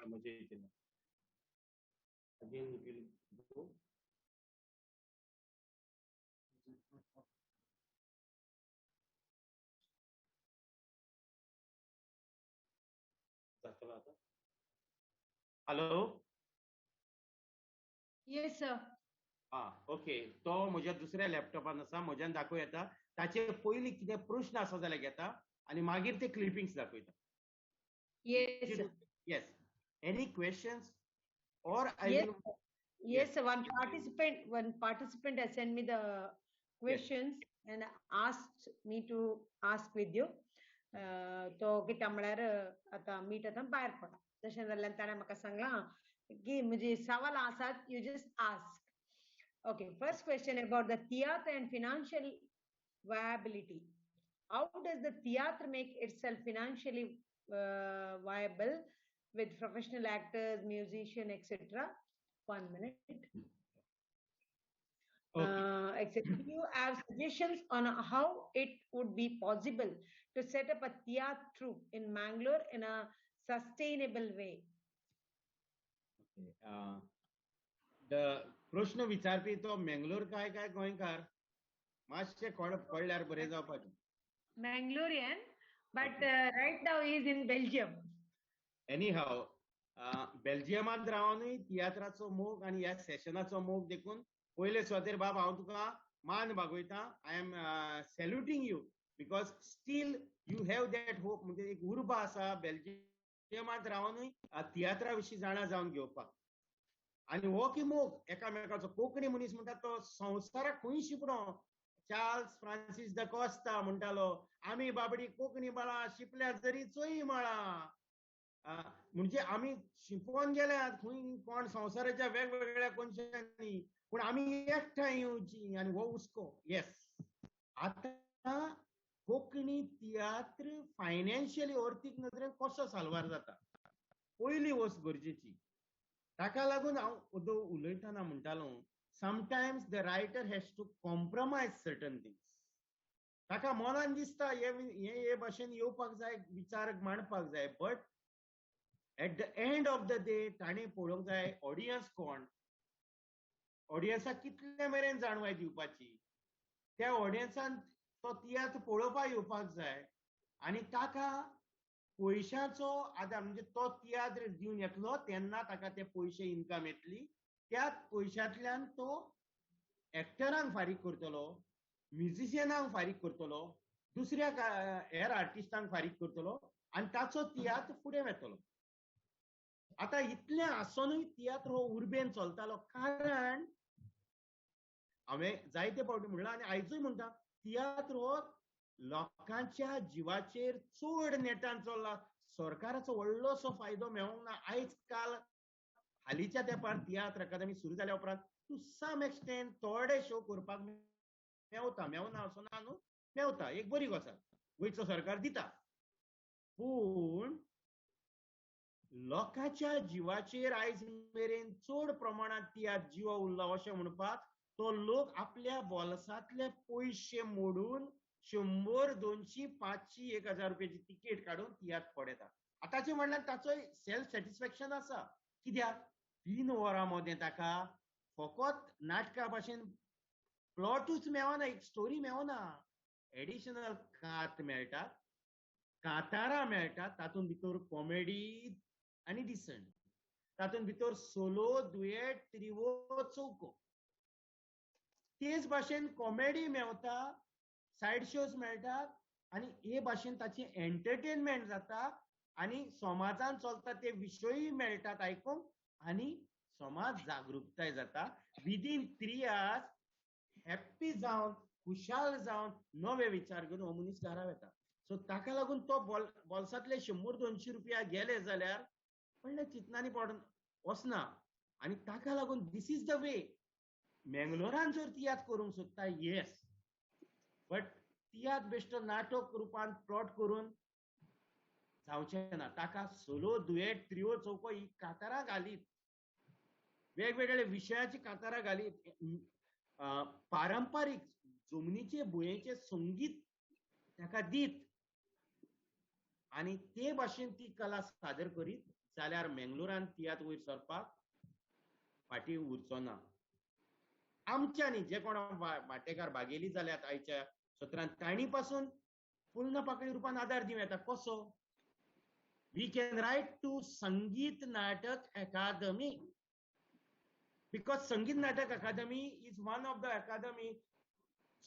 Speaker 2: म्हजें हितून again it will go. जातलो आतां. हॅलो.
Speaker 1: Yes sir.
Speaker 2: आं ओके, तो म्हज्या दुसऱ्या लॅपटॉपान आसा, म्हज्यान दाखोवं येता. ताचे पयलीं कितें प्रश्न आसा जाल्यार घेता आनी मागीर ते क्लिपिंग्स दाखयता.
Speaker 1: Yes sir.
Speaker 2: Yes. Any questions or I
Speaker 1: Yes,
Speaker 2: will.
Speaker 1: Yes, sir. One participant has sent me the questions and asked me to ask with you. तो कितें म्हळ्यार आतां मीट आतां भायर पडा तशें जाल्यार ताणें म्हाका सांगलां की म्हजी सवालां आसात, you just ask. Okay, first question about the theatre and financial viability. How does the theatre make itself financially viable with professional actors, musician, etc.? 1 minute.
Speaker 2: Okay.
Speaker 1: Etc. Do you have suggestions on how it would be possible to set up a theatre troupe in Mangalore in a sustainable way?
Speaker 2: Okay. The प्रश्न विचारपी तो मंगलोर काय काय गोंयकार, मातशें कळ्ळ्यार बरें जावपाचें.
Speaker 1: Mangalorean, but right now he is in Belgium.
Speaker 2: Anyhow, बेल्जियमांत रावनूय तियात्राचो मोग आनी ह्या सेशनाचो मोग देखून पयले सुवातेर बाब हांव तुका मान बागयता. I am saluting you because still you have that hope. म्हणजे एक उर्बा आसा बेल्जियमांत रावनूय तियात्रा विशीं जाणा जावन घेवपाक. आनी हो की मोग एकामेकाचो. कोंकणी मनीस म्हणटा तो संवसाराक खंय शिंपडो. चार्ल्स फ्रांसीस the Costa म्हणटालो, आमी बाबडी कोंकणी बाळा शिंपल्या जरी चोय मळा. म्हणजे आमी शिंपोन गेल्यात खंय कोण संवसाराच्या वेगवेगळ्या कोनशांनी, पूण आमी एकठांय येवची आनी हो हुस्को. येस, आतां कोंकणी तियात्र फायनान्शियली अर्थीक नदरेन कसो साल्वार जाता पयली वस्त गरजेची. ताका लागून हांव ओदो उलयतना म्हणटालो, sometimes the writer has to compromise certain things. ताका मनान दिसता हे हे भाशेन येवपाक जाय, विचार मांडपाक जाय, but at the end of the day ताणें पळोवंक जाय ऑडियन्स कोण, ऑडियन्साक कितले मेरेन जाणवाय दिवपाची, त्या ऑडियन्सान तो तियात्र पळोवपाक येवपाक जाय आनी ताका पयशाचो आदार, म्हणजे तो तियात्र दिवन येतलो तेन्ना ताका ते पयशे इन्कम येतली, त्या पयशांतल्यान तो एक्टरांक फारीक करतलो, म्युझिशियनांक फारीक करतलो, दुसऱ्या हेर आर्टिस्टांक फारीक करतलो आनी ताचो तियात्र फुडें वेतलो. आतां इतलें आसुनूय तियात्र हो उर्बेन चलतालो, कारण हांवें जायते फावटी म्हणलां आनी आयजूय म्हणटा, तियात्र हो लोकांच्या जिवाचेर चड नेटान चल्ला. सरकाराचो व्हडलोसो फायदो मेळोंक ना. आयज काल हालींच्या तेंपार तियात्र अकादमी सुरू जाल्या उपरांत टू सम एक्सटेंट थोडे शो करपाक मेवता, मेवना असो ना न्हू, मेवता, एक बरी गजाल गोंयचो सरकार दिता. पूण लोकांच्या जिवाचेर आयज मेरेन चड प्रमाणांत तियात्र जिवो उरला अशें म्हणपाक तो लोक आपल्या बोल्सांतले पयशे मोडून 100, 200, 500, 1000 रुपयाची तिकेट काडून तियात्र पळयता. आतांचे म्हणल्यार ताचोय सेल्फ सॅटिस्फॅक्शन आसा, कित्याक 3 वरां मदें ताका फकत नाटका भाशेन प्लॉटूच मेळना, एक स्टोरी मेळना, एडिशनल कात मेळटा, कातारां मेळटा, तातूंत भितर कॉमेडी आनी डिसंट, तातूंत भितर सोलो, दुयेट, त्रिवो, चौको, तेच भाशेन कॉमेडी मेवता, सायड शोज मेळटात आनी हे भाशेन ताचें एंटरटेनमेंट जाता आनी समाजान चलता ते विशयूय मेळटात आयकूंक आनी समाज जागृताय जाता. विदीन 3 आवर्स हॅप्पी जावन खुशाल जावन नवे विचार घेवन हो मनीस घरा वता. सो ताका लागून तो बोल्सांतले 100-200 रुपया गेले जाल्यार व्हडले चिंतनांनी पडून वचना आनी ताका लागून this is the way. मेंगलोरान जर तियात्र करूंक सोदता, येस, बट तियात्र बेश्टो नाटक रुपान प्लॉट करून जावचें ना. ताका सोलो, दुयेट, त्रियो, चौको ही कातारां घालीत, वेगवेगळे विशयाची कातारां घालीत, पारंपारीक जमनीचे भुंयेचें संगीत ताका दीत आनी ते भाशेन ती कला सादर करीत जाल्यार मेंगलोरान तियात्र वयर सरपाक फाटीं उरचो ना. आमच्यांनी जे कोण वांटेकार भागेली जाल्यात आयच्या सत्रांत तांणी पासून पूर्ण पाकळी रुपान आदार दिवं येता. कसो? We can write to Sangeet Natak Akademi, because Sangeet Natak Akademi is one of the academy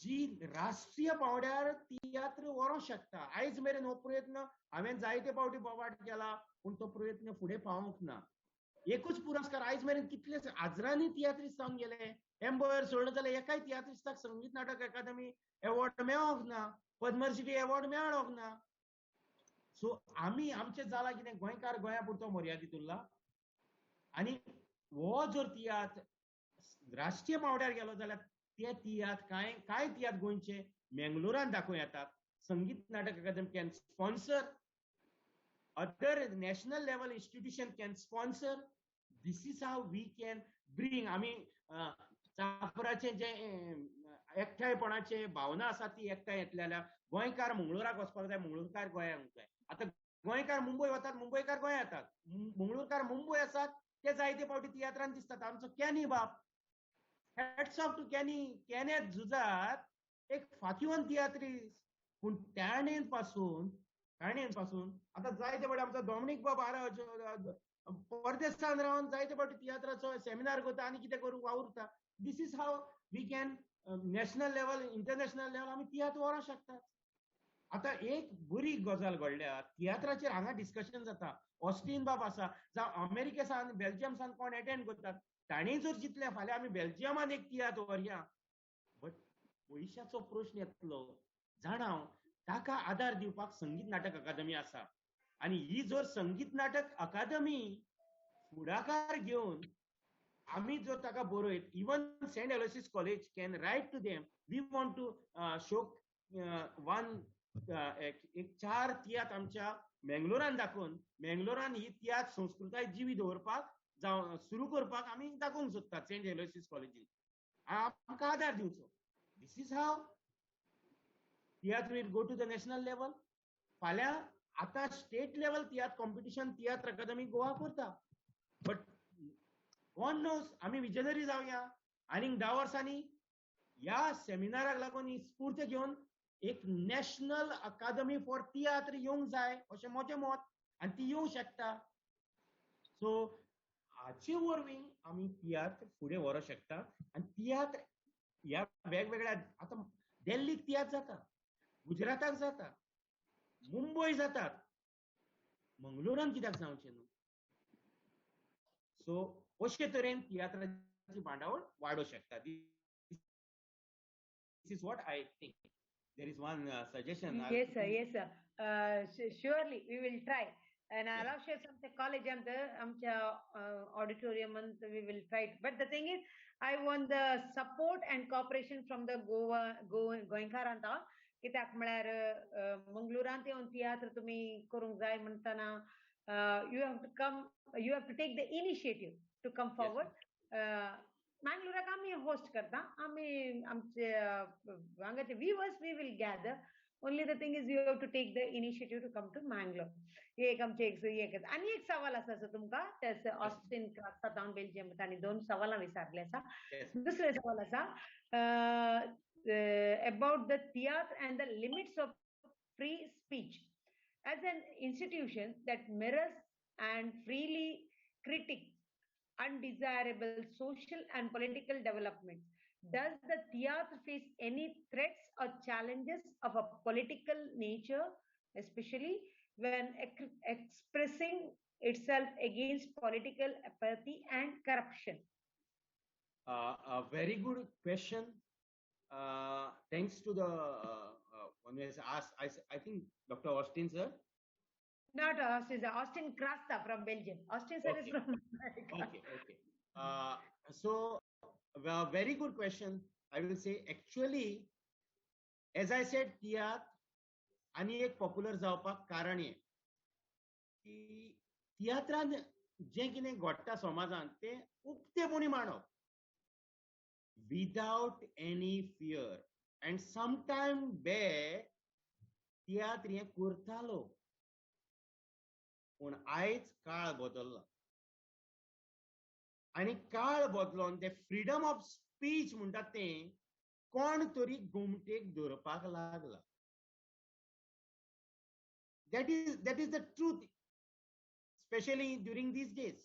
Speaker 2: जी राष्ट्रीय पांवड्यार तियात्र व्हरूंक शकता. आयज मेरेन हो प्रयत्न हांवें जायते फावटी बोवाट केला, पूण तो प्रयत्न फुडें पावूंक ना. एकूच पुरस्कार आयज मेरेन कितले हजरांनी तियात्रिस्त जावन गेले, एम्बोयर सोडलो जाल्यार एकाय तियात्रिस्ताक संगीत नाटक अकादमी एवॉर्ड मेळोंक ना, पद्मश्री एवॉर्ड मेळोंक ना. सो आमी आमचें जालां कितें, गोंयकार गोंया पुरतो मर्यादीत उरला आनी हो जर तियात्र राष्ट्रीय पांवड्यार गेलो जाल्यार ते तियात्र कांय कांय तियात्र गोंयचे मेंगलोरान दाखोवं येतात. Sangeet Natak Akademi can sponsor, other national level institution can sponsor. This is how we can bring. आमी चाफ्राचें जें एकठांयपणाचे भावना आसा ती एकठांय येतली जाल्यार गोंयकार मंगळुराक वचपाक जाय, मंगळूरकार गोंयांक जाय. आतां गोंयकार मुंबय वतात, मुंबयकार गोंया येतात, मंगळूरकार मुंबय आसात, ते जायते फावटी तियात्रान दिसतात. आमचो कॅनी बाब, हॅट्स ऑफ टू कॅनी, कॅनेत झुजात एक फाकिवन तियात्रीस, पूण ताणेन पासून आतां जायते फावटी आमचो डॉमिनीक बाब आराज परदेसान रावन जायते फावटी तियात्राचो सेमिनार करता आनी कितें करूंक वावुरता. This is how we can national level, international level आमी तियात्र व्हरूंक शकतात. आतां एक बरी गजाल घडल्या, तियात्राचेर हांगा डिस्कशन जाता, ऑस्टीन बाब आसा, जावं अमेरिके सावन बेल्जियम सावन कोण एटेंड करतात, तांणी जर चिंतलें फाल्यां आमी बेल्जियमान एक तियात्र व्हरया, बट पयशाचो प्रश्न येतलो जाणा हांव, ताका आदार दिवपाक संगीत नाटक अकादमी आसा. आनी ही जर संगीत नाटक अकादमी फुडाकार घेवन आमी जर ताका बरयत, even Saint Aloysius College can write to them, we want to show one एक चार तियात्र आमच्या मेंगलोरान दाखोवन मेंगलोरान ही तियात्र संस्कृताय जिवी दवरपाक जावं सुरू करपाक आमी दाखोवंक सोदतात सेंट एलोसिस कॉलेजीन, आमकां आदार दिवचो. This is how tiatr will go to the national level. फाल्यां आतां स्टेट लेवल तियात्र कॉम्पिटिशन तियात्र अकादमी गोवा करता, बट कोण नोज, आमी विजनरी जावया आनीक 10 वर्सांनी ह्या सेमिनाराक लागून ही स्फूर्त घेवन एक नॅशनल अकादमी फॉर तियात्र येवंक जाय अशें म्हजें मत, आनी ती येवंक शकता. सो हाचे वरवीं आमी तियात्र फुडें व्हरूंक शकता. आनी तियात्र ह्या वेगवेगळ्या, आतां दिल्लीक तियात्र जाता, गुजराताक जाता, मुंबय जातात, मंगलोरान कित्याक जावचें न्हू? सो अशे तरेन तियात्राची बांदावळ वाडोवंक शकता. This is what I think. There is one suggestion.
Speaker 1: Yes, sir. Yes, sir. Surely we will try. And Aloysius आमच्या कॉलेजांत आमच्या auditorium we will try it. But the thing is, I want the support and cooperation from the Goa गोंयकारांत. कित्याक म्हळ्यार मंगळुरांत येवन तियात्र तुमी करूंक जाय म्हणटना you have to come, you have to take the initiative to come forward. मंगळुराक आमी host करता, आमी आमचे हांगाचे viewers we will gather. Only the thing is you have to take the initiative to come to Mangalore. एक आमचे एक आनी एक सवाल आसा सर तुमकां, ते ऑस्टिन क्रास्ता बेल्जियम तांणी 2 सवालां विचारले आसा. दुसरें सवाल आसा about the theatre and the limits of free speech. As an institution that mirrors and freely critiques undesirable social and political developments, does the theatre face any threats or challenges of a political nature, especially when expressing itself against political apathy and corruption?
Speaker 2: A very good question. Thanks to the one who has asked, I think Dr. Austin sir.
Speaker 1: Not Austin, sir. Austin Crasta from Belgium. Austin sir, okay, is from America.
Speaker 2: Okay, okay. So, well, very good question. I will say actually, as I said, तियात्र आनी एक popular जावपाक कारण हें की तियात्रान जें कितें घडटा समाजान तें उक्तेपणी मांडप without any fear. And sometime back तियात्र हें करतालो, पूण आयज काळ बदल्ला आनी काळ बदलोन ते फ्रीडम ऑफ स्पीच म्हणटात तें कोण तरी गोमटेक धरपाक लागला. That is the truth, especially during these days.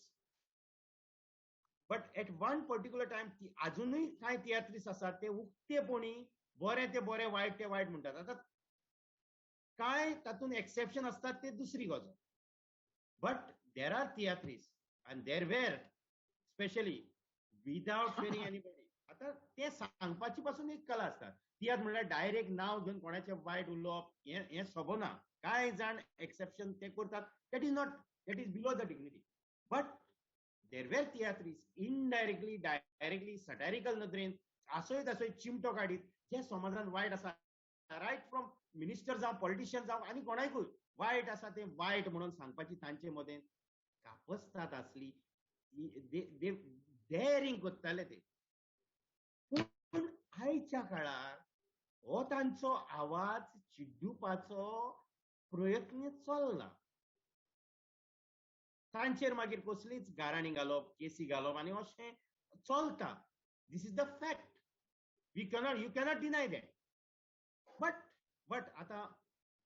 Speaker 2: But at one particular time, अजूनय कांय तियात्रीस आसात ते उक्तेपणी बरें ते बरें, वायट ते वायट म्हणटात. आतां कांय तातूंत एक्सेप्शन आसतात ते दुसरी गजाल. But there are tiatrist and there were specially without fearing anybody. आतां तें सांगपाची पासून एक कला आसता. तियात्र म्हणल्यार डायरेक्ट नांव घेवन कोणाचें वायट उलोवप हें सोबना. कांय जाण एक्सेप्शन ते करतात, that is not, that is below the dignity. But there were tiatrist indirectly, directly, satirical नदरेन आसोय तासोय चिमटो काडीत जे समाजान वायट आसा, रायट फ्रॉम मिनिस्टर जावं, पॉलिटिशियन जावं आनी कोणाकूय वायट आसा तें वायट म्हणून सांगपाची तांचे मदें कापस्तात आसली, डेअरींग करताले ते. पूण आयच्या काळार हो तांचो आवाज चिड्डुपाचो प्रयत्न चल्ला. तांचेर मागीर कसलीच गाराणी घालप, केसी घालप आनी अशें चलता. This is the fact. We cannot, you cannot deny that. But आतां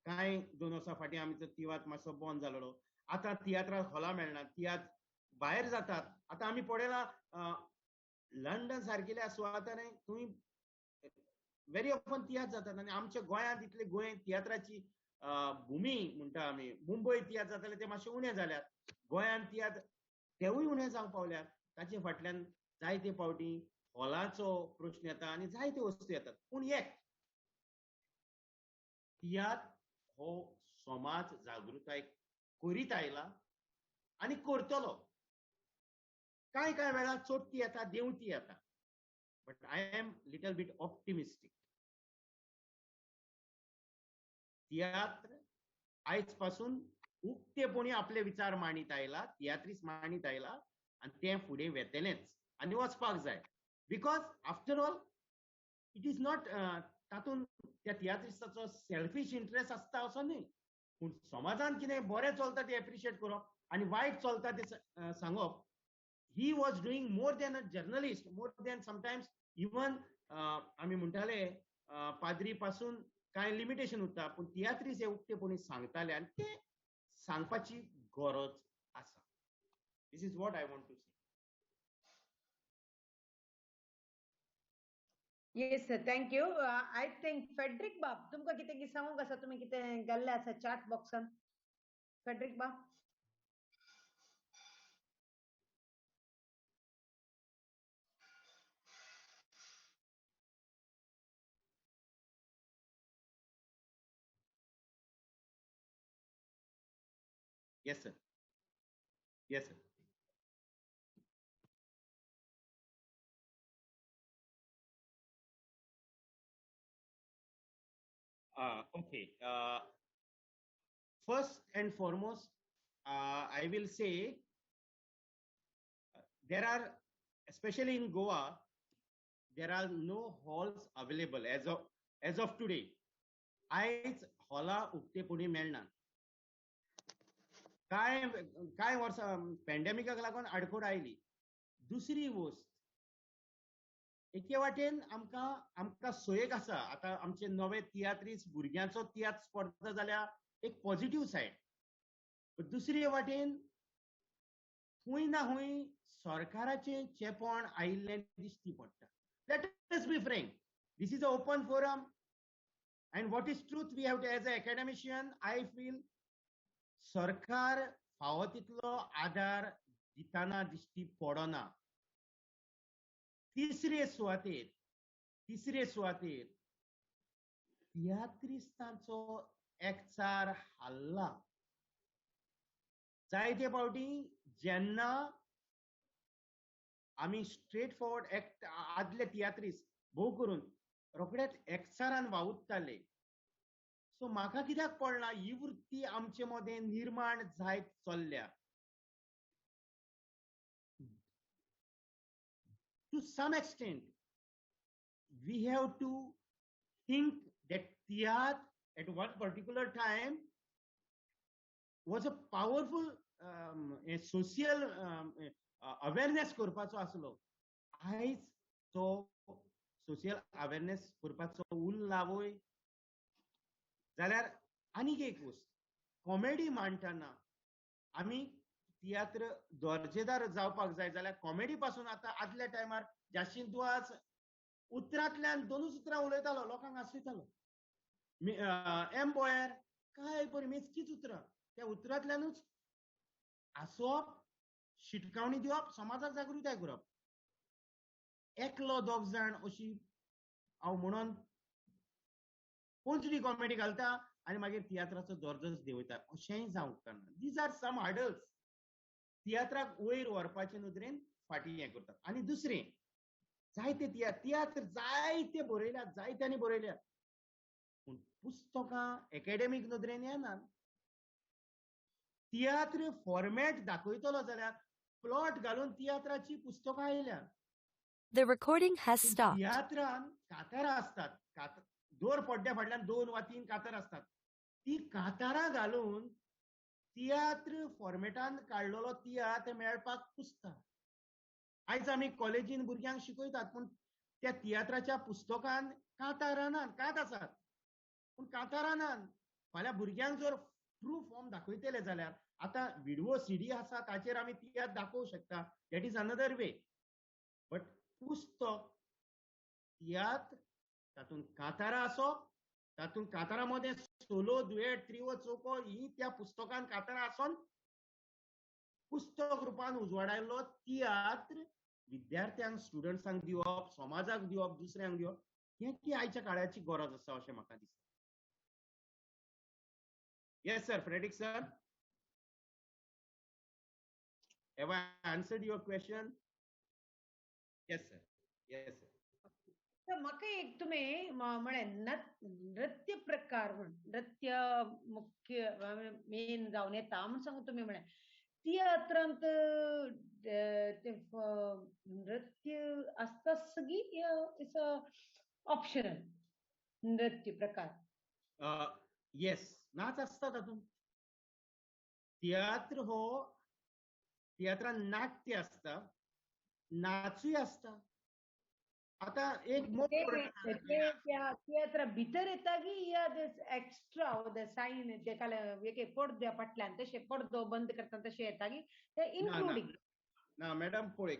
Speaker 2: कांय 2 वर्सां फाटीं आमचो तियात्र मातसो बंद जाल्लो. आतां तियात्राक हॉलां मेळना, तियात्र भायर जातात. आतां आमी पळयलां लंडन सारकिल्या सुवातांनी थंय व्हेरी ऑफन तियात्र जातात. आनी आमच्या गोंयांत इतले गोंय तियात्राची भुमी म्हणटा आमी, मुंबय तियात्र जाताले ते मातशे उणें जाल्यात, गोंयांत तियात्र तेवूय उणें जावंक पावल्यात. ताचे फाटल्यान जायते फावटी हॉलाचो प्रश्न येता आनी जायत्यो वस्तू येतात. पूण एक तियात्र हो समाज जागृताय करीत आयला आनी करतलो. कांय कांय वेळार चडटी येता, देंवती येता, but I am little bit optimistic. तियात्र आयज पासून उक्तेपणी आपले विचार मांडीत आयला, तियात्रीस मांडीत आयला आनी तें फुडें वेतलेंच आनी वचपाक जाय. Because after all it is not तातूंत त्या तियात्रिस्ताचो सेल्फीश इंट्रस्ट आसता असो न्हय, पूण समाजान कितें बरें चलता तें एप्रिशिएट करप आनी वायट चलता तें सांगप. He was doing more than a journalist, more than sometimes even आमी म्हणटाले पाद्री पासून कांय लिमिटेशन उरता, पूण तियात्रीस हे उक्तेपणी सांगताले आनी ते सांगपाची गरज आसा. This is what I want to say.
Speaker 1: Yes sir, thank you. I think Frederick बाब तुमकां कितें सांगूंक आसा, तुमी कितें गेल्ले आसा चॅट बॉक्सान? फ्रेडरिक बाब.
Speaker 2: Yes, sir. Yes, sir. Okay. First and foremost, I will say there are, especially in Goa, there are no halls available as of today. आयज हॉला उक्तेपणी मेळना. कांय कांय वर्सां पॅन्डेमिकाक लागून आडखळ आयली. दुसरी वस्त, एके वाटेन आमकां आमकां सोयेक आसा. आतां आमचे नवे तियात्रीस भुरग्यांचो तियात्र स्पर्धा जाल्यार एक पॉझिटिव्ह सायड. दुसरे वाटेन खंय ना खंय सरकाराचें चेपण आयिल्लें दिश्टी पडटा. Let us be frank, this is a open forum and what is truth we have to as a academician. I feel सरकार फावो तितलो आदार दितना दिश्टी पडना. तिसरे सुवातेर तियात्रिस्तांचो एकचार हाल्ला. जायते फावटी जेन्ना आमी स्ट्रेट फॉरवर्ड एक्ट आदले तियात्रिस्त भोव करून रोखडेच एकचारान वावुरताले. सो म्हाका कित्याक पडला ही वृत्ती आमचे मदें निर्माण जायत चल्ल्या. To some extent we have to think that tiatr at one particular time was a powerful social awareness करपाचो आसलो. आयज तो सोशियल अवेरनेस करपाचो उरला वय? जाल्यार आनीक एक वस्त, कॉमेडी मांडटना आमी तियात्र दर्जेदार जावपाक जाय जाल्यार कॉमेडी पासून आतां आदल्या टायमार जाशींत वाज उतरांतल्यान दोनूच उतरां उलयतालो, लोकांक हांसयतालो. एम बॉयर काय बरी मेजकीच उतरां, त्या उतरांतल्यानूच हांसोवप, शिटकावणी दिवप, समाजाक जागृताय करप. एकलो दोग जाण अशी हांव म्हणून पोंचडी कॉमेडी घालता आनी मागीर तियात्राचो दर्जोच देंवयता, अशेंय जावंक उपकारना. These are some hurdles तियात्राक वयर व्हरपाचे नदरेन फाटीं हें करतात. आनी दुसरें, जायते तियात्र जायते बरयल्यात, जायत्यांनी बरयल्यात, पूण पुस्तकां एकेडमीक नदरेन येनात. तियात्र फॉर्मेट दाखयतलो जाल्यार प्लॉट घालून तियात्राची पुस्तकां आयल्यात.
Speaker 3: The recording has stopped.
Speaker 2: तियात्रान कातारां आसतात, दोर पड्ड्या फाटल्यान 2 वा 3 कातार आसतात. ती कातारां घालून तियात्र फॉर्मेटान काडलेलो तियात्र मेळपाक कुसता. आयज आमी कॉलेजीन भुरग्यांक शिकयतात, पूण त्या तियात्राच्या पुस्तकान कातारां नात, कात आसात पूण कातारां नात. फाल्यां भुरग्यांक जर ट्रू फॉर्म दाखयतले जाल्यार आतां विडिओ सीडी आसा ताचेर आमी तियात्र दाखोवंक शकता, that is another way. But पुस्तक तियात्र तातूंत कातारां आसप, तातूंत कातारां मदें सोलो, दुयेट, त्रिवो, चौको ही त्या पुस्तकान कातारां आसून पुस्तक रुपान उजवाडायल्लो तियात्र विद्यार्थ्यांक, स्टुडंट्सांक दिवप, समाजाक दिवप, दुसऱ्यांक दिवप, हें की आयच्या काळाची गरज आसा अशें म्हाका दिसता. Yes sir, Frederick sir. Have I answered your question? Yes sir, yes sir.
Speaker 1: म्हाका एक तुमी म्हळें नृत्य प्रकार म्हण, नृत्य मुख्य मेन जावन येता म्हण सांगू तुमी म्हळें, तियात्रांत नृत्य आसता सगळी it's a optional नृत्य प्रकार?
Speaker 2: येस, नाच आसता तातूंत. तियात्र हो तियात्रान नाट्य आसता, नाचूय आसता. आता एक
Speaker 1: तियात्रा भितर येता की या एक्स्ट्रा सायन एक पडद्या फाटल्यान तशें पडदो बंद करता तशें येता की ते इन्क्लुडींग?
Speaker 2: ना मॅडम, पळय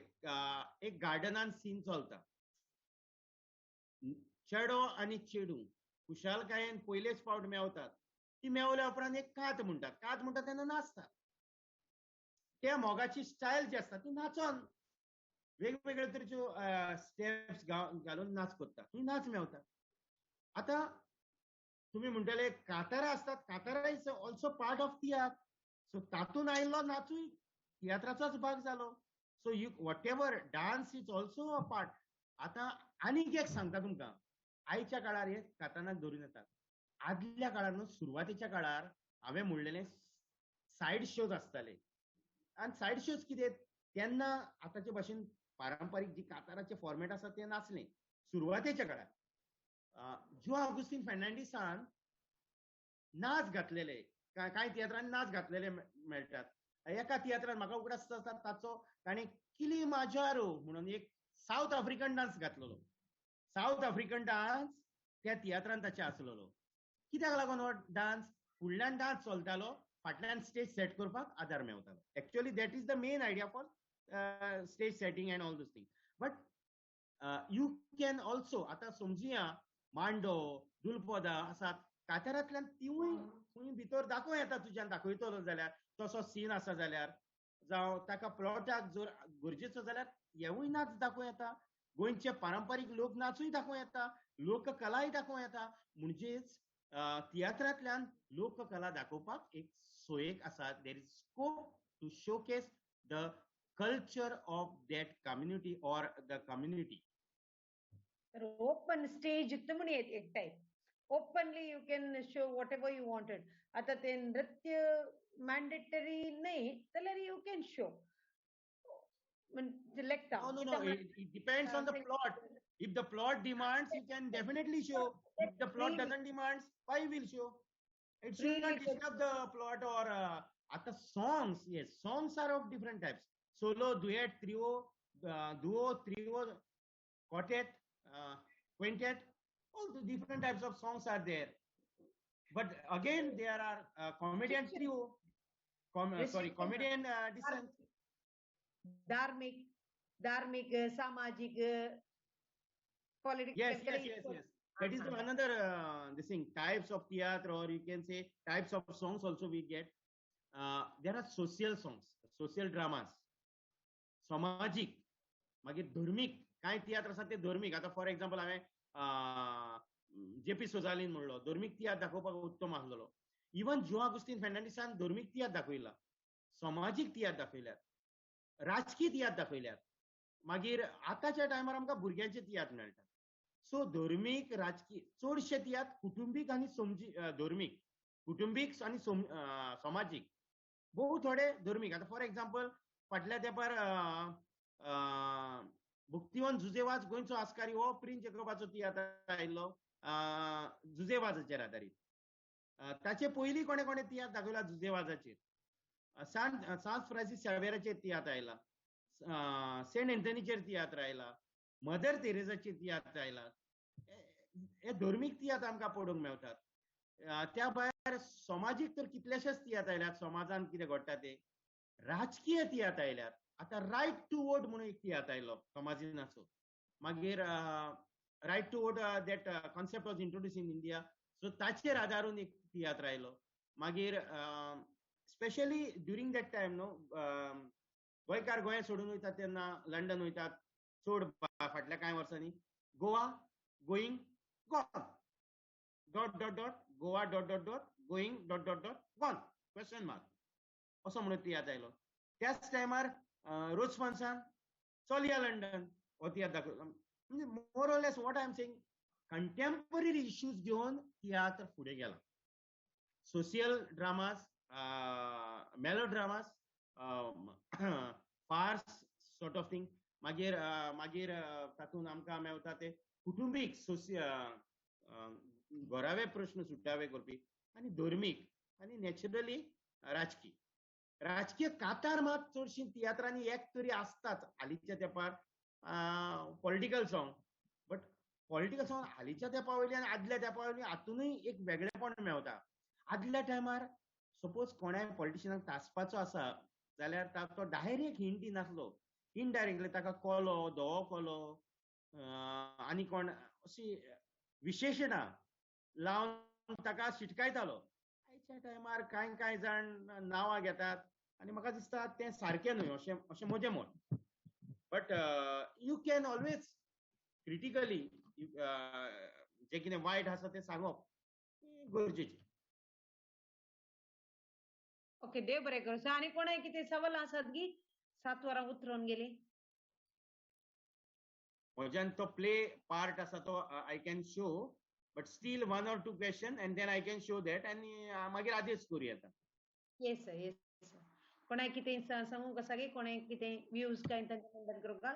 Speaker 2: एक गार्डनान सीन चलता, चेडो आनी चेडूं खुशालकायेन पयलेच फावट मेवतात, ती मेवल्या उपरांत एक कात म्हणटात, कात म्हणटात तेन्ना नाचतात. त्या मोगाची स्टायल जी आसता ती नाचोन वेगवेगळे तरेच्यो स्टेप्स घालून नाच करता, थंय नाच मेवता. आतां तुमी म्हणटले कातारां आसतात, कातारां is also part of tiatr. So तातूंत आयिल्लो नाचूय तियात्राचोच भाग जालो. So you whatever dance is also a part. आतां आनीक एक सांगता तुमकां, आयच्या काळार हे कातारांक धरून येतात. आदल्या काळार न्हू, सुरवातेच्या काळार हांवें म्हणलेलें सायड शोज आसताले. आनी सायड शोज कितें, तेन्ना आतांचे भाशेन पारंपारीक जी काताराचे फॉर्मेट आसा ते नासलें सुरवातेच्या काळार. जुआ ऑगुस्टीन फेर्नांडीसान नाच घातलेले, कांय तियात्रांनी नाच घातलेले मेळटात. एका तियात्रान म्हाका उगडास जाता ताचो, ताणें किली माजारो म्हणून एक सावथ आफ्रिकन डान्स घातलेलो. सावथ आफ्रिकन डान्स त्या तियात्रान ताचे आसलेलो. कित्याक लागून हो डान्स, फुडल्यान डान्स चलतालो, फाटल्यान स्टेज सेट करपाक आदार मेवतालो. Actually that is the main idea for stage setting and all those things. But you can also, आतां समजुया मांडो दुलपदां आसात, कातारांतल्यान तिवूय खंय भितर दाखोवं येता तुज्यान, दाखयतलो जाल्यार तसो सीन आसा जाल्यार, जावं ताका प्लॉटाक जर गरजेचो जाल्यार हेवूय नाच दाखोवं येता. गोंयचे पारंपारीक लोक नाचूय दाखोवं येता, लोककलाय दाखोवं येता. म्हणजेच तियात्रांतल्यान लोककला दाखोवपाक एक सोयेक आसा. There is scope to showcase the culture of that community or the community.
Speaker 1: Open stage म्हण एक type, openly you can show whatever you wanted. आता ते नृत्य मॅन्डेटरी न्हय जाल्यार you can show.
Speaker 2: No, no, no. It depends on the plot. If the plot demands, you can definitely show. If the plot doesn't demand, why will show? It should not disturb the plot or आता songs. Yes, songs are of different types. Solo, duet, trio, duo, trio, quartet, quintet. All the different types of songs are there. But again, there are comedian trio, comedian descent.
Speaker 1: धार्मिक, धार्मिक, सामाजिक, political.
Speaker 2: Yes, yes, yes, yes. That is another this thing, types of theatre, or you can say types of songs also we get. There are social songs, social dramas, सामाजिक, मागीर धर्मीक. कांय तियात्र आसा ते धर्मीक. आतां फॉर एक्झाम्पल हांवें JP Souzalin म्हणलो, धर्मीक तियात्र दाखोवपाक उत्तम आसलेलो. इवन जुआ ऑगुस्टीन फेर्नांडीसान धर्मीक तियात्र दाखयला, समाजीक तियात्र दाखयल्यात, राजकीय तियात्र दाखयल्यात. मागीर आतांच्या टायमार आमकां भुरग्यांचे तियात्र मेळटात. सो धर्मीक, राजकीय चडशे तियात्र कुटुंबीक आनी धर्मीक, कुटुंबीक आनी समाजीक, भोव थोडे धर्मीक. आतां फॉर एक्झाम्पल फाटल्या तेंपार भक्तिवन जुजेवाज गोंयचो आस्कारी हो प्रिन्स जेकोबाचो तियात्र आयिल्लो जुजेवाजाचेर आदारीत. ताचे पयलीं कोणे कोणे तियात्र दाखयला जुजेवाजाचेर. सांत फ्रांसीस शावेराचेर तियात्र आयला, सेंट एंथनीचेर तियात्र आयला, मदर तेरेजाचेर तियात्र आयला. हे धर्मीक तियात्र आमकां पळोवंक मेळटात. त्या भायर समाजीक तर कितलेशेच तियात्र आयल्यात, समाजान कितें घडटा ते. राजकीय तियात्र आयल्यात. आतां रायट टू वोट म्हणून एक तियात्र आयलो समाजीनाचो. मागीर right to vote that concept was introduce in India, so ताचेर आदारून एक तियात्र आयलो. मागीर स्पेशली ड्युरींग that time न्हू, गोंयकार गोंय सोडून वयतात तेन्ना लंडन वयतात चड फाटल्या कांय वर्सांनी. Goa going gone dot dot dot, Goa dot dot dot going dot dot dot gone question mark असो म्हणून तियात्र आयलो. त्याच टायमार रोजफन्सान चलया लंडन हो तियात्र दाखयलो. म्हणजे more or less what I am saying, contemporary issues घेवन तियात्र फुडें गेला. Social dramas, melodramas, farce sort of thing. मागीर मागीर तातूंत आमकां मेवता ते कुटुंबीक घरावे प्रश्न सुटावे करपी आनी धर्मीक आनी नॅचरली राजकीय. राजकीय कातार मात चडशीं तियात्रांनी एक तरी आसताच हालींच्या तेंपार. Political song, but political song हालींच्या तेंपा वयली आनी आदल्या तेंपा वयली हातूनय एक वेगळेपण मेवता. आदल्या टायमार सपोज कोणाय पॉलिटिशियनाक तासपाचो आसा जाल्यार तो डायरेक्ट हिंट दिनासलो, इनडायरेक्टली ताका कोलो, धवो कोलो आनी कोण अशी विशेशणां लावन ताका शिटकायतालो. आयच्या टायमार कांय कांय जाण नांवां घेतात आनी म्हाका दिसता तें सारकें न्हय अशें अशें म्हजें मत. But you can always critically जें कितें वायट आसा तें सांगप गरजेचें.
Speaker 1: ओके, देव बरें करूं. आनी कोणाय कितें सवाल आसात गी? 7 वरां उतरून गेली.
Speaker 2: म्हज्यान तो प्ले पार्ट आसा तो I can show, but still 1 or 2 question and then I can show that आनी मागीर आदेश करूं येता.
Speaker 1: Yes sir, yes sir. कोणाय कितें सांगूंक आसा की, कोणाय कितें व्यूज काय तांचे बंदन करूंक का,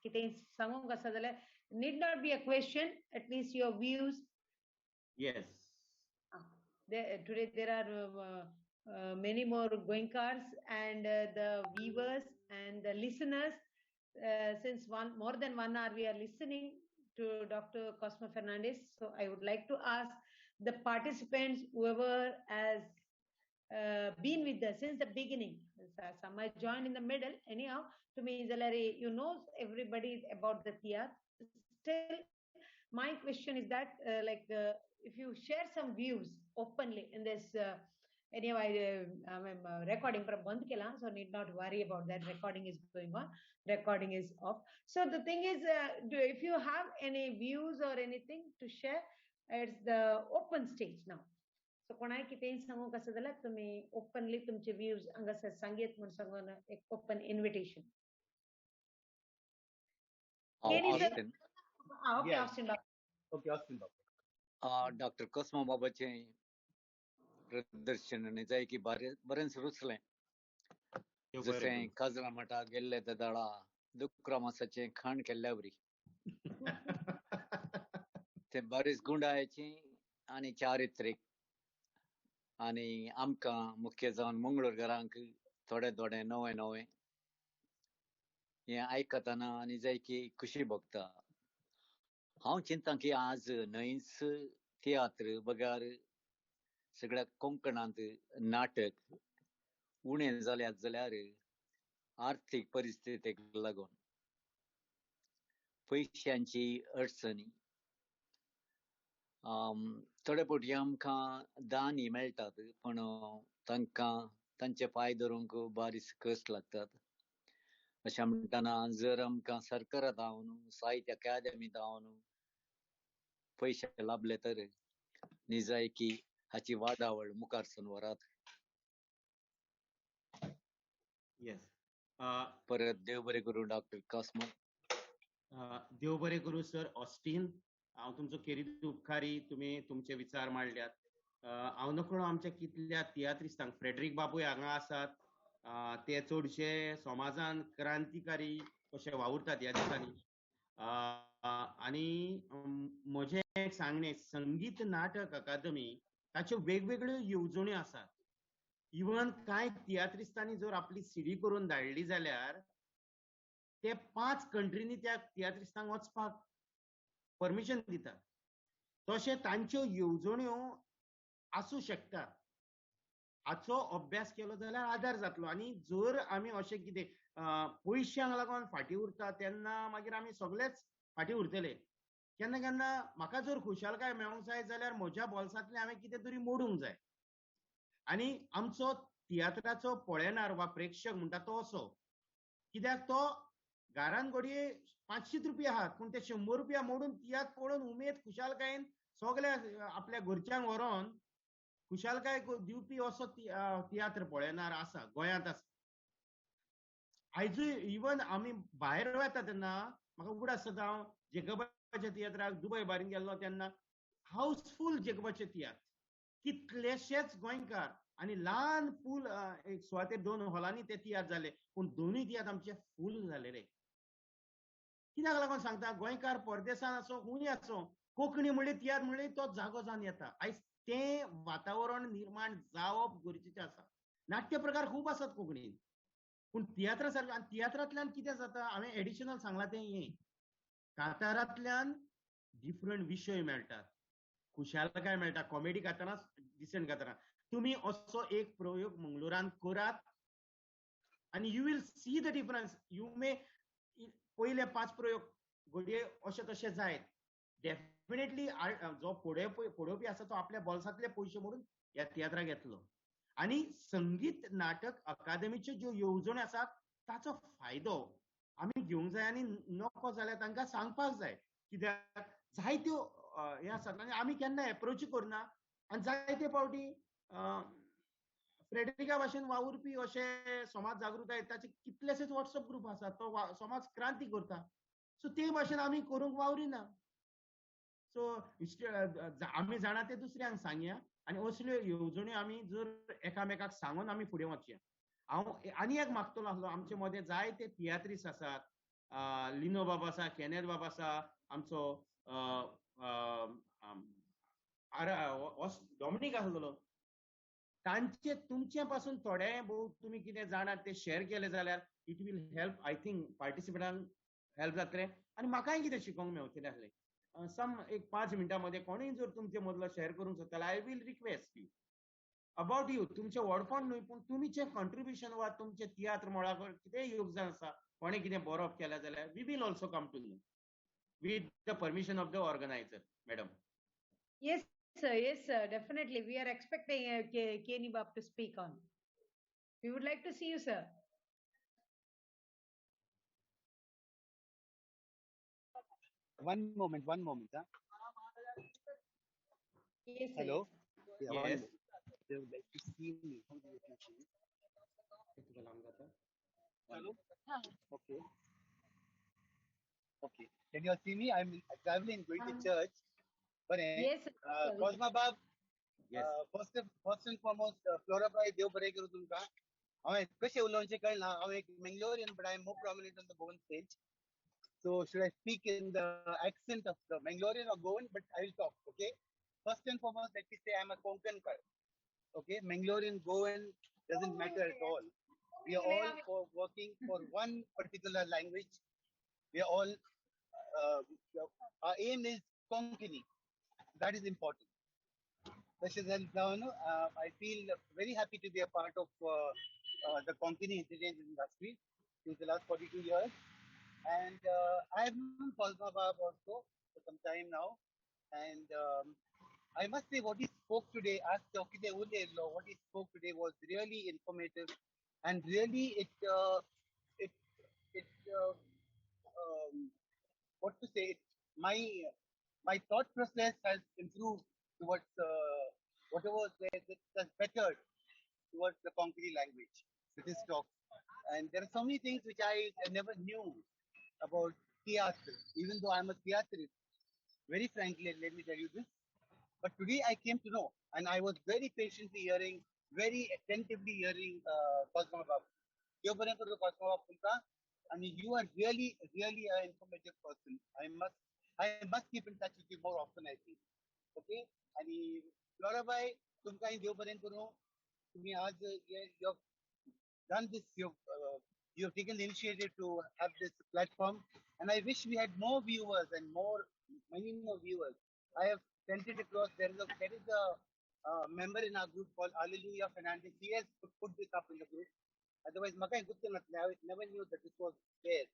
Speaker 1: कितें सांगूंक आसा जाल्यार need not be a question, at least your views.
Speaker 2: Yes.
Speaker 1: Today there are many more Goenkars and the viewers and the listeners. Since more than 1 hour we are listening to Dr. Cosmo Fernandez, so I would like to ask the participants, whoever has been with us since the beginning, some have joined in the middle, anyhow, to me, Zalari, you know everybody about the theatre. Still, my question is that, if you share some views openly in this, anyway, I'm recording from Bandh Kela, so need not worry about that. Recording is going on, recording is off. So the thing is, if you have any views or anything to share, it's the open stage now. So कोणाय कितें सांगूंक आसा जाल्यार तुमी openly तुमचे views हांगासर सांगयत म्हूण सांगून एक open invitation. Okay, Austin doctor.
Speaker 4: Okay, Austin doctor.
Speaker 7: Doctor Cosmo बाबाचें प्रदर्शन जाय की बरेंच रुचलें. जशें काजरा मठाक गेल्ले ते दाडा दुकरा मासाचें खाण केल्ल्या वरी तें बरेच गुंडायची आनी चारित्रीक आनी आमकां मुख्य जावन मंगळूरकारांक थोडे थोडे नवें नवें हें आयकतना आनी जाय की खुशी भोगता. हांव चिंता की आज न्हंयच तियात्र बगर सगळ्या कोंकणांत नाटक उणें जाल्यात जाल्यार आर्थीक परिस्थितीक लागून पयशांची अडचणी, थोडे फावटी आमकां दानी मेळटात पूण तांकां तांचे पांय धरूंक बारीक कश्ट लागतात. अशें म्हणटना जर आमकां सरकारा धांवन साहित्य अकादमी धांवन पयशे लाभले तर निजायकी हाची वाडावळ मुखार सून व्हरात.
Speaker 2: येस.
Speaker 7: परत देव बरें करूं डॉक्टर कॉस्मो.
Speaker 2: देव बरें करूं सर ऑस्टीन. हांव तुमचो खेरीत उपकारी, तुमी तुमचे विचार मांडल्यात. हांव नकळो आमच्या कितल्या तियात्रिस्तांक, फ्रेडरीक बाबूय हांगा आसात, ते चडशे समाजान क्रांतिकारी कशे वावुरतात ह्या दिसांनी. आनी म्हजें एक सांगणें, संगीत नाटक अकादमी ताच्यो वेगवेगळ्यो येवजण्यो आसात. इवन कांय तियात्रिस्तांनी जर आपली सीडी करून धाडली जाल्यार ते 5 कंट्रींनी त्या तियात्रिस्तांक वचपाक परमिशन दितात. तशें तांच्यो येवजण्यो आसूं शकतात. हाचो अभ्यास केलो जाल्यार आदार जातलो. आनी जर आमी अशें कितें पयशांक लागून फाटीं उरता तेन्ना मागीर आमी सगळेच फाटीं उरतले. केन्ना केन्ना म्हाका जर खुशालकाय मेळोंक जाय जाल्यार म्हज्या बोल्सांतलें हांवें कितें तरी मोडूंक जाय. आनी आमचो तियात्राचो पळयणार वा प्रेक्षक म्हणटा तो असो, कित्याक तो घरान घडये 500 रुपया आहात पूण ते 100 रुपया मोडून तियात्र पळोवन उमेद खुशालकायेन सगळ्या आपल्या घरच्यांक व्हरोन खुशालकाय दिवपी असो तियात्र पळयणार आसा, गोंयांत आसा. आयजूय इवन आमी भायर वता तेन्ना म्हाका उगडास जाता, हांव जेकबाच्या तियात्राक दुबय बारीन गेल्लो तेन्ना हाऊसफूल जेकबाचे तियात्र, कितलेशेच गोंयकार आनी ल्हान फूल एक सुवातेर 2 हॉलांनी ते तियात्र जाले, पूण दोनूय तियात्र आमचे फूल जालेले. कित्याक लागून सांगता, गोंयकार परदेसान आसूं खंय आसूं कोंकणी म्हणली तियात्र म्हणली तो जागो जावन येता. आयज तें वातावरण निर्माण जावप गरजेचें आसा. नाट्य प्रकार खूब आसात कोंकणीन, पूण तियात्रा सारकें आनी तियात्रांतल्यान कितें जाता, हांवें एडिशनल सांगलां तें हें, कांतारांतल्यान डिफरंट विशय मेळटात, खुशालकाय मेळटा, कॉमेडी गाताना डिसंट गाताना. तुमी असो एक प्रयोग मंगळुरान करात आनी you will see the difference. You may पयले 5 प्रयोग घडये अशें तशें जायत, डेफिनेटली जो पळोवपी आसा तो आपल्या बोल्सांतले पयशे मोडून ह्या तियात्राक येतलो. आनी संगीत नाटक अकादमीच्यो ज्यो येवजण्यो आसात ताचो फायदो आमी घेवंक जाय आनी नको जाल्यार तांकां सांगपाक जाय, कित्याक जायत्यो हे आसात आनी आमी केन्ना एप्रोच करना. आनी जायते फावटी फ्रेडरिका भाशेन वावुरपी अशे समाज जागृताय ताचे कितलेशेच वॉट्सएप ग्रुप आसात, तो समाज क्रांती करता. सो ते भाशेन आमी करूंक वावरिना. सो आमी जाणा ते दुसऱ्यांक सांगया आनी असल्यो येवजण्यो आमी जर एकामेकाक सांगून आमी फुडें वचया. हांव आनी एक मागतलो आसलो, आमचे मदें जायते तियात्रीस आसात, लिनो बाब आसा, केनेल बाब आसा, आमचो डॉमिनीक आसलेलो, तांचे तुमचे पासून थोडे भोव तुमी कितें जाणात ते शेअर केले जाल्यार it will help. I think पार्टिसिपंटांक help जातलें आनी म्हाकाय कितें शिकोवंक मेवतलें आसलें. सम एक 5 मिनटां मदें कोणूय जर तुमचे मदलो शेअर करूंक सोदता जाल्यार I will request you about you. तुमचें व्हडपण न्हय पूण तुमचें कॉन्ट्रिब्युशन वा तुमचें तियात्र मळा कितेंय योगदान आसा, कोणें कितें बरोवप केलें जाल्यार we will also come to know with the permission of the organizer madam.
Speaker 1: Yes sir, yes sir, definitely we are expecting Kenny Bab to speak on. We would like to see you sir.
Speaker 4: One moment, huh?
Speaker 1: Yes, sir.
Speaker 4: Hello. Yeah,
Speaker 2: yes.
Speaker 4: They would like to see me. How do you see me? Hello. Okay. Okay. Can you all see me? I'm traveling, going to church. But
Speaker 1: yes,
Speaker 4: Cosma Bab.
Speaker 2: Yes.
Speaker 4: First and foremost, Flora Bhai, Dev बरें करूं तुमकां. हांवें कशें उलोवचें कळना. हांव एक Mangalorean, but I am more prominent on the Goan stage. So should I speak in the accent of the Mangalorean or Goan? But I will talk, okay? First and foremost, let me say I'm a Konkankar. Okay, Mangalorean, Goan doesn't matter at all. We are all for working for one particular language. We are all, our aim is Konkani. That is important. I feel very happy to be a part of the Konkani entertainment industry since the last 42 years. And I have known Cosma Bab also for some time now. And I must say what he spoke today, what he spoke today was really informative. And really my thought process has improved towards whatever was there, it has bettered towards the Konkani language with his talk. And there are so many things which I never knew about theatre, even though I'm a theatrist. Very frankly, let me tell you this. But today I came to know, and I was very patiently hearing, very attentively hearing Cosma Bab. And you are really, really an informative person. I must keep in touch with you more often, I think. Okay? And Flora Bhai, तुमकां देव बरें करूं. तुम्ही आज you have done this, you have taken the initiative to have this platform, and I wish we had more viewers and many more viewers. I have sent it across. There is a member in our group called Alleluia Fernandez. He has put this up in the group. Otherwise, I never knew that this was there.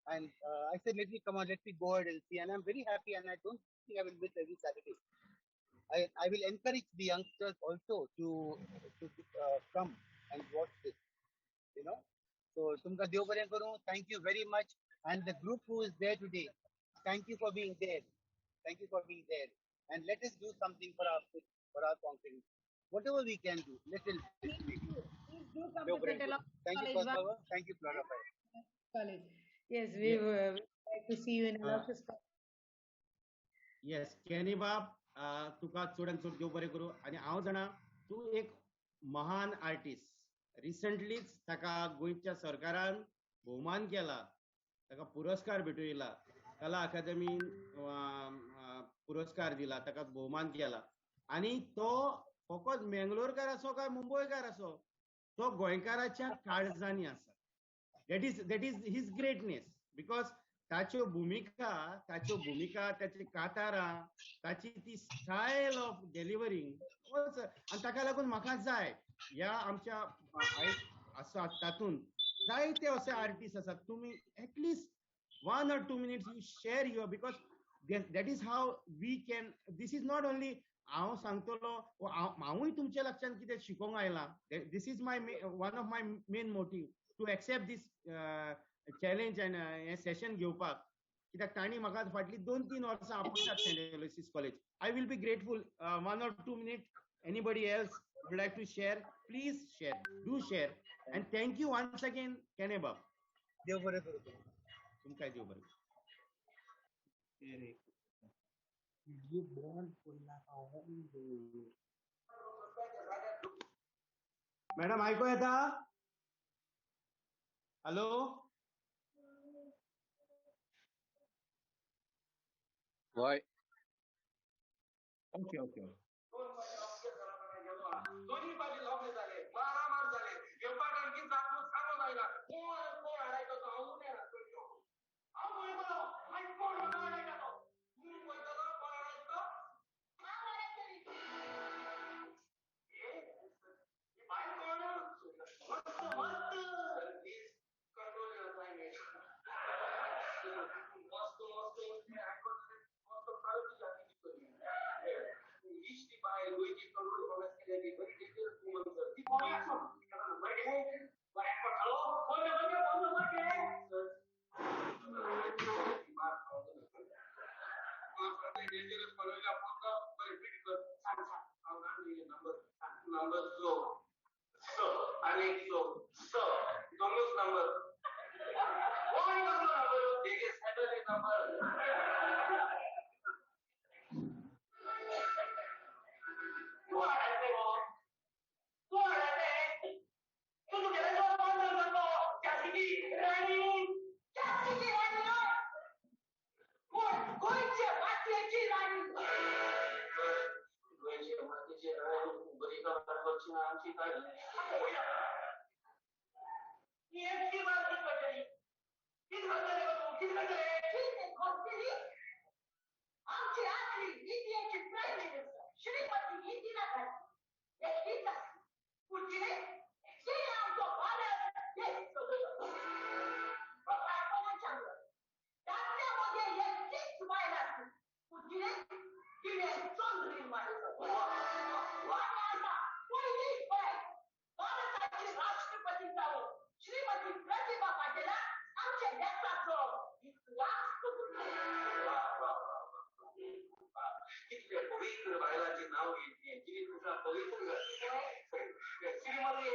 Speaker 4: And I said, let me come on, let me go ahead and see. And I'm very happy, and I don't think I will miss every Saturday. I will encourage the youngsters also to come and watch this, you know. So, tumka deo baren karu, thank you very much. And the group who is there today, thank you for being there. Thank you for being there. And let us do something for our Konkani. Whatever we can do, little bit.
Speaker 1: Please Do come to Saint Aloysius
Speaker 4: Thank you,
Speaker 1: College.
Speaker 4: Pastor. Thank you, Flora bhai.
Speaker 1: College. Yes, we would like to see you in Aloysius College.
Speaker 2: Yes, Kenny बाब, तुका चड आनी चड देव बरें करूं. आनी हांव जाणा तूं एक महान आर्टिस्ट. रिसंटलीच ताका गोंयच्या सरकारान भोवमान केला, ताका पुरस्कार भेटयला, कला अकादमीन पुरस्कार दिला, ताका भोवमान केला. आनी तो फकत मेंगलोरकार आसो काय मुंबयकार आसो, तो गोंयकाराच्या काळजांनी आसा. That is his greatness, because ताच्यो भुमिका, ताची कातारां, ताची ती स्टायल ऑफ डिलिव्हरींग, आनी ताका लागून म्हाका जाय ह्या आमच्या आसा तातूंत जायते असे आर्टिस्ट आसात. तुमी at least 1 or 2 minutes you share your, because that is how we can. This is not only हांव सांगतलो, हांवूय तुमच्या लक्षांत कितें शिकोंक आयलां. This is my one of my main motive to accept this challenge and हें सेशन घेवपाक, कित्याक तांणी म्हाका फाटलीं 2-3 वर्सां आपयतात Saint Aloysius college. I will be grateful 1 or 2 minute anybody else would like to share, please share, do share. And thank you once again, Kene बाब.
Speaker 4: देव बरें करूं
Speaker 2: तुमकां, देव बरें. मॅडम आयको येता? हॅलो,
Speaker 7: हय.
Speaker 2: Okay okay.
Speaker 8: दोन्ही बाजू लॉकले झाले, मारामार झाले. एपाटांकी जागो सांगून आयला कोण कोण हाडायचो तो हांव नेणा. हांव पळयतलो आनी कोण हाडायता तो तूं पळयतलो, कोण हाडायचो तो हांव हाडायतली. बायल कोण मस्त मस्त. Please control your language. मस्त मस्त मस्त काळजी जाती दिसतली इश्टी बायल गोंयची करोड काँग्रेस केलेली बरी डेंजरस वुमन सर. ती कोण आसो बरें बरें पडटलो कोण बरें कोण बरें सर. मार डेंजरस पळयला फोन बरें फिट कर. सांग सांग हांव जाण नंबर नंबर सो स आनी स स दोनूच नंबर. कोण कसलो नंबर? तेगे सायबले नंबर. तूं हाडायते गो, तूं हाडायते, तूं तुगेले कोण करतो? झांसीची राणी,
Speaker 6: झांसीची राणी न्हय, कोण गोंयचे मातयेची राणी.
Speaker 8: गोंयचे मातयेची राणी बरी खबर करची ना आमची काय. ही एकटी मारती पडटली. कितें करतले गो तूं? कितें करतले?
Speaker 6: कितें करतली? आमची आदली इंडियाची प्रायम मिनिस्टर श्रीमती इंदिरा गांधी एकटीच आसली, पूण तिणें तिणें आमचो भारत देश चलयलो. बायपणाच्या दादल्या मदें एकटीच बायल आसली, पूण तिणें तिणें चंद्रीर मारलो. आनी आतां पयलीच बायल भारताची राष्ट्रपती जावन श्रीमती प्रतिभा पाटीलान आमच्या देशाचो इतिहास बदललो.
Speaker 8: वा वा वा वा, कितले पवित्र बायलांची नाव घेतली, जिवीत तुका पवित्र. श्रीमती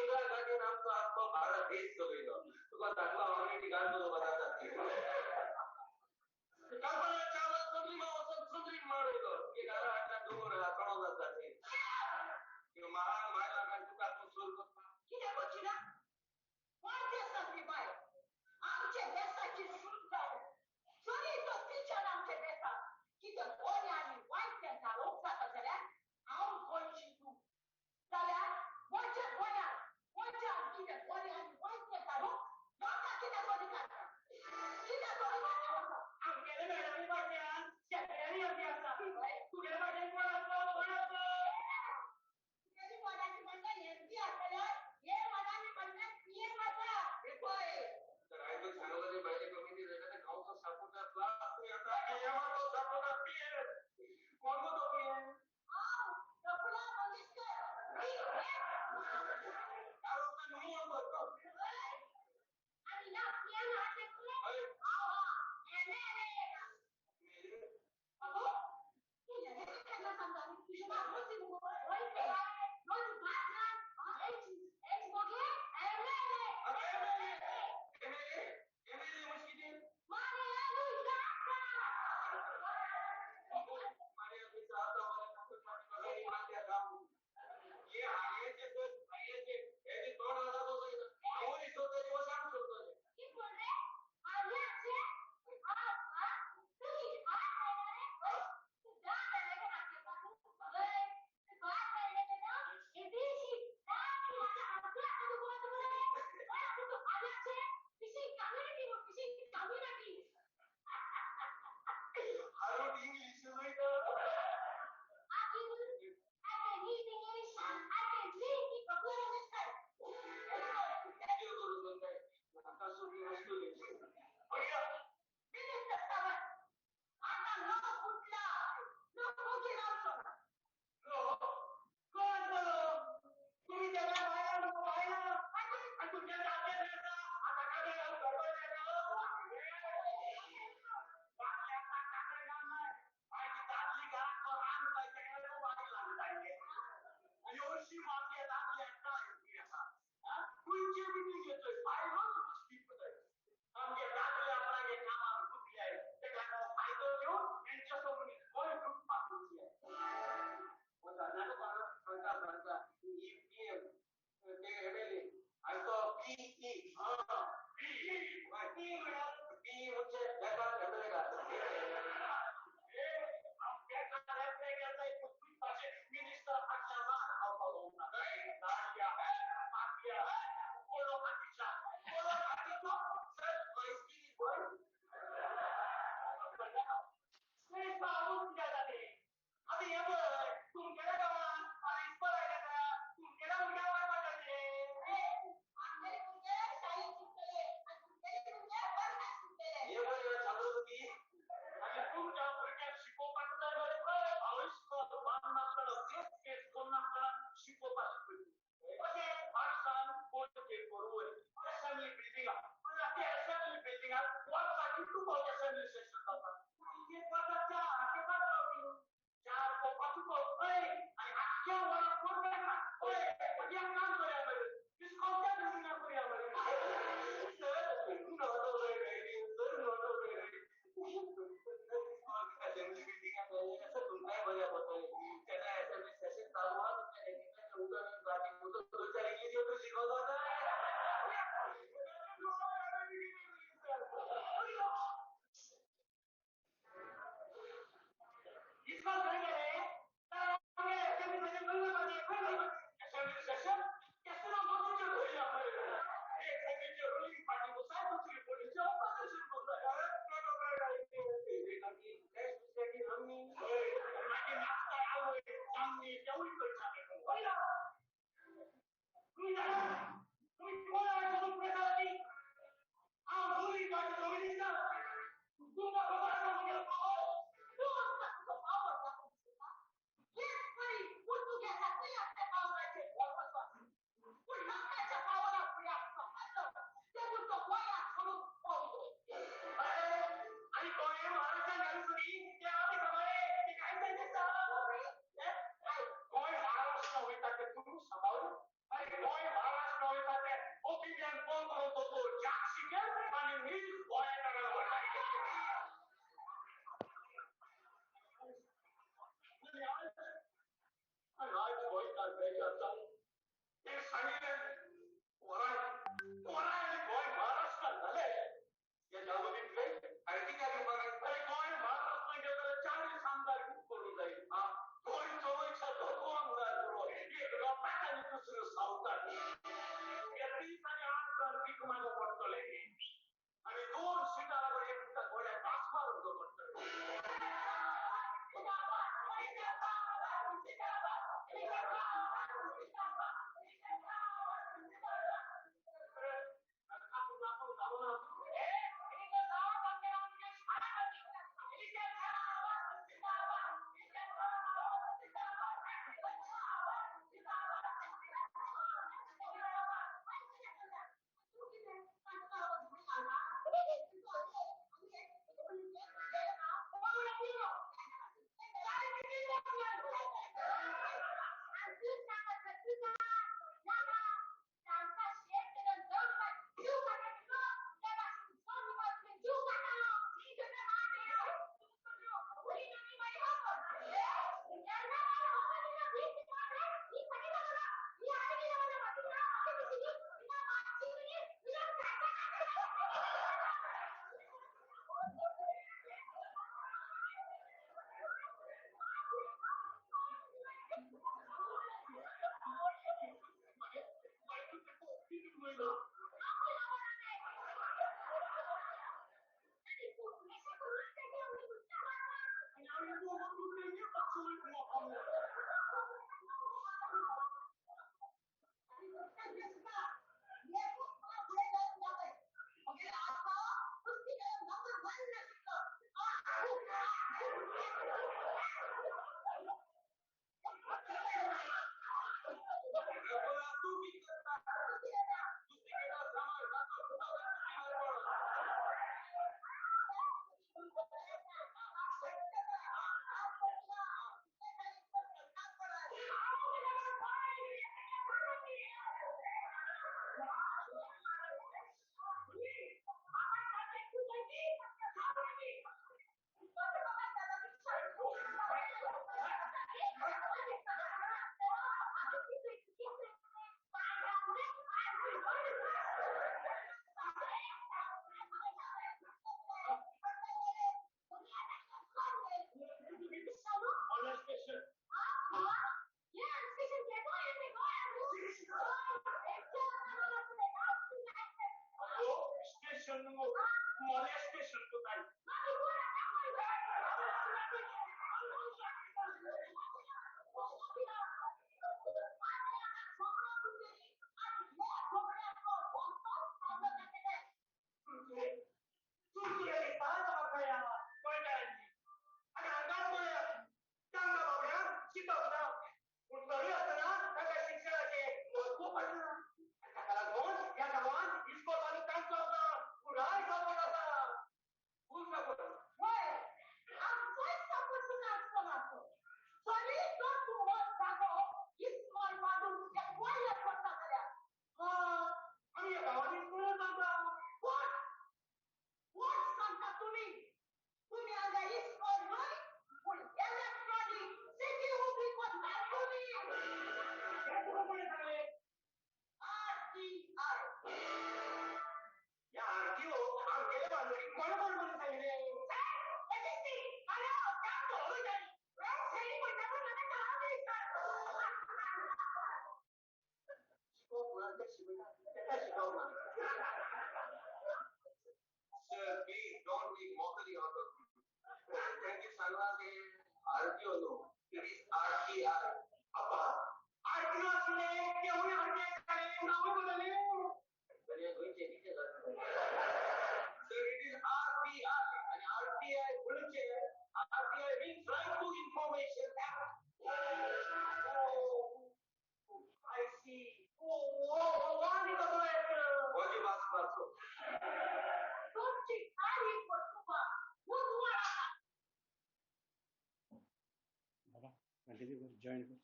Speaker 9: कितें जॉयन कर.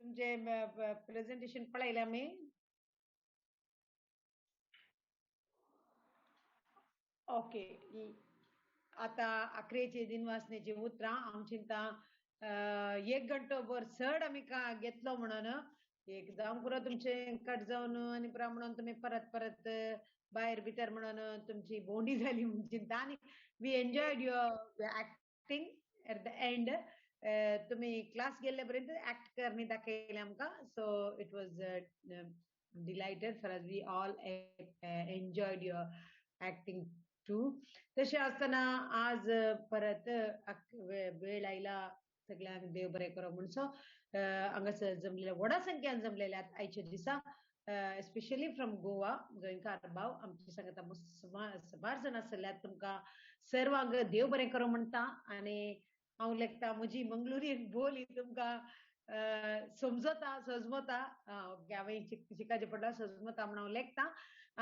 Speaker 1: तुमचे प्रेझेंटेशन पळयलें आमी. ओके, आतां आखरेची दिनवासनेची उतरां हांव चिंता एक घंटो भर चड आमी घेतलो म्हणून एक जावं पुरो तुमचें कट जावन आनी पुरो म्हणून तुमी परत परत भायर भितर म्हणून तुमची भोंवडी जाली म्हूण चिंता. आनी we enjoyed your acting at the end. तुमी क्लास गेल्ले पर्यंत एक्ट करणी दाखयलें आमकां. So it was delighted for us. We all enjoyed your acting too. तशें आसतना आज परत वेळ आयला सगळ्यांक देव बरें करो म्हणसो. हांगासर जमलेल्या व्हडा संख्यान जमलेल्या आयच्या दिसा, एस्पेशली फ्रॉम गोवा, गोंयकार भाव आमच्या सांगता सुमार जाण आसल्यात. तुमकां सर्वांक देव बरें करो म्हणटा. आनी हांव लेखता म्हजी मंगळुरी बोली तुमकां समजता सजमता. ओके, हांवें शिकाचें पडला सजमता म्हण हांव लेखता.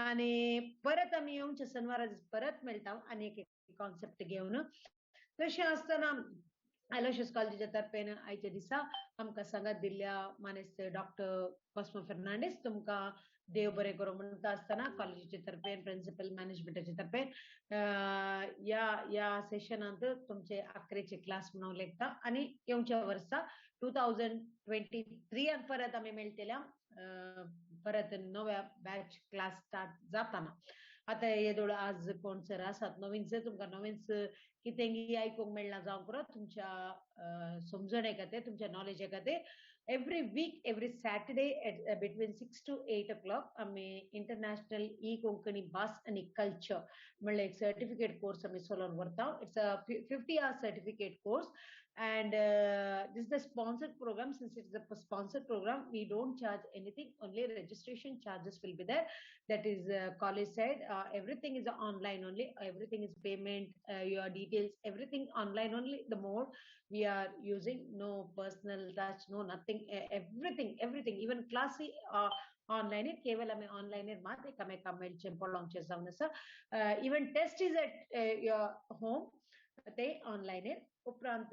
Speaker 1: आनी परत आमी येवच्या शनवारा परत मेळटा आनी एक कॉन्सेप्ट घेवन. तशें आसतना अलोशियस कॉलेजीच्या तर्फेन आयच्या दिसा आमकां सांगात दिल्ल्या मानेस्त डॉक्टर कॉस्मो फर्नांडीस तुमकां देव बरें करूं म्हणटा आसतना कॉलेजीचे तर्फेन, प्रिन्सिपल मॅनेजमेंटाचे तर्फेन ह्या ह्या सेशनांत तुमचे आखरेचे क्लास म्हणून लेखता. आनी येवच्या वर्सा 2023 परत आमी मेळटल्या परत नव्या बॅच क्लास स्टार्ट जाताना. आतां येदोळ आज कोण सर आसात नवीन सर, तुमकां नवीन कितेंगी आयकूंक मेळना जावं पुरो तुमच्या समजणे खातीर, तुमच्या नॉलेजा खातीर. Every week, every Saturday at between 6 to 8 o'clock आमी इंटरनॅशनल ई कोंकणी भास आनी कल्चर म्हणल्यार एक सर्टिफिकेट कोर्स आमी चलोवन व्हरता. It's a 50 hour certificate course. And this is the sponsored program. Since it is a sponsored program, we don't charge anything. Only registration charges will be there. That is college side. Everything is online only. Everything is payment, your details, everything online only. The mode we are using, no personal touch, no nothing. Everything, everything. Even class online. केवल आमी online मात एकामेका मेळचें पळोवचें जावन आसा. Even test is at your home, ते online. उपरांत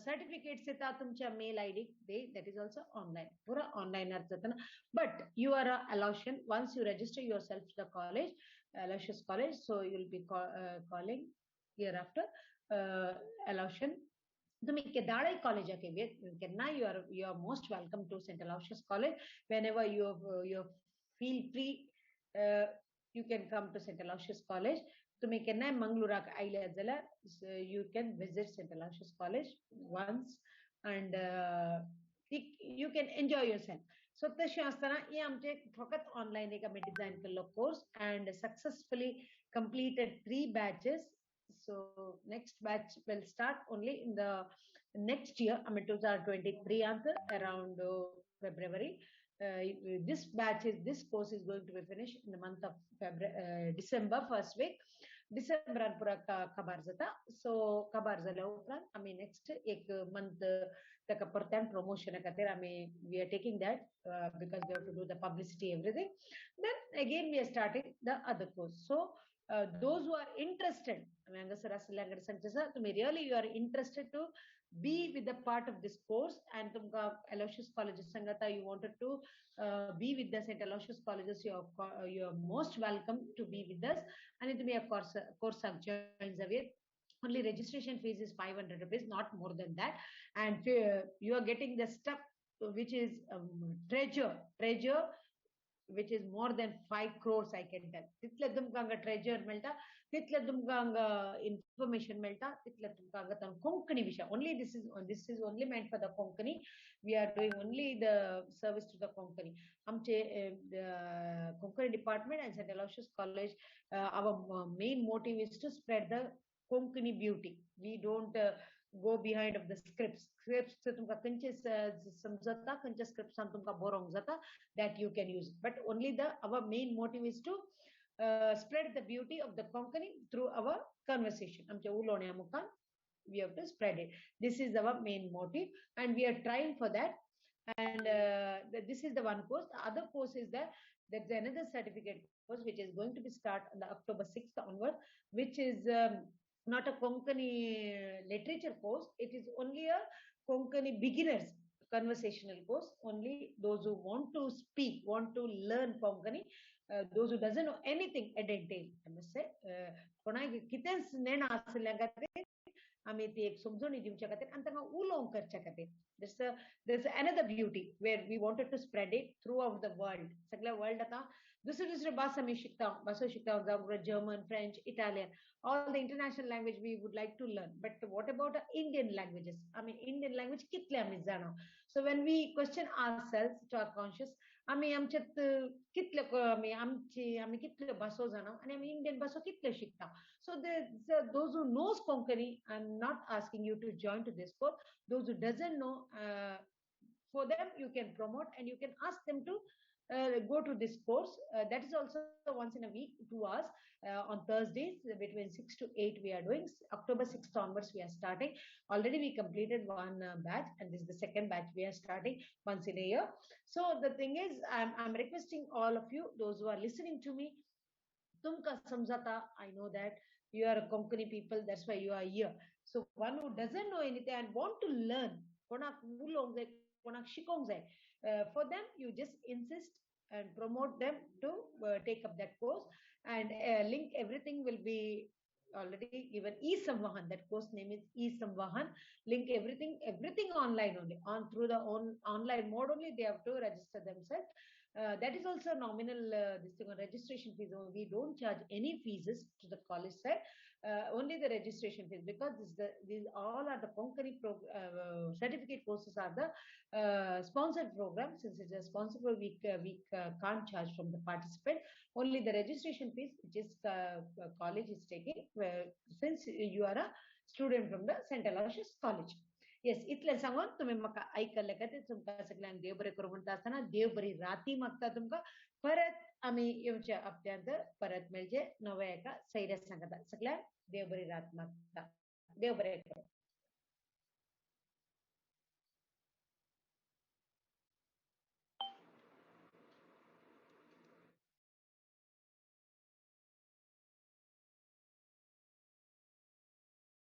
Speaker 1: सर्टिफिकेट्स येता तुमच्या मेल I D, ते that is also online. पुरा ऑनलायनार जातना. But you are a Aloysian once you register yourself to the college, Aloysius college, so you will be calling year after Aloysian. तुम्ही केदाळय कॉलेजाक येवया केन्ना, you are most welcome to Saint Aloysius college. Whenever you feel free, you can come to Saint Aloysius college. तुम्ही केन्नाय मंगळुराक आयल्या जाल्यार you can visit Saint Aloysius college once and you can enjoy yourself. So तशें आसतना हे आमचे फकत ऑनलायन एक आमी डिजायन केल्लो course and successfully completed 3 batches. So next batch will start only in the next year, I mean 2023 around February. This batch is, this course is going to be finished in the month of February, December first week. December पुरा काबार जाता. So काबार जाल्या उपरांत आमी next एक month ताका परत्यान प्रमोशना खातीर आमी we are taking that because we have to do the publicity, everything. Then again we are starting the other course. So those who are interested, आमी हांगासर आशिल्ल्या कडेन सांगचें आसा, तुमी really you are interested to be with the part of this course and तुमकां Aloysius Colleges सांगता, you wanted to be with the Saint Aloysius Colleges, you are most welcome to be with us. आनी तुमी ह्या कोर्साक join जावयेत. Only registration fees is 500 rupees, not more than that. And you are getting the stuff which is treasure which is more than 5 crores, I can tell. तितले तुमकां हांगा treasure मेळटा, तितले तुमकां हांगा इन्फॉर्मेशन मेळटा, तितले तुमकां हांगा कोंकणी विशय. Only this is only meant for the Konkani. We are doing only the service to the Konkani. आमचे Konkani department and Saint Aloysius college, our main motive is to spread the Konkani beauty. We don't go behind of the scripts. Scripts तुमकां खंयचे समजता, खंयच्या स्क्रिप्ट्सान तुमकां बरोवंक जाता, that you can use. But only the our main motive is to spread the beauty of the Konkani through our conversation. आमच्या उलोवण्या मुखार we have to spread it. This is our main motive and we are trying for that. And this is the one course. The other course is that there's another certificate course which is going to be start on the October 6th onward, which is not a Konkani literature course. It is only a Konkani beginners conversational course. Only those who want to speak, want to learn Konkani, those who doesn't know anything at detail, I must say, कोणाक कितेंच नेणा आसल्या खातीर आमी ती एक समजणी दिवच्या खातीर आनी तांकां उलोवंक करच्या खातीर. There's another beauty where we wanted to spread it throughout the world. सगळ्या वर्ल्ड आतां दुसरे दुसरे भास आमी शिकता, भासो शिकता, जावं German, French, Italian, all the international language we would like to learn. But what about Indian languages? I mean, Indian language कितले आमी जाणा? So when we question ourselves to our conscious, आमी आमच्यात कितले आमी आमची आमी कितल्यो भासो जाणा आनी आमी इंडियन भासो कितल्यो शिकता. So those who knows Konkani, I am not asking you to join to this course. Those who doesn't know, for them you can promote and you can ask them to go to this course. That is also once in a week, 2 hours on Thursdays between 6 to 8 we are doing. October 6th onwards we are starting. Already we completed one batch, and this is the second batch we are starting once in a year. So the thing is, I'm requesting all of you, those who are listening to me, tumka samjata, I know that you are a Konkani people, that's why you are here. So one who doesn't know anything and want to learn, konak ulong jai, konak shikong jai, for them you just insist and promote them to take up that course, and link everything will be already given. E-Samvahan, that course name is E-Samvahan. Link everything online only, on through the online mode only they have to register themselves. That is also nominal this thing on registration fees. We don't charge any fees to the college side, only the registration fees, because these all are the Konkani certificate courses are the sponsored program. Since it's a sponsored, we can't charge from the participant. Only the registration fees, which is college is taking, since you are a student from the St. Aloysius College. Yes, इतलें सांगून तुमी म्हाका आयकल्ले खातीर तुमकां सगळ्यांक देव बरें करूं म्हणटा आसतना देव बरी राती मागता तुमकां. परत आमी येवच्या हप्त्यांत परत मेळचे नव्या एका सैऱ्या सांगता. सगळ्यांक देव बरी रात मागता. देव बरें करूं.